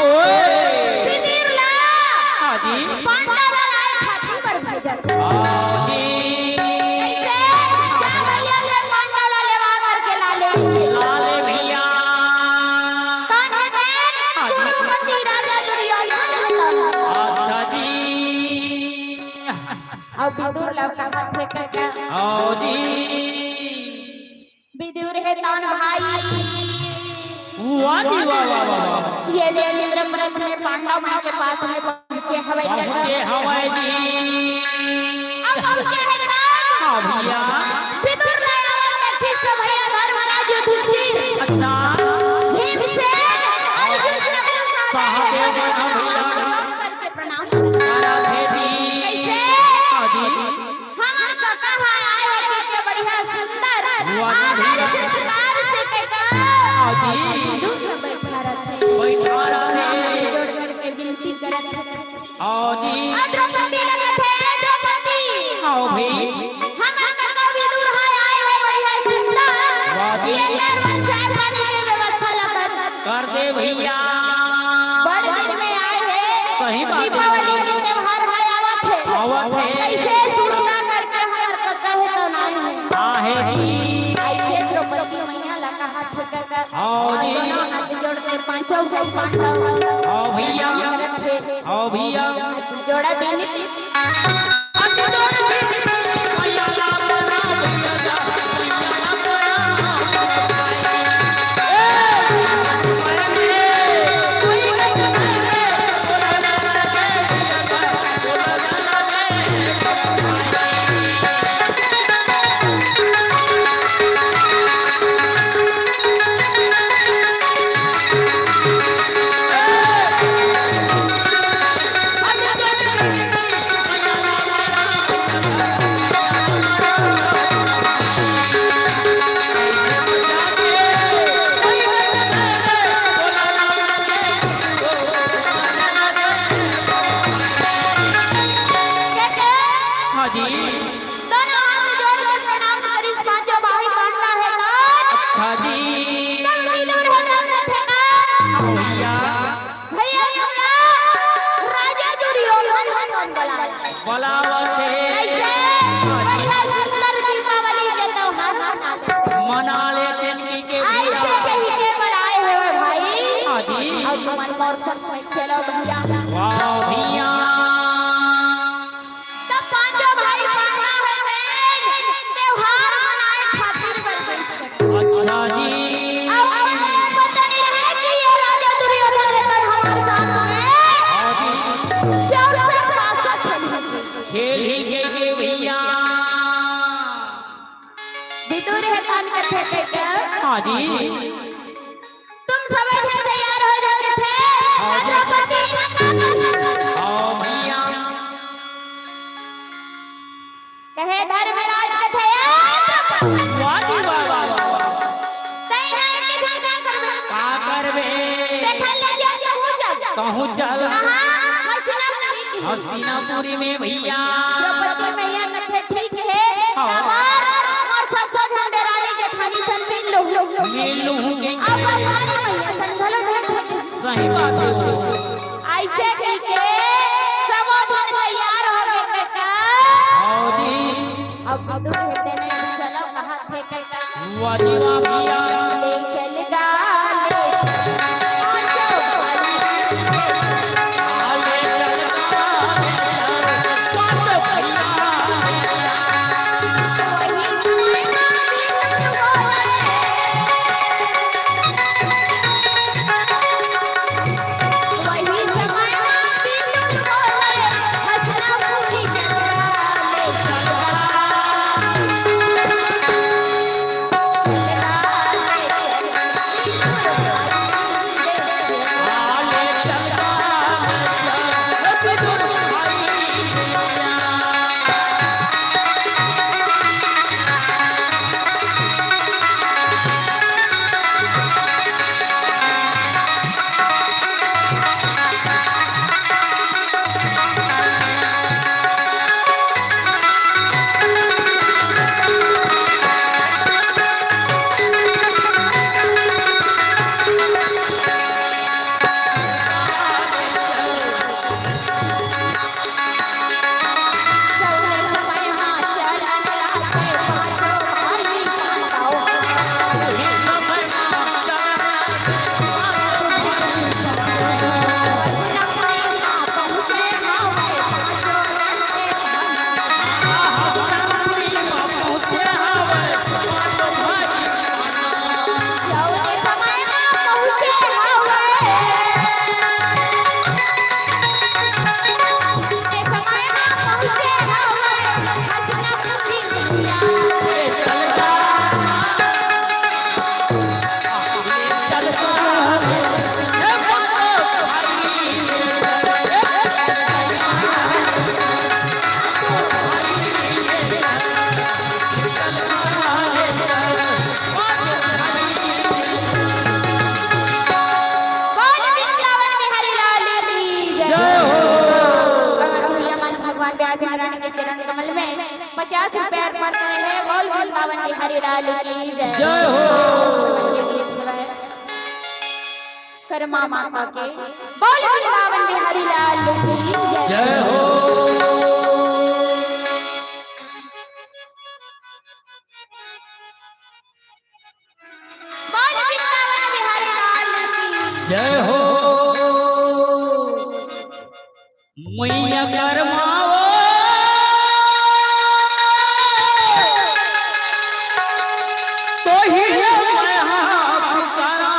ओए। बिदुर ला हाँ जी। पांडव ला लाए खातिर बर भेजत। हाँ जी। कैसे? जा भैया ले पांडव ला लेवा करके ला ले। ला ले भैया। कौन हे तेन? हाँ जी। कुरुपति राजा दुर्योधन हे तेन। अच्छा जी। अउ बिदुर ला का मत हे का? हाँ जी। बिदुर हे तेन भाई। वाह जी, वाह, वाह, वाह, वाह। ये ले इंद्रप्रस्थ में पांडव मन के पास में पहुंचे हवय। पहुंचे हवय जी। अब पहुंचे हे तेन। हाँ भैया। बिदुर ला आवत देखिस त भैया धर्मराज युधिष्ठिर। अच्छा। भीमसेन, अर्जुन, नकुल, सहदेव। सहदेव मन ह भैया। करके प्रणाम। करत हे जी। कैसे? हाँ जी। हमर कका ह आए हे कहिके बढ़िया सुंदर वाह जी। आदर सत्कार से कका हाँ जी। दुख बैठा रथे। बैठा रथे। जोड़ करके विनती करत हे। हाँ जी। अउ द्रौपदी लगत हे, द्रौपदी। हाँ भाई। हमर कका विदुर ह आए हे बढ़िया सुंदर। वाह जी। ये चाय पानी के व्यवस्था ला कर। कर दे भैया। बड़ दिन में आए हे। सही बात हे। दीपावली के त्योहार ह आवत हे। आवत हे। कैसे सुरता करके हमर कका हे तेन आए हे। आहे जी। अइसे द्रौपदी मैया ला कहा थे कका। हाँ जी। दोनों हाथ जोड़ के पांचों जन पांडव। हाँ भैया। करत हे। हाँ भैया। जोड़ा बिनती। हाँ जी। दोनों हाथ जोड़ के प्रणाम करिस पांचों भाई पांडव हे तेन। अच्छा जी। तब विदुर हे तेन कथे का। हाँ भैया। भैया मोला राजा दुर्योधन ह तेन बलावत हे। बलावत हे। कैसे? बढ़िया सुंदर दीपावली के त्योहार मना ले। मना ले तेन कहिके अइसे भैया। कहिके बलाए हे भाई। हाँ जी। अउ तुमन मोर संग में चलो भैया। वाह भैया। तब पांचों भाई पांडव हे तेन त्योहार मनाए खातिर बर बइठ गे। अच्छा जी। अउ उन्हें पता नहीं रहे कि ये राजा दुर्योधन हे तेन हमर साथ में हाँ जी। चौसठ पासठ खेलही। खेलही के, के भैया। विदुर हे तेन कथे के। हाँ जी। तुम सबे झन तैयार हो जाते थे। हाँ जी। द्रौपदी। हाँ भैया। कहे धर्मराज कथे, "ए द्रौपदी।" वाह जी, वाह, वाह, वाह, वाह। तैं ह एक झन का करबे? का करबे? देखा ले जा, कहूँ चल। कहूँ चल। कहाँ? हस्तिनापुरी की। हस्तिनापुरी में भैया। द्रौपदी मैया कथे, "ठीक हे।" हाँ। काबर? अउ सबो झन देरानी जेठानी सन मिल लूँ। मिल लूँ के। अब हमारी मैया सन घलो भेंट हो जाए। सही बात हे। अइसे कहिके सबो झन तैयार हो गे कका। हाँ जी। अब विदुर हे तेने चलो कहा थे कका। वाह जी वाह भैया। ले चल गा, ले चल। आ, ले चल गा, ले चल। पचास रुपया अर्पण करे हे। बोल वृंदावन बिहारी लाल की जय। जय हो। कर्मा माता के बोल वृंदावन बिहारी लाल की जय। जय हो। बोल वृंदावन बिहारी लाल की जय हो। मुइया करमावो तो ही मैं पुकारा,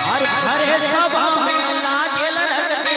हर भरे सभा में लागे लड़कते।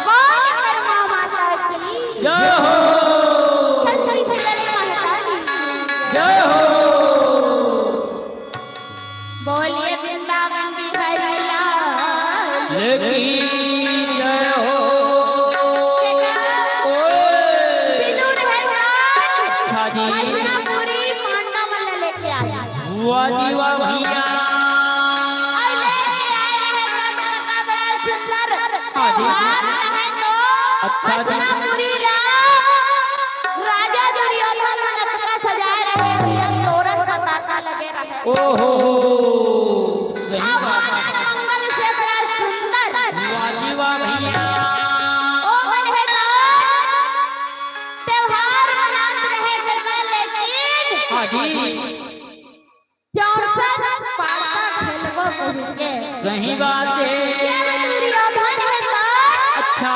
बोल कर्मा माता की जय हो। छत्रपति शिवाजी महाराज की जय हो। बोलिए वृंदावन बिहारी लाल की जय हो। ओए। विदुर है कौन? अच्छा जी। हस्तिनापुरी पांडव मन लेके आया। वाह जी वाह भैया। और लेके आए रहे तो बड़ा सुंदर हाँ जी। त्योहार रहे तो अच्छा जी। हस्तिनापुरी ला राजा दुर्योधन मन अतका सजाए रहे भैया, तोरण पताका लगे रहे। ओहो, सही अब बात है। आनंद मंगल से बड़ा सुंदर वाह जी वाह भैया। ओ मन है तो त्योहार मनात रहे भैया, लेकिन हाँ जी। चौसठ पासा खेलबो कहिके। सही बात है। जब दुर्योधन है तो अच्छा।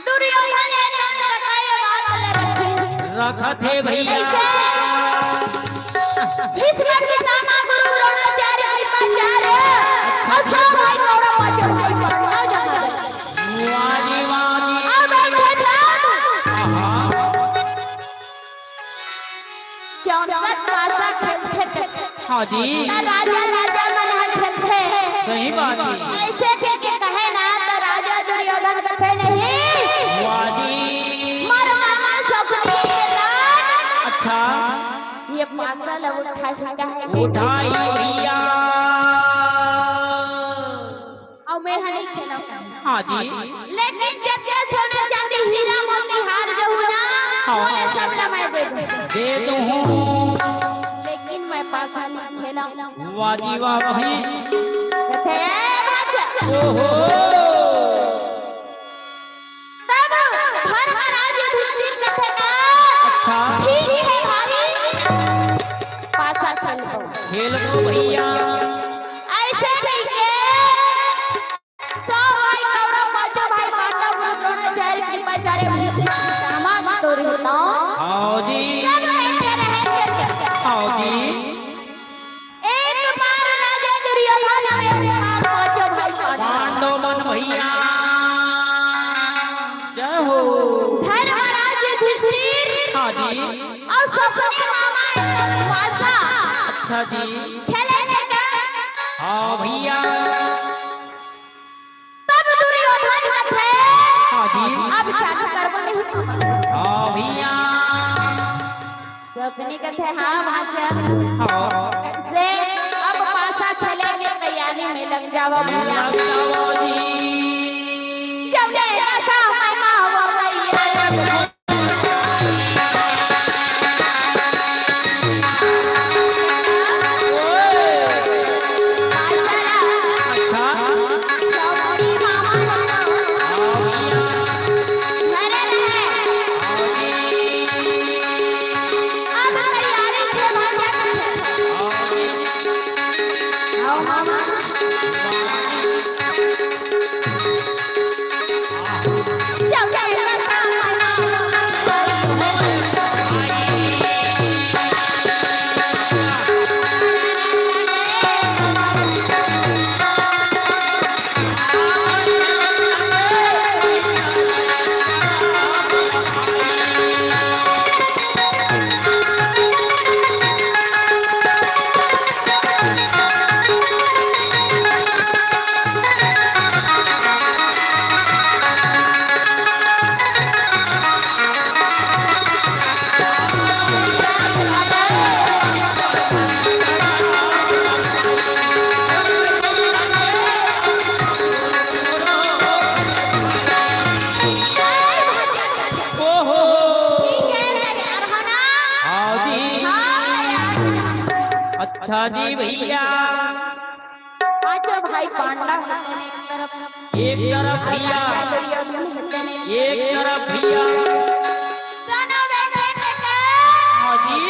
दुर्योधन है तो कई बात ले रखी। रखत है भैया। कैसे? भीष्म पितामह गुरु द्रोणाचार्य कृपाचार्य अच्छा। और सब भाई कौरव पांचों भाई पांडव जमा। वाह जी, वाह जी। अब बैठे तब आहा। चौसठ पासा खेलथे। हाँ जी। त राजा राजा मन ह खेलथे। सही बात है। ऐसे के, के कहे ना त राजा दुर्योधन कथे नहीं। वाह जी। मरो रामा सपनी के दान। अच्छा। ये पासा ला उठाही कहे। उठाही भैया। अउ मैं ह नहीं खेलव। हाँ जी। लेकिन जतका सोना चांदी हीरा मोती हार जहू ना, हाँ। ओला सब ला मैं दे दूँ। दे दूँ। लेकिन मैं पासा नहीं खेलव। वाह जी वाह भाई। कथे, "ए भांचा।" ओहो। तब धर्मराज युधिष्ठिर कथे का, अच्छा। "ठीक है भाई, पासा खेलबो।" खेलबो भैया। ऐसे कहिके सब भाई कौरव, पांचों भाई पांडव, गुरु द्रोणाचार्य, कृपाचार्य, भीष्म, पितामह, तोरी बताओ। हाँ जी। सब बैठे रहे थे। हाँ जी। एक बार राजा दुर्योधन और एक बार पांचों भाई पांडव। पांडव मन भैया। जय हो। धर्मराज युधिष्ठिर हाँ जी। और सपनी मामा एक पासा अच्छा जी। खेले थे क्या? हाँ भैया। तब दुर्योधन कथे, अब चालू करबो नहीं। हाँ भैया। सबनी कथे, "हाँ, बाचा।" हाँ। से अब पासा खेले के तैयारी में लग जावो भैया। लग जावो जी। जब ले रखा मैं मावा मैया। अच्छा। ओहो। ठीक है, तैयार हो ना? हाँ जी। हाँ, तैयार हो ना? अच्छा जी भैया। पांचों भाई पांडव होते हैं एक तरफ। एक तरफ भैया। दुर्योधन होते हैं। एक तरफ भैया। दोनों बैठे थे। हाँ जी।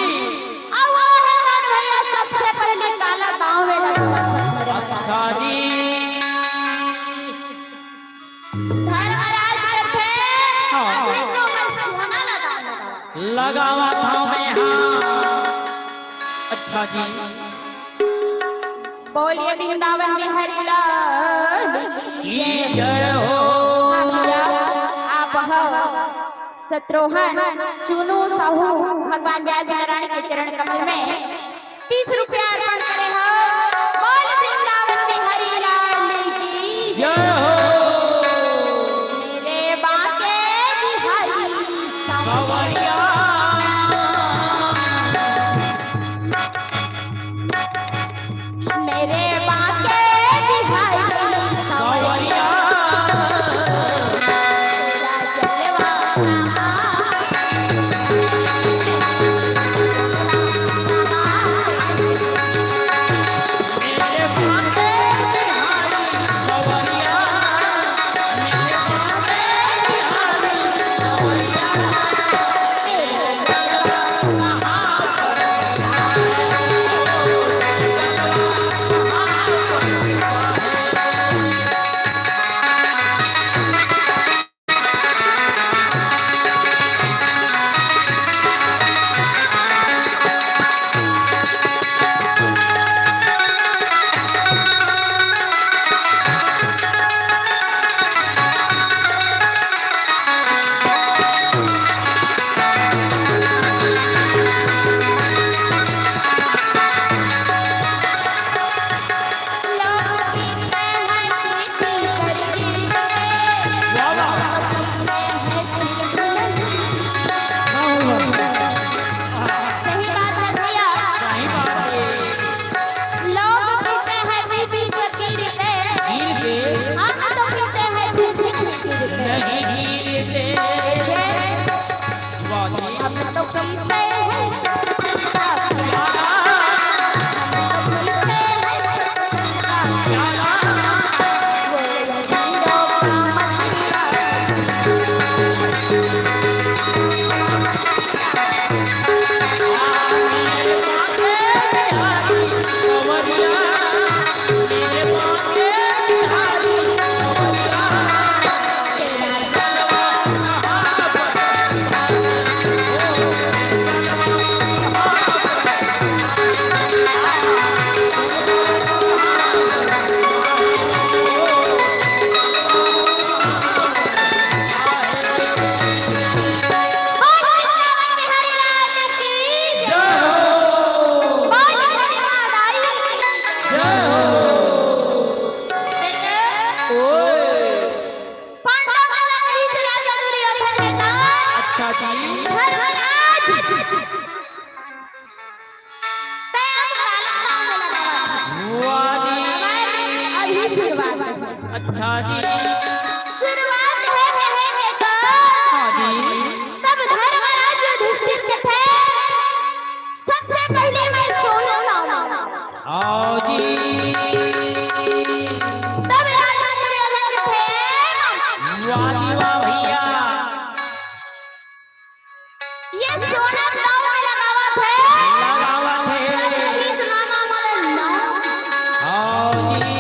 अब वो है कौन भैया, सबसे पहले काला गांव में लगा। अच्छा जी। धर्मराज करथे, हाँ। अभी तो मैं सोना लगा लगा। लगावा था मैं, हाँ। अच्छा जी। बोलिए वृंदावन बिहारी लाल की जय हो। आप हो शत्रुघ्न चुनू साहू, भगवान व्यास नारायण के चरण कमल में तीस रुपया अर्पण करे हो। बोल वृंदावन बिहारी लाल की जय हो। मेरे बांके बिहारी सावरिया। मेरे बांके बिहारी सावरिया। तेरा जलवा ही शुरुआत है। अच्छा जी। शुरुआत है कहे के तो हाँ जी। तब धर्मराज युधिष्ठिर कथे, सबसे पहले मैं सोना लाऊं। हाँ जी। तब राजा दुर्योधन कथे, वाह जी वाह भैया। ये सोना दांव में लगावत हे। लगावत हे। सपनी सुनाना मले ना। हाँ जी।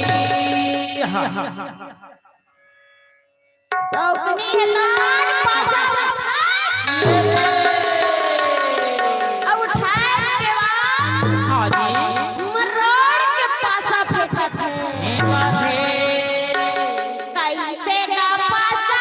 हाँ। सपनी हे तान पासा उठा। अब उठाए के बाद हाँ जी। मरोड़ के पासा फेंकत हे। फेंकत हे। कैसे का पासा?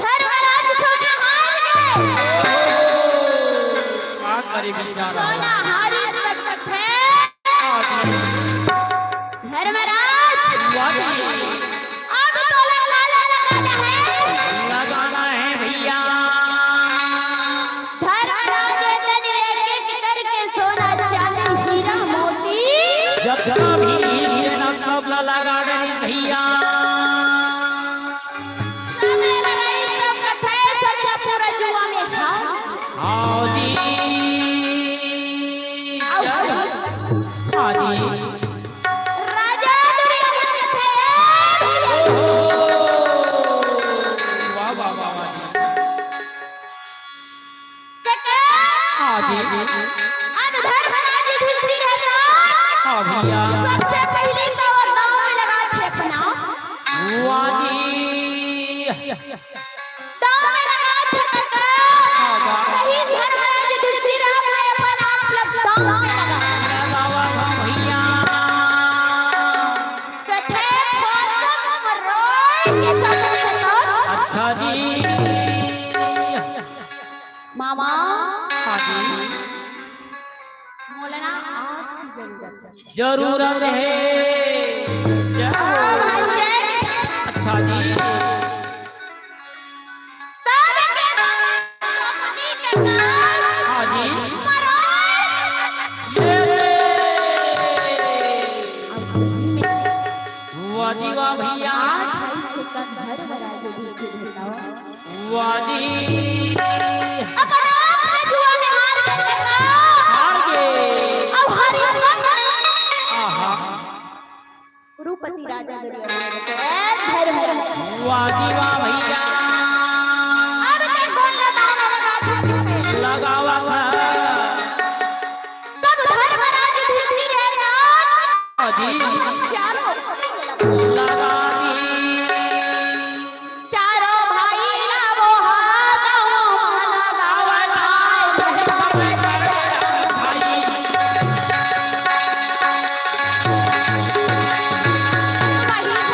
धर्मराज सोना हार गए। का करे बेचारा? सोना हारिस तक है। धर्मराज, वाह जी। अब तोला काला लगाना है? लगाना है भैया। धर्मराज एतने एक एक करके सोना, चांदी, हीरा, मोती। जतना भी हीरे ना सब ला लगा दे भैया। सबले लगाइस तब कथे, सबले पूरा जुआ में हार। हाँ जी। अउ हाँ जी। राजा दुर्योधन कथे, ओहो। वाह, वाह, वाह, वाह जी। कका। हाँ जी। आज धर्मराज युधिष्ठिर हे तो हाँ भैया। सबसे पहले तो वो दांव में लगाथे अपना। वाह जी। दांव में लगाथे कका। हाँ, वाह। वही धर्मराज युधिष्ठिर आप अपन आप लोग दांव में लगा। लगावा था भैया। कथे, "पासा मरोड़ के सब से तो।" अच्छा जी। मामा। हाँ जी। मोला ना आपकी जरूरत है। जरूरत है। जय हो। हाँ, हाँ, जय। अच्छा जी। तब के बाद सपनी के काल हाँ जी। मरो। ये। वाह जी वाह भैया। अट्ठाईस के कन धर्मराज युधिष्ठिर बताओ। वाह जी। अपन आप जुआ में हार गए का? हार गए। अब हारी मत। आहा। कुरुपति राजा दुर्योधन के धर्म। वाह जी वाह भैया। अब तक बोल लगा लगा था। लगावा था। तब धर्मराज युधिष्ठिर है ना। हाँ जी। चारों लगा दी। चारों भाई ला वो हाथ लगावत आए। वही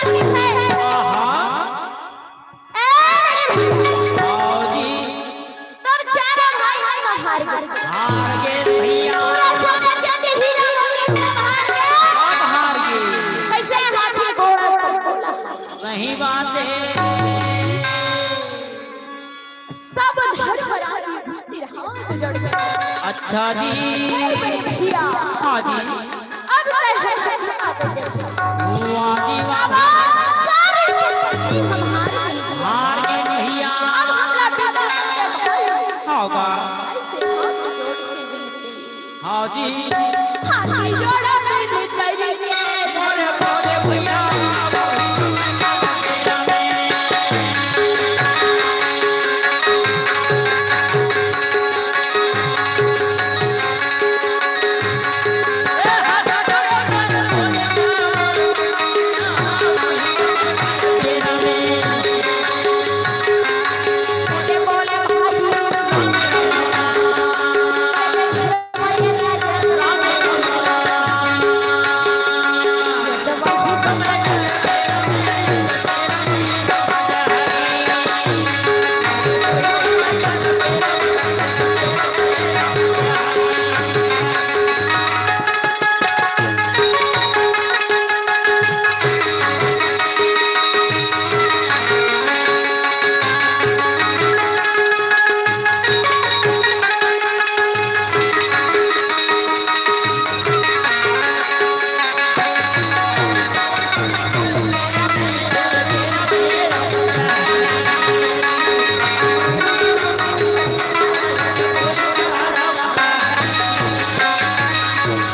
आहा। ए, हाँ जी। तोर चारों भाई हम हार गे। हार गे भैया। पूरा छोटा चांदी हीरा हो गे, सब हार गे। सब हार गे। कैसे हाथी घोड़ा सब बोला। सही बात है। तब धर्मराज युधिष्ठिर हाथ जोड़ के, अच्छा जी। भैया। हाँ जी। अब तय है, वाह जी वाह। अब सारी संपत्ति हम हार गए। हार गए भैया। अब हमला बिना हाँ बा। भाई से हाथ जोड़ के विनती। हाँ जी। हाथी जोड़ा बिन करी के। बोले, बोले भैया।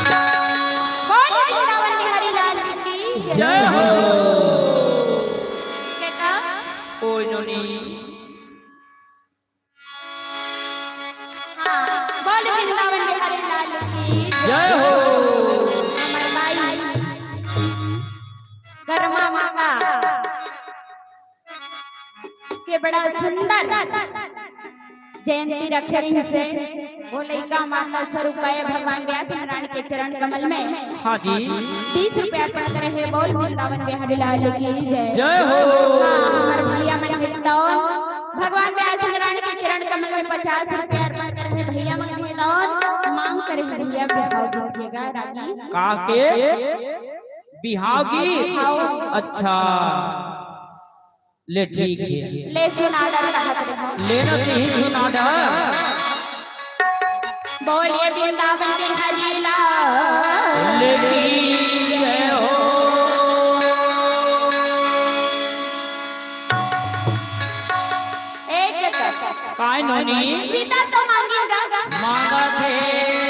बोल वृंदावन बिहारी लाल जी की जय। जय हो। बेटा। ओए नोनी। हाँ, बोल वृंदावन बिहारी लाल की जय हो। हमर माई करमा माता के बड़ा सुंदर जयंती रखे रहिसे। वो लइका माता स्वरूप आए भगवान व्यास नारायण के चरण कमल में हाँ जी। बीस रुपया अर्पण करे हे। बोल वृंदावन बिहारी लाल की जय। जय हो। हाँ, हमर भैया मन हे तौन भगवान व्यास नारायण के चरण कमल में पचास रुपया अर्पण करे हे। भैया मन हे तौन मांग करे हे भैया बिहाव गीत के गा रागी। का के? बिहाव गीत? बिहाव। अच्छा। ले ठीक हे। ले सुना डर कहत रहो। लेना तो ही सुना डर। बोलिए वृंदावन बिहारी लाल। लेकिन ये हो। एक कर। काय नोनी? पिता तो मांगिन गा। मांगा थे।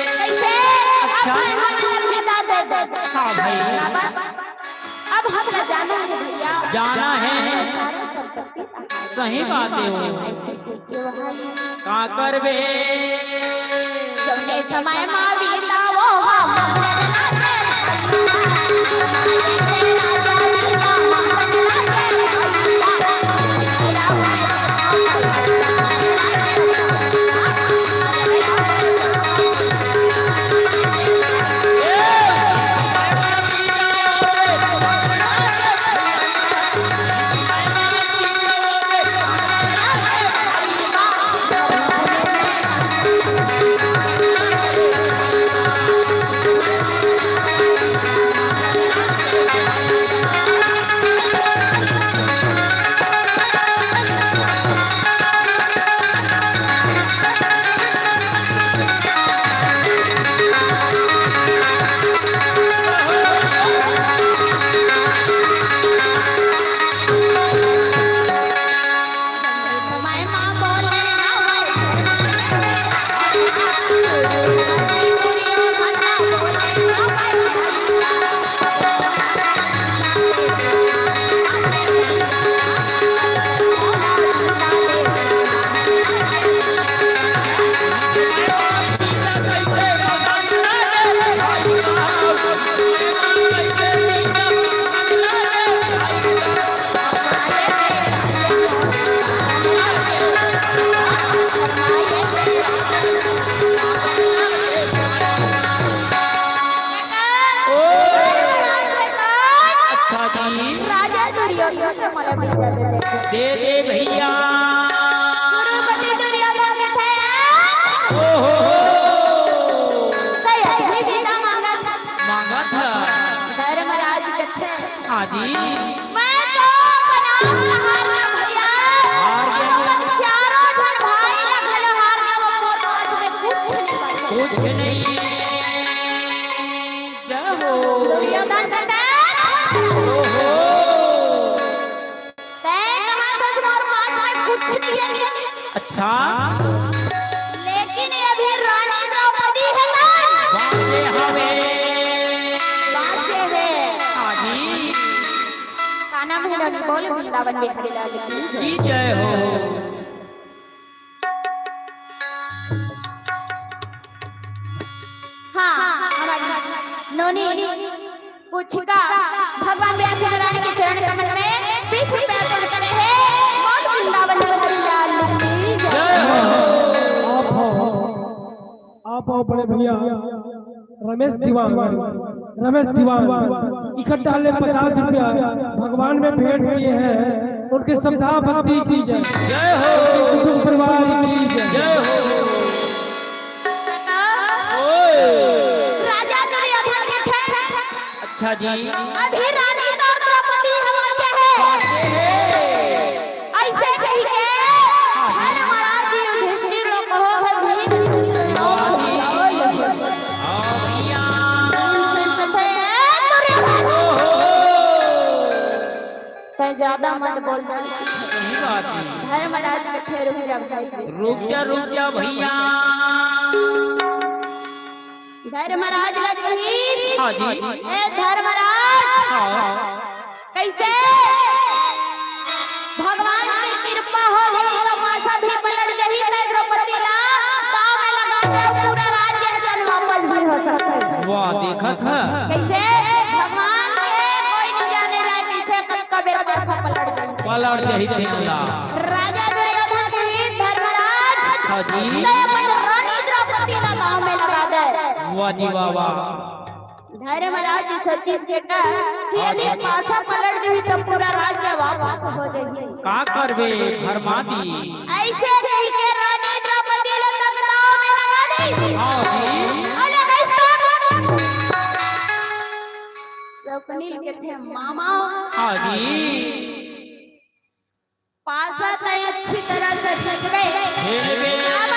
कैसे? अच्छा। अपने हम पिता दे दे। हाँ भाई। बराबर? अब हमला जाना हे भैया। जाना हे। सारा संपत्ति सही बात हे वो। ऐसे कहिके वहाँ का करबे? जउने समय मा बितावो हम। राजा दुर्योधन तो मोला विद्या दे दे। दे दे भैया। कुरुपति दुर्योधन कथे, ओहो। कई अभी विद्या मांगत। मांगत है। धर्मराज कथे, हाँ जी। मैं तो अपन आप हार गया भैया। हार गया। अपन चारों झन भाई ला घलो हार गया, वो मोर पास में कुछ नहीं बचा। कुछ नहीं। जय हो। दुर्योधन कथे, ओहो। तैं कहा था तुम्हारे पास में कुछ नहीं है। अच्छा। लेकिन ये अभी रानी द्रौपदी हे ना। बाँचे हवे। बाँचे हे। हाँ जी। का नाम हे रानी? बोल, वृंदावन बिहारी लाल की जय। की जय हो। हाँ, हमारी नोनी कुछ का भगवान व्यास नारायण के चरण कमल में बीस रुपया अर्पण करे हे। बोल वृंदावन बिहारी लाल की जय। जय हो। आप हो, आप हो बड़े भैया रमेश दीवान, रमेश दीवान इकट्ठा ले पचास रुपया भगवान में भेंट किए हैं, उनके श्रद्धा भक्ति की जय। जय हो। उनके कुटुंब परिवार की जय। जय हो। ओए। राजा दुर्योधन कथे, अच्छा जी। अभी रानी तो द्रौपदी हम बचे हैं। ऐसे कही के धर्मराज युधिष्ठिर लोग कहो है भीम। हाँ भैया। भीमसेन कथे, "ए दुर्योधन, तैं ज्यादा मत बोल।" सही बात है। धर्मराज कथे, "रुक जा भाई।" रुक जा, रुक जा भैया। धर्मराज लग रही। हाँ जी। ए धर्मराज। हाँ। कैसे? भगवान की कृपा हो गई तो पासा भी पलट गई, तो द्रौपदी ला दांव में लगा दे, पूरा राज्य जन वापस भी हो सकता है। वाह, देखा था। कैसे? भगवान के कोई नहीं जाने जाए, कैसे कब कबेर पासा पलट जाए। पलट जाही तेन ला। राजा दुर्योधन कही, "धर्मराज, हाँ जी। तैं अपन रानी द्रौपदी ला दांव में लगा दे।" वाह जी वाह, वाह। धर्मराज जी सोचिस के का कि यदि पासा पलट जाही तो पूरा राज्य वापस हो जाही। का करबे धर्मा जी? ऐसे कही के रानी द्रौपदी ला तक दांव में लगा दी। हाँ जी। अरे कैसे? शकुनि कथे, मामा। हाँ जी। पासा तैं अच्छी तरह से फेंकबे। फेंकबे। अब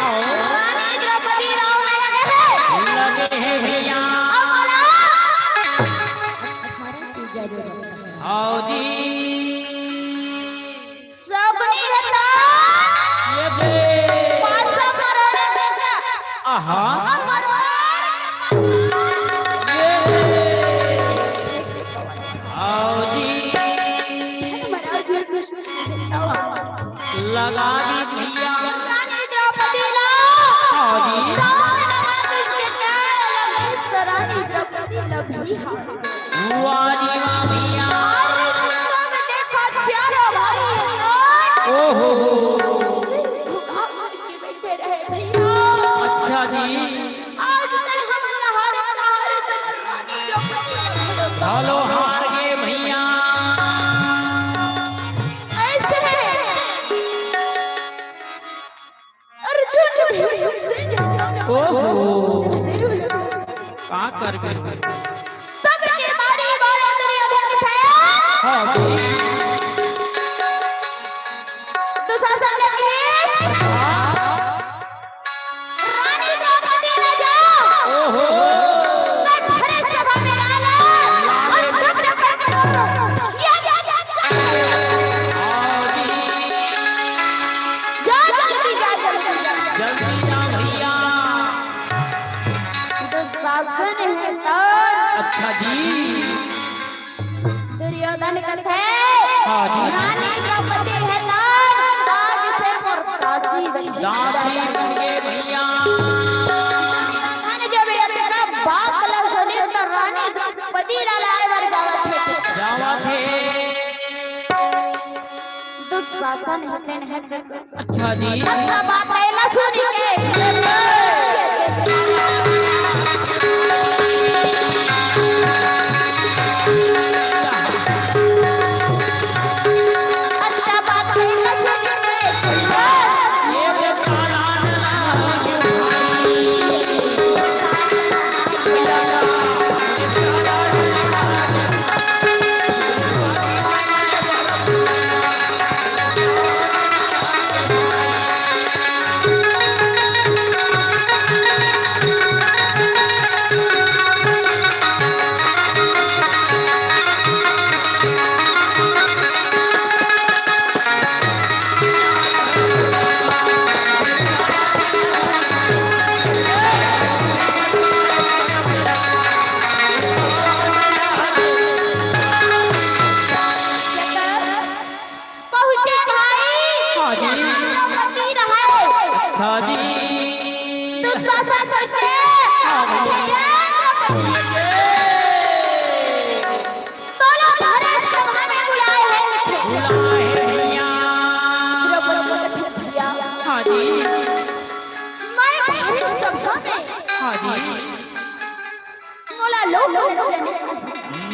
आओ। रानी द्रौपदी दांव में लगे हे। लगे हे भैया। अब बोला। आओ जी। शकुनि हे तो। ये दे। पासा मरोड़े बेटा। आहा। अब मरोड़। ये दे। आओ जी। महाराज जी कृष्ण लगा दी भैया। रानी द्रौपदी ला। आओ जी। रानी द्रौपदी ला भी। वाह जी वाह भैया। अरे सुंदर देखो चारों भाई। ओहो। झुका के बैठे रहे भैया। अच्छा जी। आज तक हमन ला हारे, हारे, हारे, हारे, हारे। चलो, हार गए भैया। ऐसे अर्जुन भी हमसे ज्यादा ओहो। का कर गए? तब के बारी वाला दुर्योधन थे। हाँ, जी। दुशासन लगी। हाँ। रानी द्रौपदी न जाओ। ओहो। कठोर सभा में ला ला। और चुप न कर करो। ये, ये, ये, जा जल्दी, जा जल्दी, जा। जल्दी जा भैया। दुशासन है तो। अच्छा जी। दुर्योधन कथे, हाँ जी। रानी द्रौपदी हे तो दाग से मोर दासी बन दासी बन गे भैया। दुर्योधन जब इतना बात ल सुनिस तो रानी द्रौपदी ला लाए बर जावत हे। जावत हे। दुशासन हे तेन हे अच्छा जी। अच्छा बात पहला सुन के।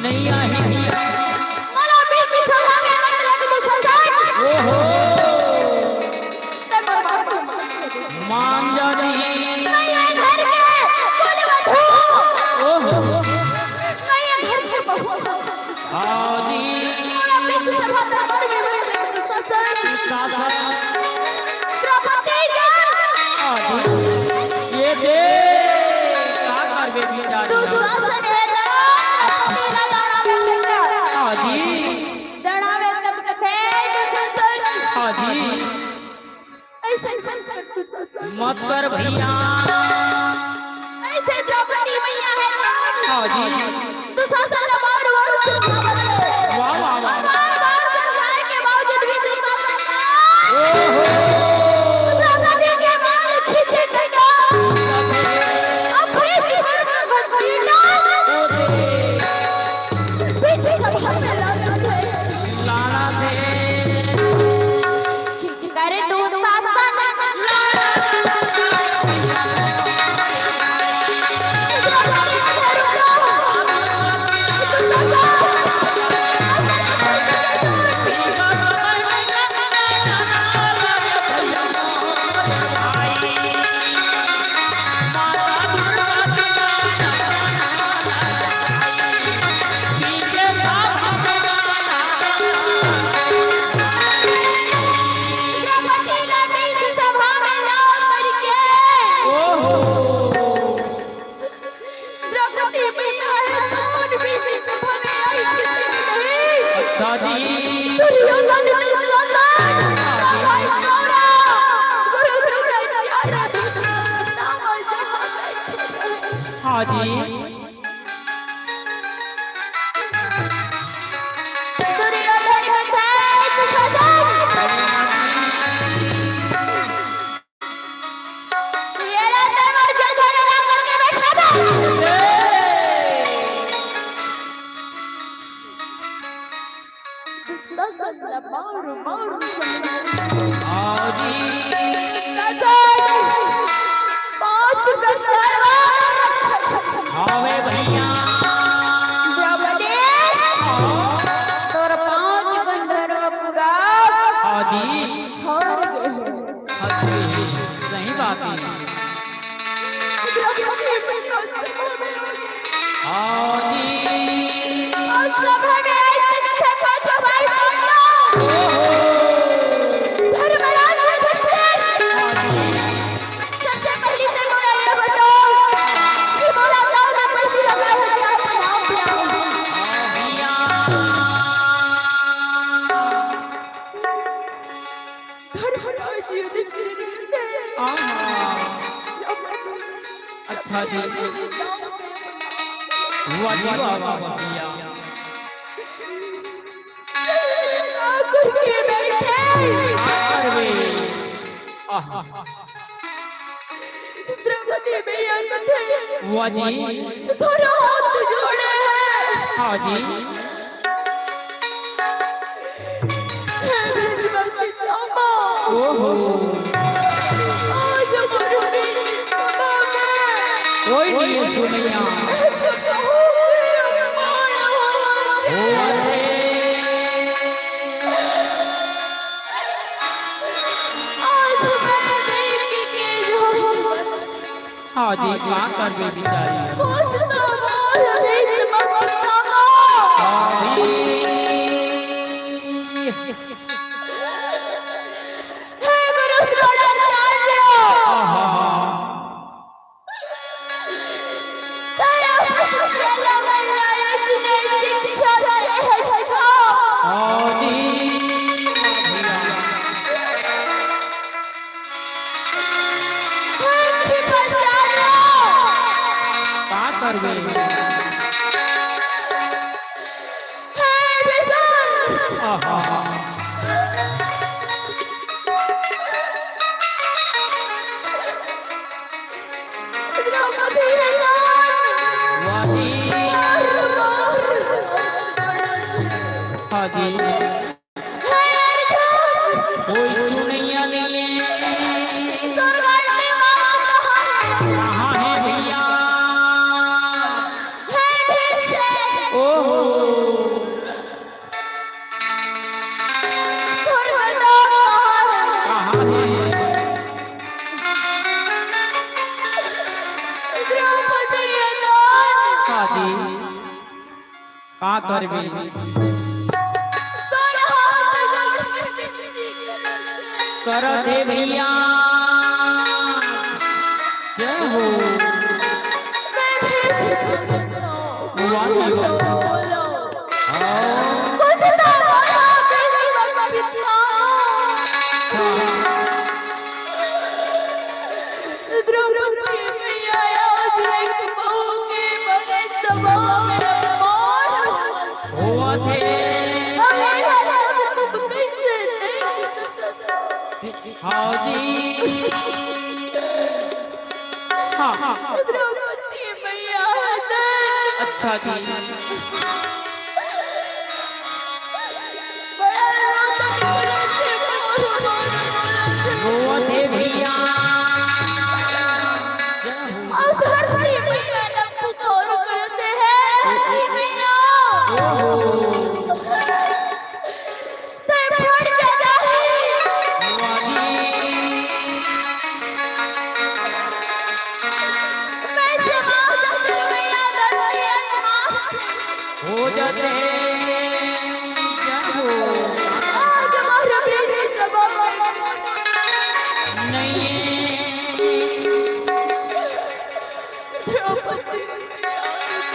नहीं आही। मोला बीच बिछौना में मत लग दुसंसन। ओहो। ते मोर बात मान जानी। मैं ये घर के कुल वधू। ओहो। मैं ये घर के बहू। हाँ जी। मोला बीच सभा दरबार में मत लग दुसंसन। साथ साथ। द्रौपदी जान। हाँ जी। ये दे। का करबे बिचारी? दुशासन हे तो, तेरा दाना में से। हाँ जी। दाना में तब कथे, दुशासन। हाँ जी। ऐसे संकट दुशासन। मत कर भैया। ऐसे द्रौपदी मैया हे तो। हाँ जी। दुशासन ला बार बार समझावत हे। वाह, वाह, वाह। बार बार समझाए के बावजूद भी दुशासन ओहो। द्रौपदी के बाल खींचे के जा। अब फिर जीवन में बस ये ना। पीछे सब हमें लाना थे। लाना थे। खींच कर दुशासन। अच्छा जी। दुर्योधन, दुर्योधन, भाई गौरव, गुरु, गुरु, हाँ जी। दुर्योधन के थे, दुर्योधन। ये रे, तेरे जैसा लगा करके बैठा था। दुश्मन बदला मारू, मारू। हाँ जी। पांच गंधर्व। हाँ वे भैया। द्रौपदी, तोर पांच गंधर्व पूरा हाँ जी। हार गए हैं। हाँ जी, सही बात है। हाँ जी। और सभा में आए थे, थे पांचों भाई पांडव। धर्मराज युधिष्ठिर। हाँ जी। सबसे पहली ते मोला ये बताओ कि मोला दाव में पैसे लगा है, क्या बनाओ, क्या? हाँ भैया। धर्मराज युधिष्ठिर। आहा। अच्छा जी। वाह जी, वाह, वाह, वाह, भैया। आकर के बैठे। अरे। आहा। द्रौपदी मैया कथे। वाह जी। तोरो हाथ जोड़े हैं। हाँ जी। हे भीष्म पितामह। ओहो। आज हमारे बीच में कोई नहीं सुनैया। ऐसे कहूँ कि अपमान हो। ओ रे। आज मैं बेटी के जो हाँ जी, का करबे बिचारी। कुछ तो बोल, भीष्म पितामह। हाँ जी। हे गुरु द्रोणाचार्य। आहा। दया से चला गया इतने शिक्षा दे है सिखा। हाँ जी। हे कृपाचार्य। का करबे? हे विदुर। आहा। द्रौपदी है कौन? वाह जी। हाँ जी। हे अर्जुन। कोई सुनैया नहीं। दुर्गा ने मारा कहाँ है? कहाँ है भैया? हे करबे। करत हे भैया। जय हो। वाह जी वाह। हाँ। द्रौपदी मैया आज एक बहू के बने सभा में अपमान होवत हे। अगर हम तुम कैसे देख सकते? हाँ जी। हाँ। द्रौपदी मैया दर्द अच्छा जी। रोवत हे भैया। और धरती मैया ने पुकार करते हैं, धरती मैया। ते फट जाता है। मैं समाज अपने मैया धरती आसमान से हो जाते हैं। क्या हो? आज हमारे बीच में सभा में नहीं।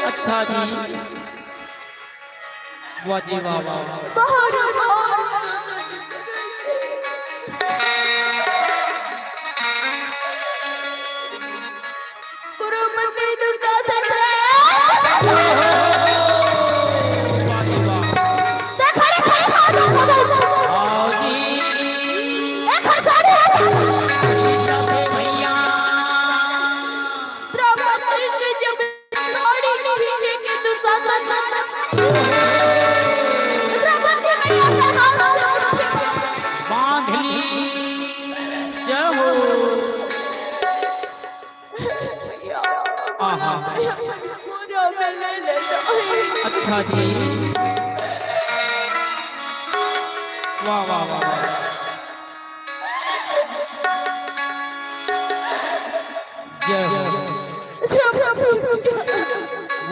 अच्छा जी। वाह जी वाह, वाह। गुरुपति दुर्गाधर है। वाह जी वाह। देखो रे, खड़े खड़े मारो, खड़े। आओ जी। ए, खड़े खड़े। भैया। द्रौपदी के जब बांध ली। जय हो। आहा। अच्छा जी। वाह, वाह, वाह, वाह। जय हो।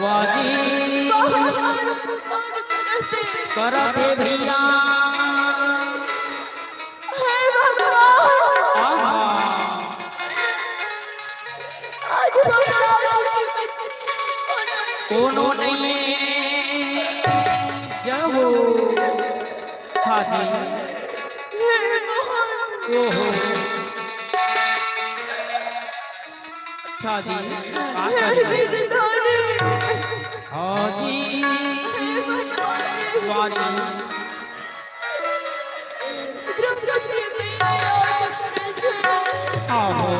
वाह जी। करत हे भैया। हे भगवान। आहा। आज भगवान कोनो नहीं है। जय हो। हाँ जी। ओहो। अच्छा जी, का करना है? हाँ जी, वाह जी। आहो।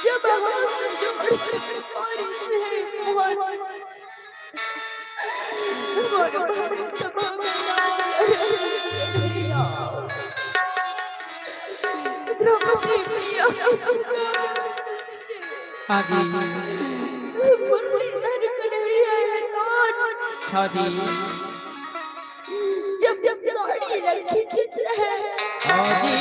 जब हम जोड़ और से मोहन मोर भारी सभा में द्रौपदी मैया आगे। मुरलीधर कन्हैया है कौन? अच्छा जी। जब जब गाड़ी रखी चित रहे। हाँ जी।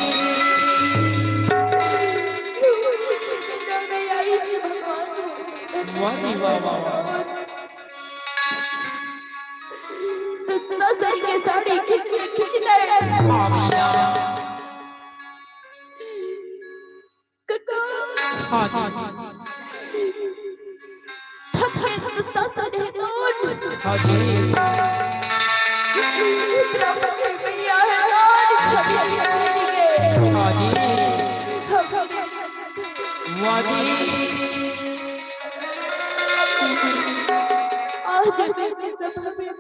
वाह जी, वाह, वाह, वाह। दुशासन के साड़ी खींच ले, खींच ले। हाँ भैया। कका। हाँ जी। थके दुशासन है कौन? हाँ जी। द्रौपदी मैया है कौन? छवि के। हाँ जी। वाह जी। आज मैं सभा में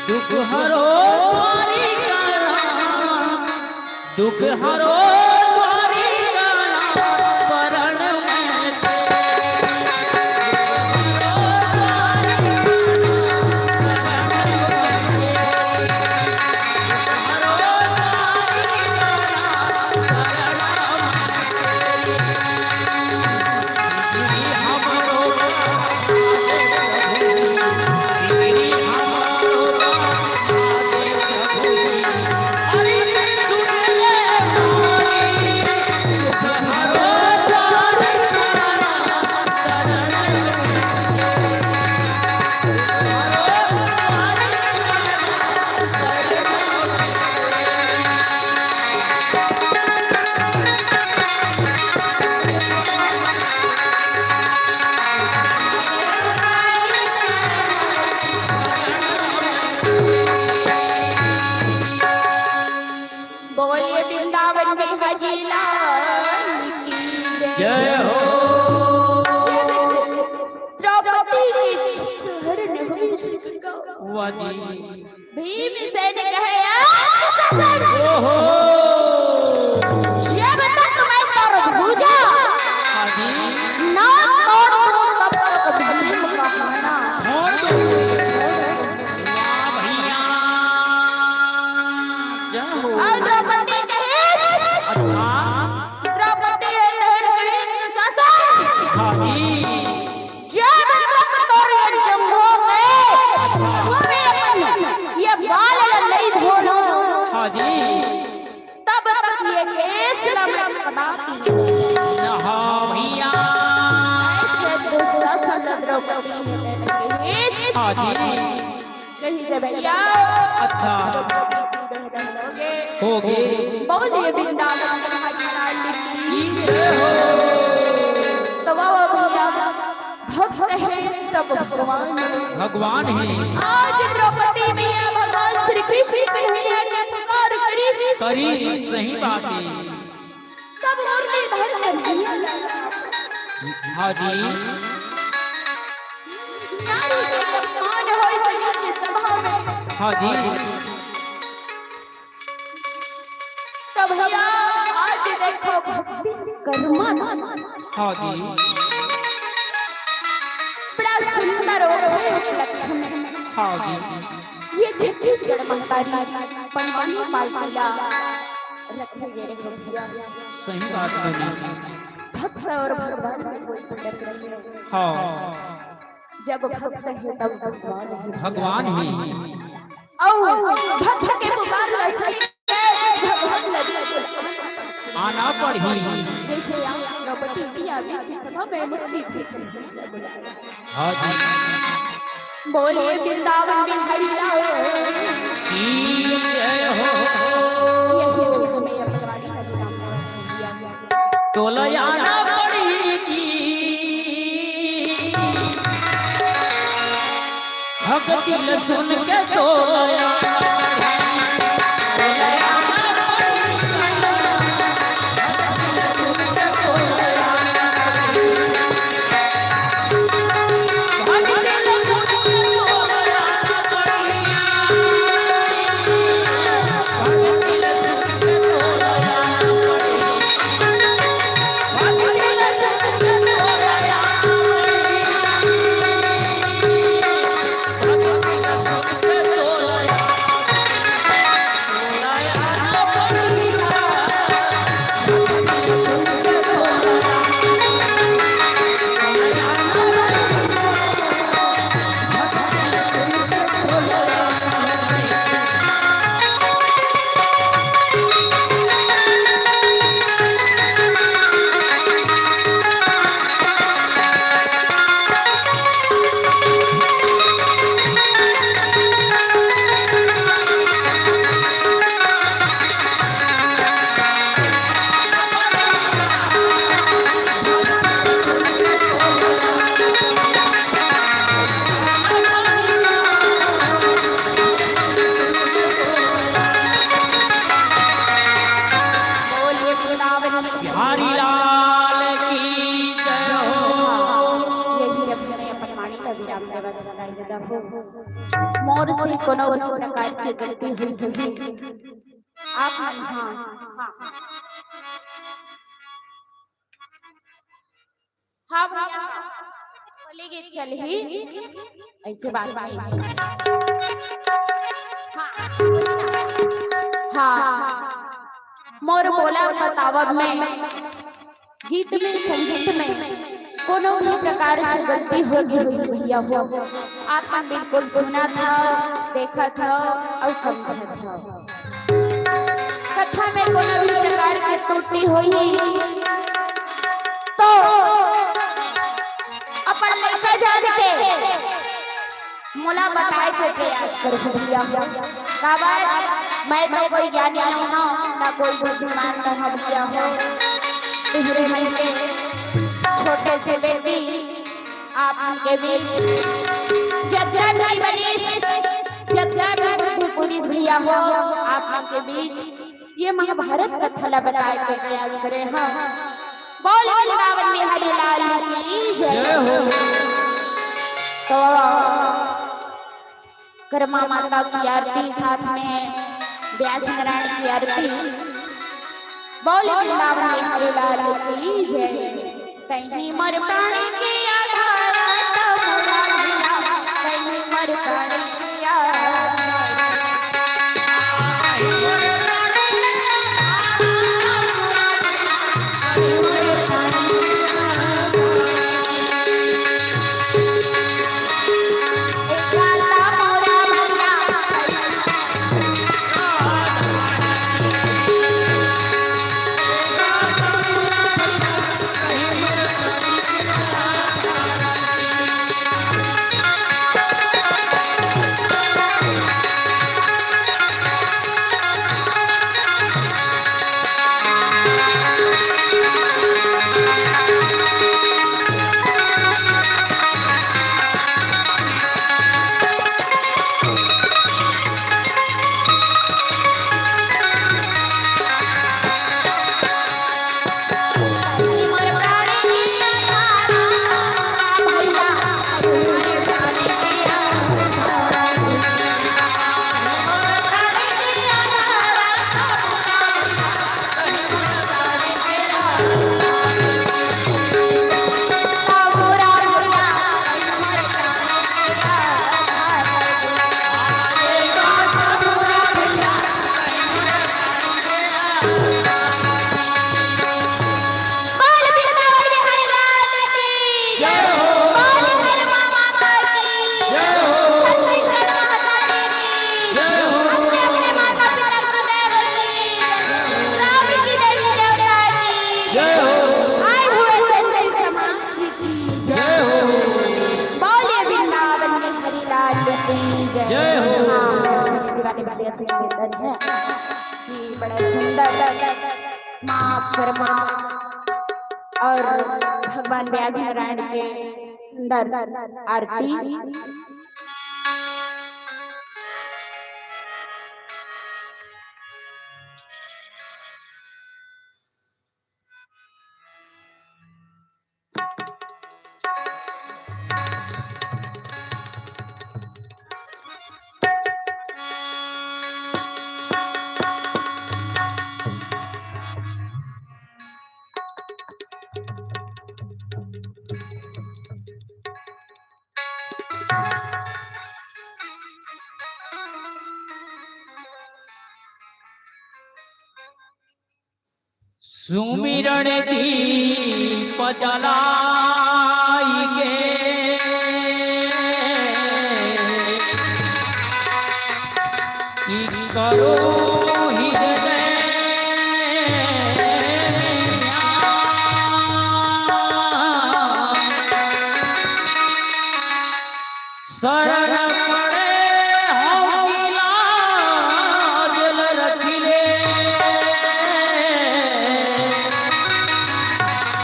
दुख हरो द्वारिका नाथ, दुख हरो द्वारिका नाथ, शरण में छे। बोलिए वृंदावन बिहारी लाल की जय। जय हो। द्रौपदी के इच्छा हरण हुई शिक्षा। वाह जी। भीमसेन कहे, "आ, दुशासन, ओहो। जब तक मैं तोर भुजा हाँ जी। ना तोड़ दूं, तब तक भीम का कहना।" छोड़ दो। वाह भैया। जय हो। और द्रौपदी कहे, अच्छा। द्रौपदी है, कहे, दुशासन। हाँ जी। जब तक तोरे जंघों में तूने अपन ये बाल ल नइ धोना, हाँ जी। तब तक ये केस ल मैं कदापि हाँ भैया। ऐसे दुशासन द्रौपदी है, हाँ जी। कही जब भैया। अच्छा। होगे। बोलिए वृंदावन बिहारी लाल की जय हो। तो वाह वाह भैया, भक्त है तब भगवान है। भगवान है। आज द्रौपदी मैया भगवान श्री कृष्ण कन्हैया के पुकार करिस। करिस, सही बात है। तब मुरलीधर कन्हैया। हाँ जी। नारी के अपमान होय सभा में। हाँ जी। तब भैया आज देखो भक्ति कर्मन। हाँ जी। बड़ा सुंदर और लक्षण। हाँ जी। ये छत्तीसगढ़ महतारी बनवानी पाल किला रखे गए हैं भैया। सही बात है। भक्त और भगवान में कोई फर्क नहीं है। हाँ। जब भक्त है तब भगवान है। भगवान ही। और भक्त के पुकार ल सुन के भगवान लगे आना पड़ही। जैसे आप द्रौपदी मैया बीच सभा में मुरली हाँ जी। बोलिए वृंदावन बिहारी लाल की जय हो। यही जगह में अपराधी हरि राम मोहन दिया गया। तोला आना पड़ही। भक्ति ल सुन के तोला आना पड़ही। मोर से कोनो भी प्रकार के गलती होइस होही, आप मन, हाँ, हाँ, हाँ भैया, बोले के चलही, ऐसे बात नहीं। हाँ, हाँ, मोर बोला बतावब में, गीत में, संगीत में कोनो भी प्रकार से गलती हो गई होही भैया हो, आप मन बिल्कुल सुनत हव, देखत हव अउ समझत हव। कथा में कोनो भी प्रकार के त्रुटि होही तो अपन लइका जान के मोला बताए के प्रयास करहू भैया हो। काबर मैं तो कोई ज्ञानी नोहंव, ना कोई बुद्धिमान नोहंव भैया हो। तुहरे मन के छोटे से बेटी आप मन के बीच जतका भी बनिस, जतका भी बुद्धि पुरिस भैया हो, आप मन के बीच ये महाभारत कथा ला बताए के प्रयास करे हंव। बोल वृंदावन बिहारी लाल की जय। जय हो। तो करमा माता की आरती, साथ में व्यास नारायण की आरती। बोल वृंदावन बिहारी लाल की जय। तहीं मोर प्राण के आधार, तो मोरा भैया, तहीं मोर प्राण के आधार। बोल वृंदावन बिहारी लाल की जय हो। बोल हर माँ माता की जय हो। छत्तीसगढ़ महाकाली की जय हो। अपने अपने माता पिता गुरुदेव की, ग्राम की देवी देवता की जय हो। आए हुए संत समाज की जय हो। बोलिए वृंदावन बिहारी लाल की जय। जय हो। हाँ, सभी पुराने वाले ऐसे निवेदन है कि बड़ा सुंदर माँ करमा और भगवान व्यास नारायण के सुंदर आरती। सुमिरन दीप जलाय के, कि करो हृदय में ध्यान। शरण पड़े हंव कि लाज ल रखि ले।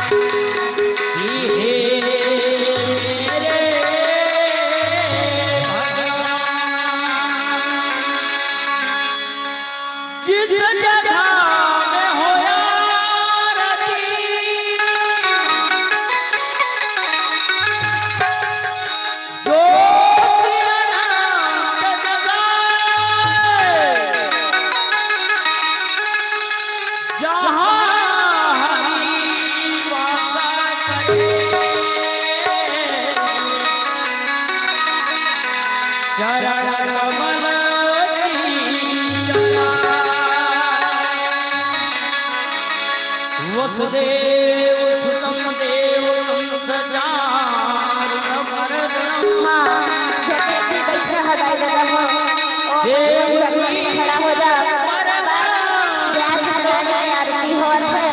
कि हे मेरे भगवान, जिस जगह में होया रति, जो देव सुतम देव कंस चारुण मर्दनम। हाँ, जतेक भी बइठे हो दाई ददा हो, ओ देव जगह में खड़ा हो जा। ब्याह खाना के आरती होत हे,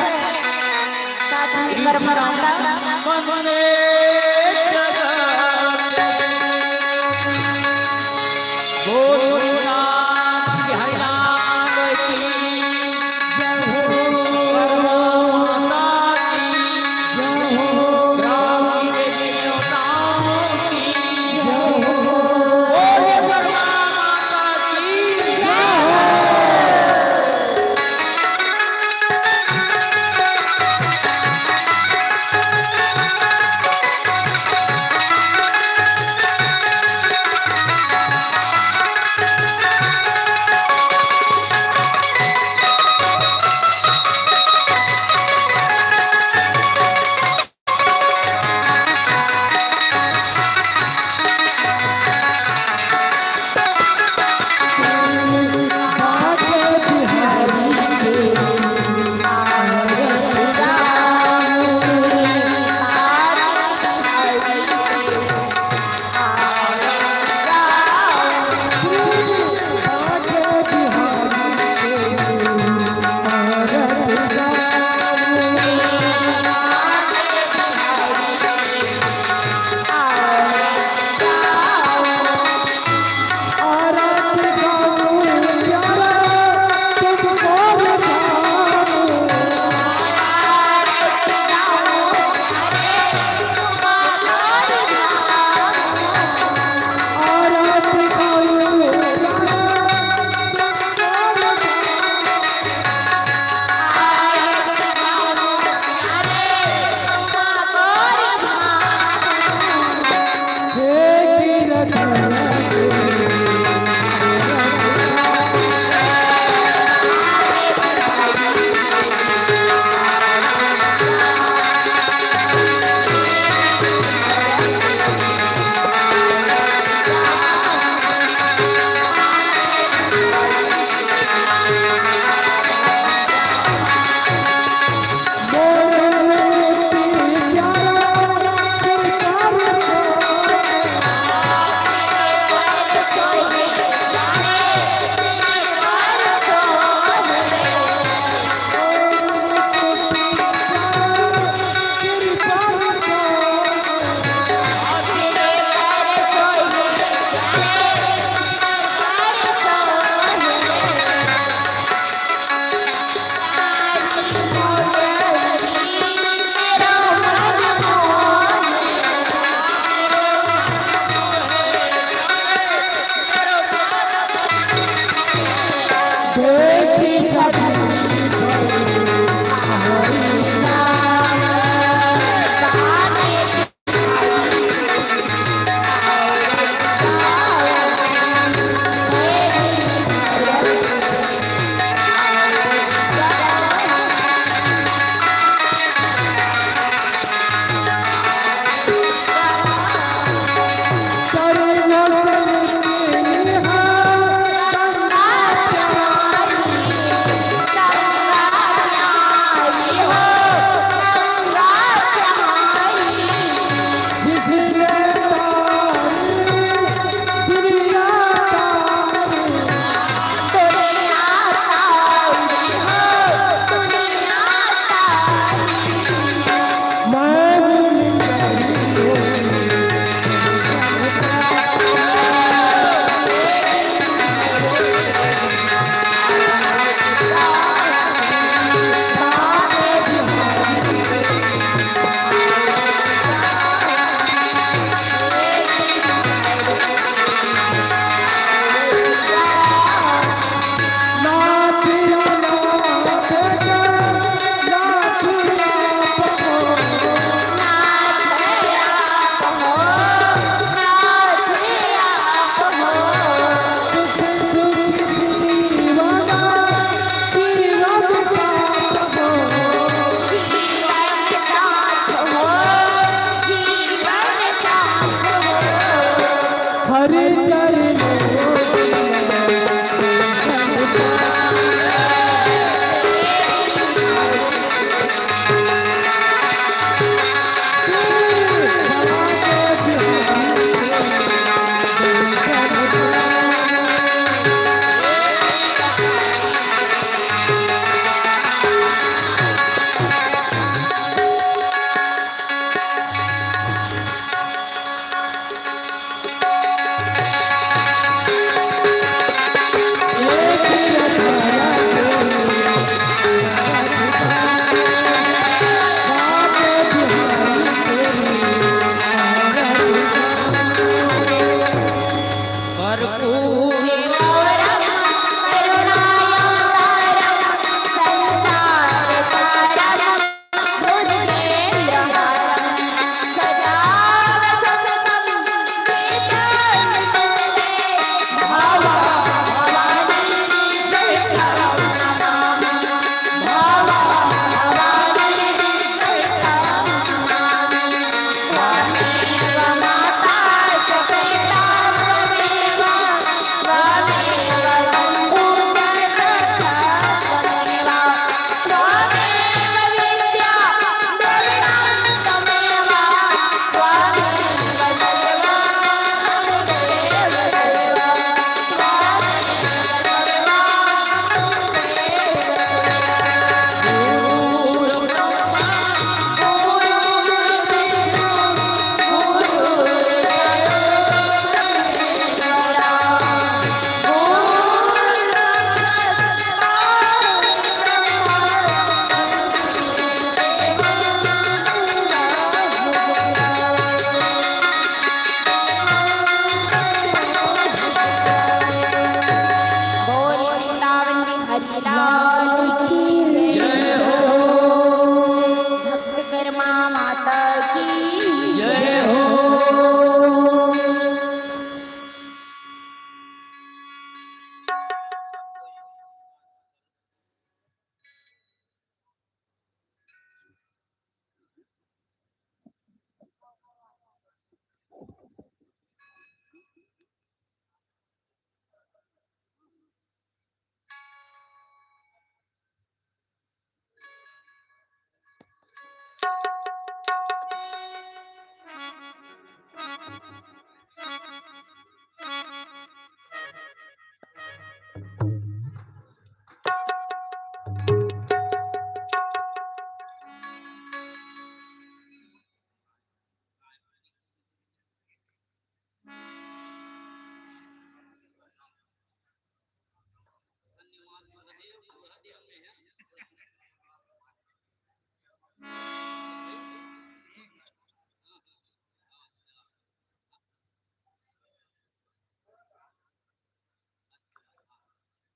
साथ में कर्म माता। वंदे जगत बोलो नाथ बिहारी लाल की जय हो। कर्मा माता की जय हो। ग्राम की देवी देवताओं की जय हो। बोलो कर्मा माता की जय हो।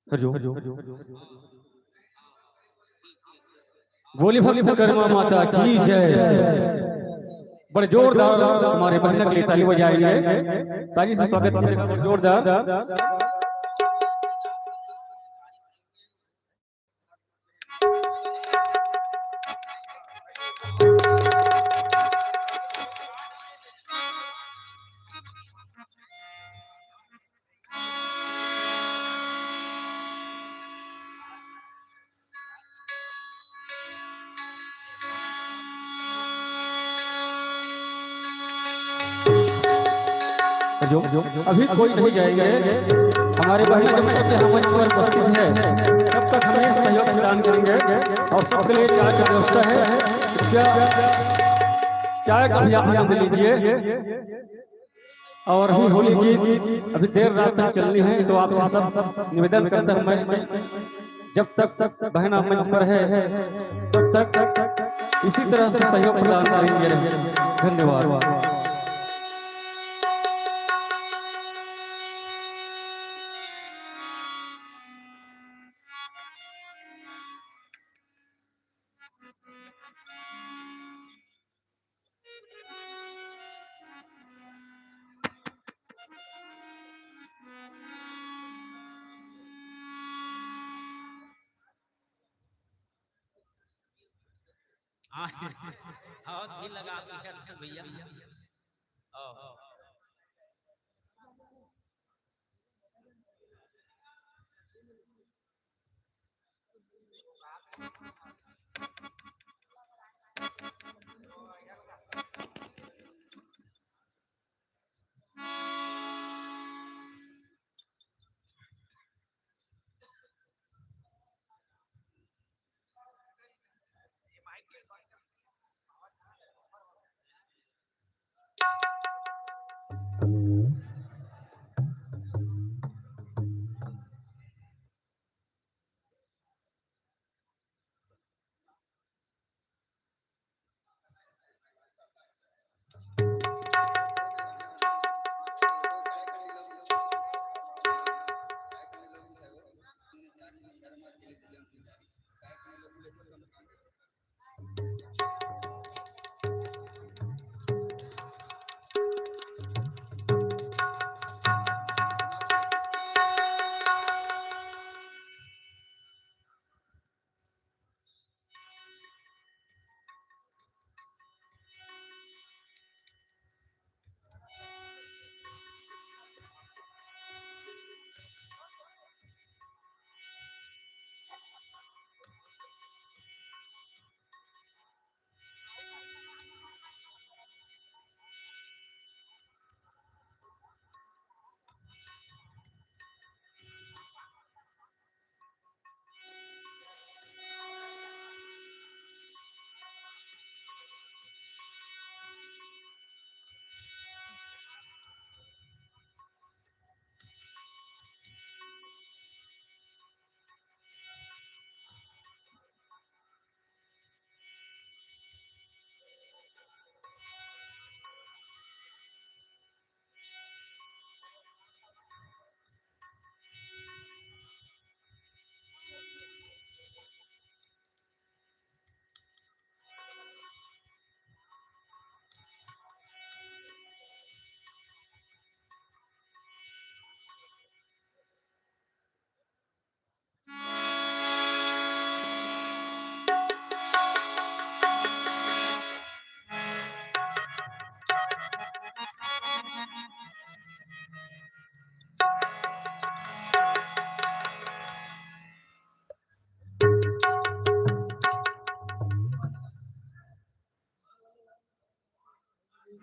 हरिओम। बोली भक्त कर्मा माता की जय। बड़े जोरदार हमारे बहना के लिए ताली बजाएंगे। ताली से स्वागत कीजिएगा, बड़े जोरदार। जो अभी कोई नहीं जाएंगे, हमारे बहन जब तक यहाँ मंच पर उपस्थित है, तब तक हमें सहयोग प्रदान करेंगे और सबके लिए चाय की व्यवस्था है। कृपया चाय का भी आनंद लीजिए। और अभी होली गीत अभी देर रात तक चलनी है, तो आपसे सब निवेदन करता हूँ मैं, जब तक बहना मंच पर है, तब तक इसी तरह से सहयोग प्रदान करेंगे। धन्यवाद। हाँ, हाँ, घी लगा दिया था भैया। हाँ। बोल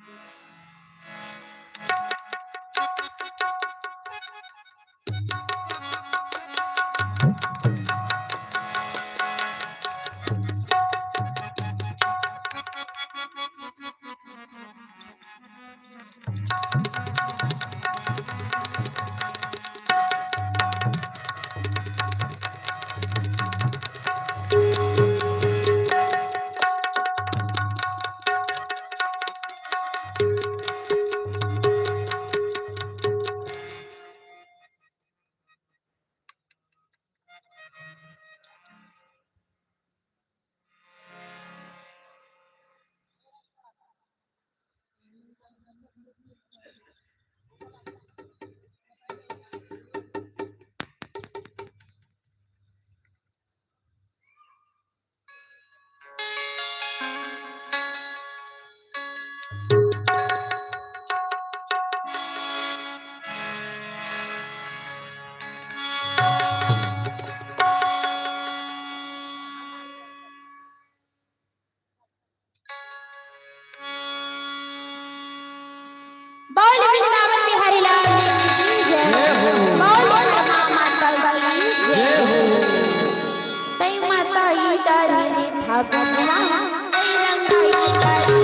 वृंदावन बिहारी लाल की जय। जय हो। बोल दुर्गा माता की जय। जय हो। तई माता ई डारी रे फागुनवा, तई रंगाई डारी।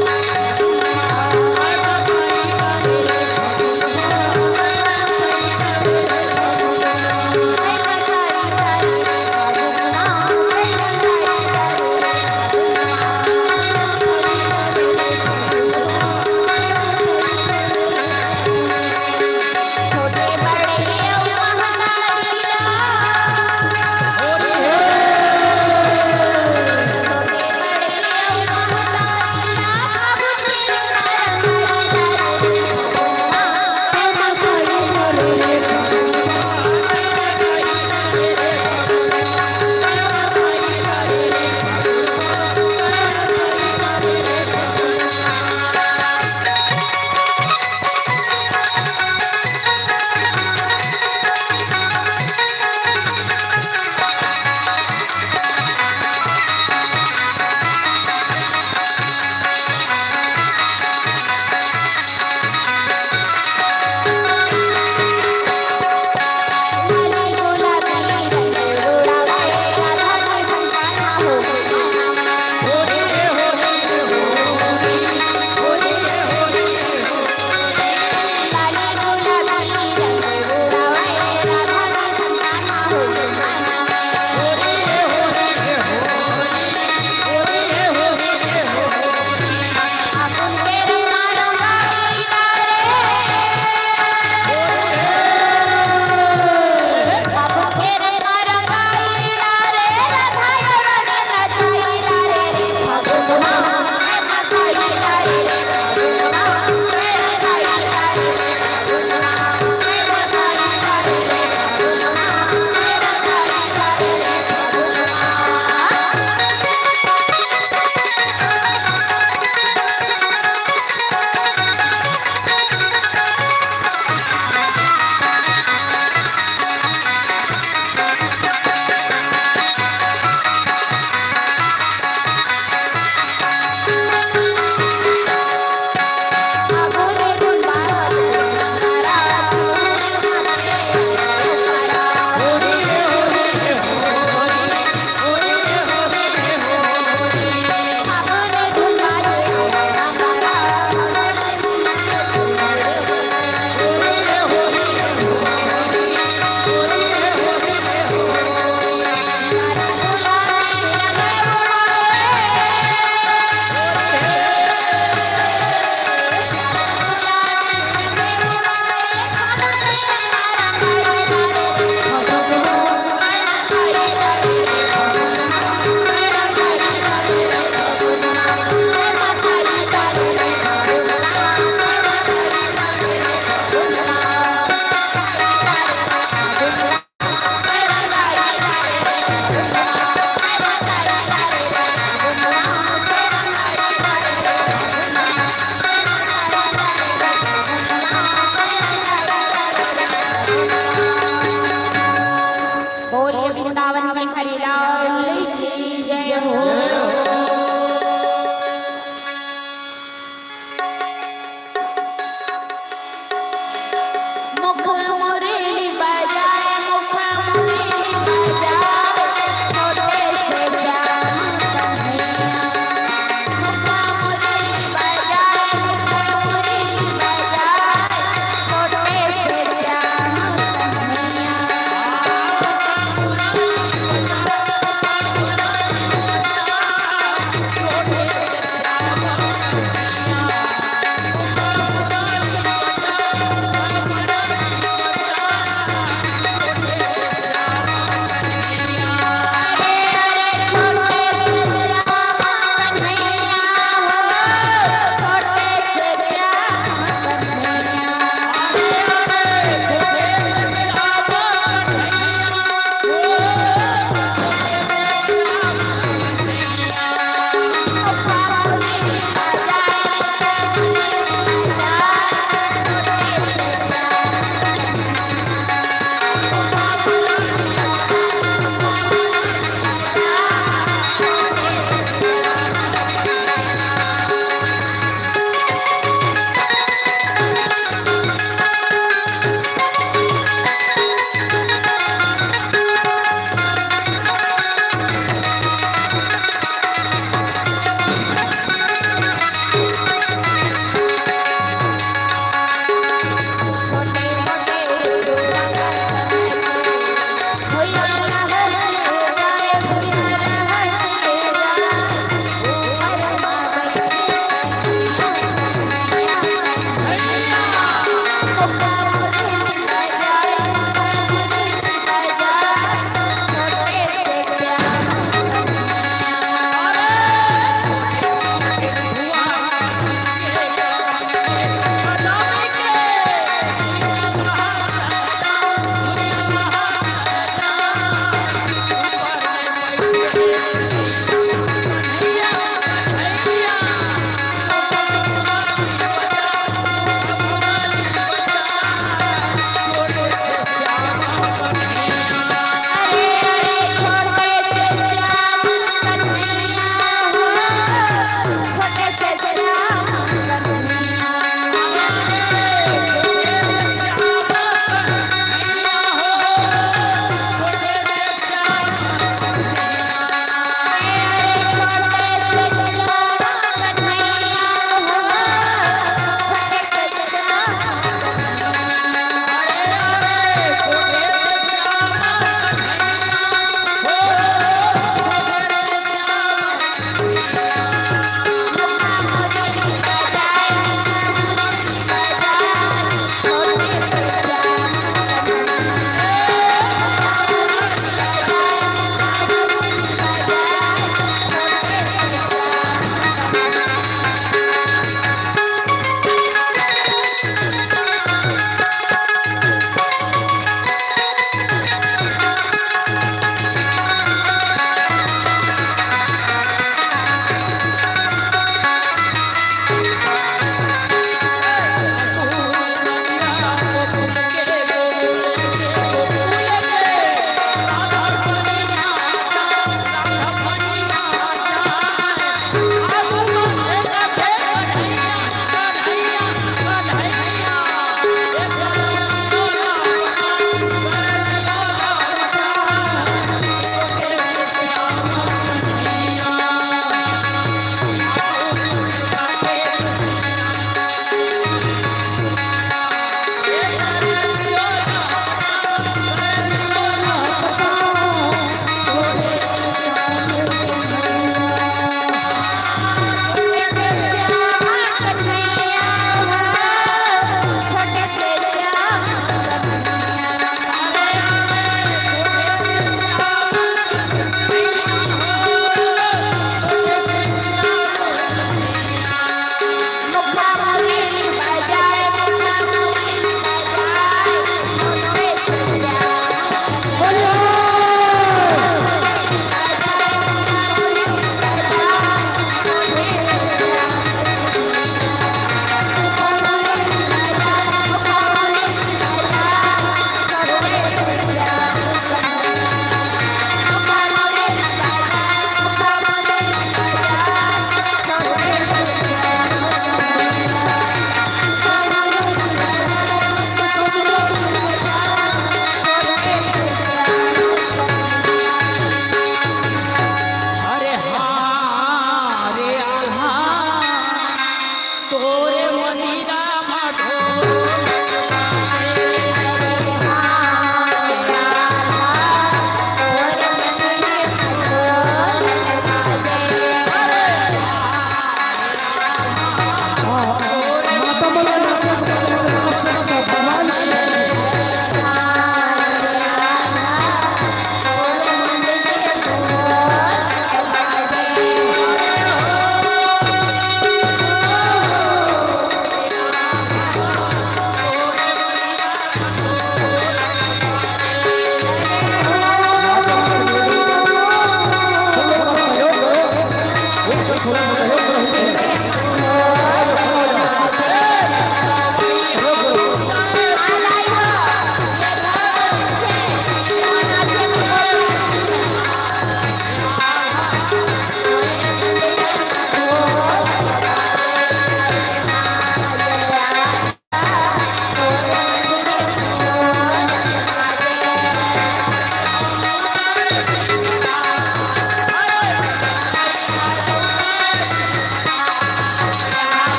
तोरे मंदिरा मा ढोल।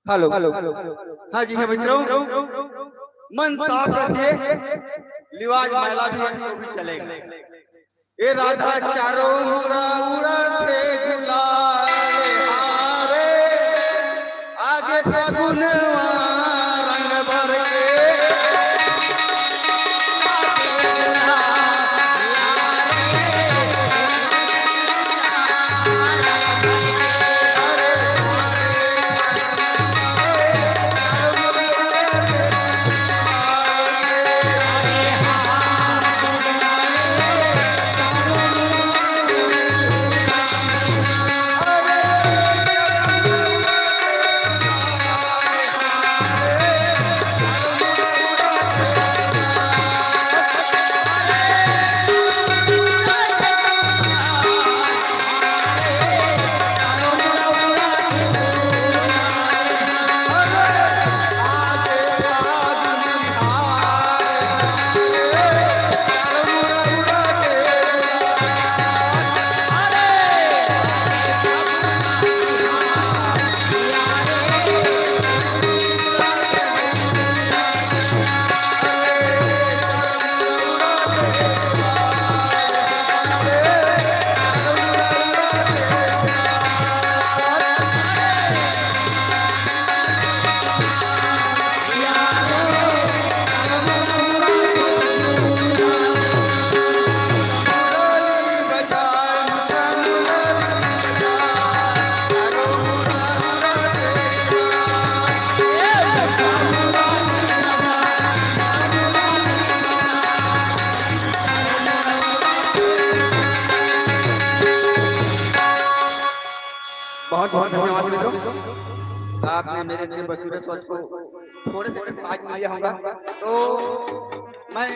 हेलो। हाँ जी, हाँ मित्रों, मन साफ रखिए, लिवाज मैला भी है तो भी चलेगा। ए राधा चारों मुड़ा उड़त हे गुलाल हारे, आगे फगुनवा रंग भर के। बहुत धन्यवाद मित्रों, आपने मेरे इतने बचूरे सोच को थोड़े से साइज में लिया होगा। तो मैं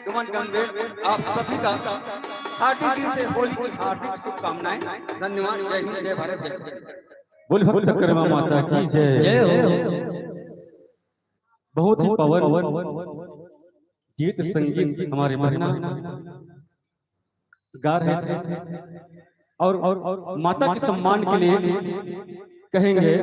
डुमन गंगेल आप सभी का हार्दिक दिल से होली की हार्दिक शुभकामनाएं। धन्यवाद। जय हिंद, जय भारत, जय श्री कृष्ण। बोल भक्त कर्मा माता की जय। जय हो। बहुत ही पावन गीत संगीत हमारे बहना गा रहे थे और, और माता के सम्मान के लिए कहेंगे।